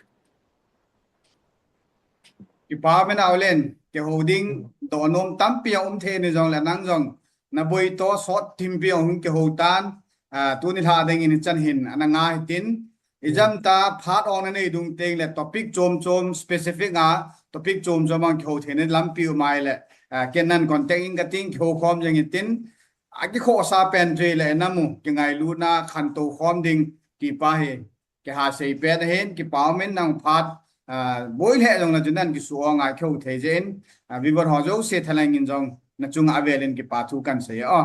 Kipa um e Naolen, kihou ding, donom tampi aum thei in jong le nang jong, naboi toh sot thimpi ahung kihou tan, ah, tuni lha ding in ichan hin ana nga hitin, ijam ta phat ong nanei dung teng le topic chom chom specific a, topic chom chom a kihou theina lampi um ahile, ah, ken nang contact in kating kihou khom jeng hitin, akikhohsa pen chu le namu, kingailutna khantou khom ding ti pa hi. Kiha sei pet ahin, kipa um in nang phat, ah, boi le jong na chu nang kisu ong a kihou thei jeh in, ah, viewer ho jouse thalheng in jong nachung a avel in kipa thu kahin sei e.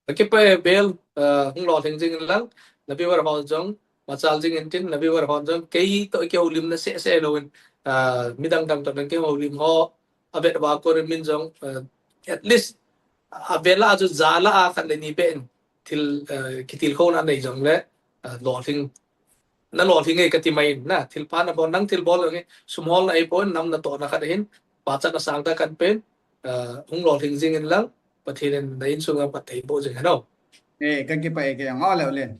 Akipa e Bel, ah, hung lolhing jing in lang, na viewer ho jong, machal jing in tin, na viewer ho jong, kei toh kihoulimna seh seh lou in, ah, midang dang toh nang kihoulim ho, avet uva kon in min jong, ah, at least, avel a chu ja lah a khat le ni beh in, thil, ah, kitilkhouna nei jong le, ah, lolhing, na lolhing e kati mai in na, thil pha nabol, nang thil bol jong e, sum hol na ahipoi, nam natohna khat ahin, pachat asang tah kahin pen, ah, hung lolhing jing in lang, Pathen in na insung a phatthei boh jing hen o. Eh, kakipah e kei jong, o le, o le.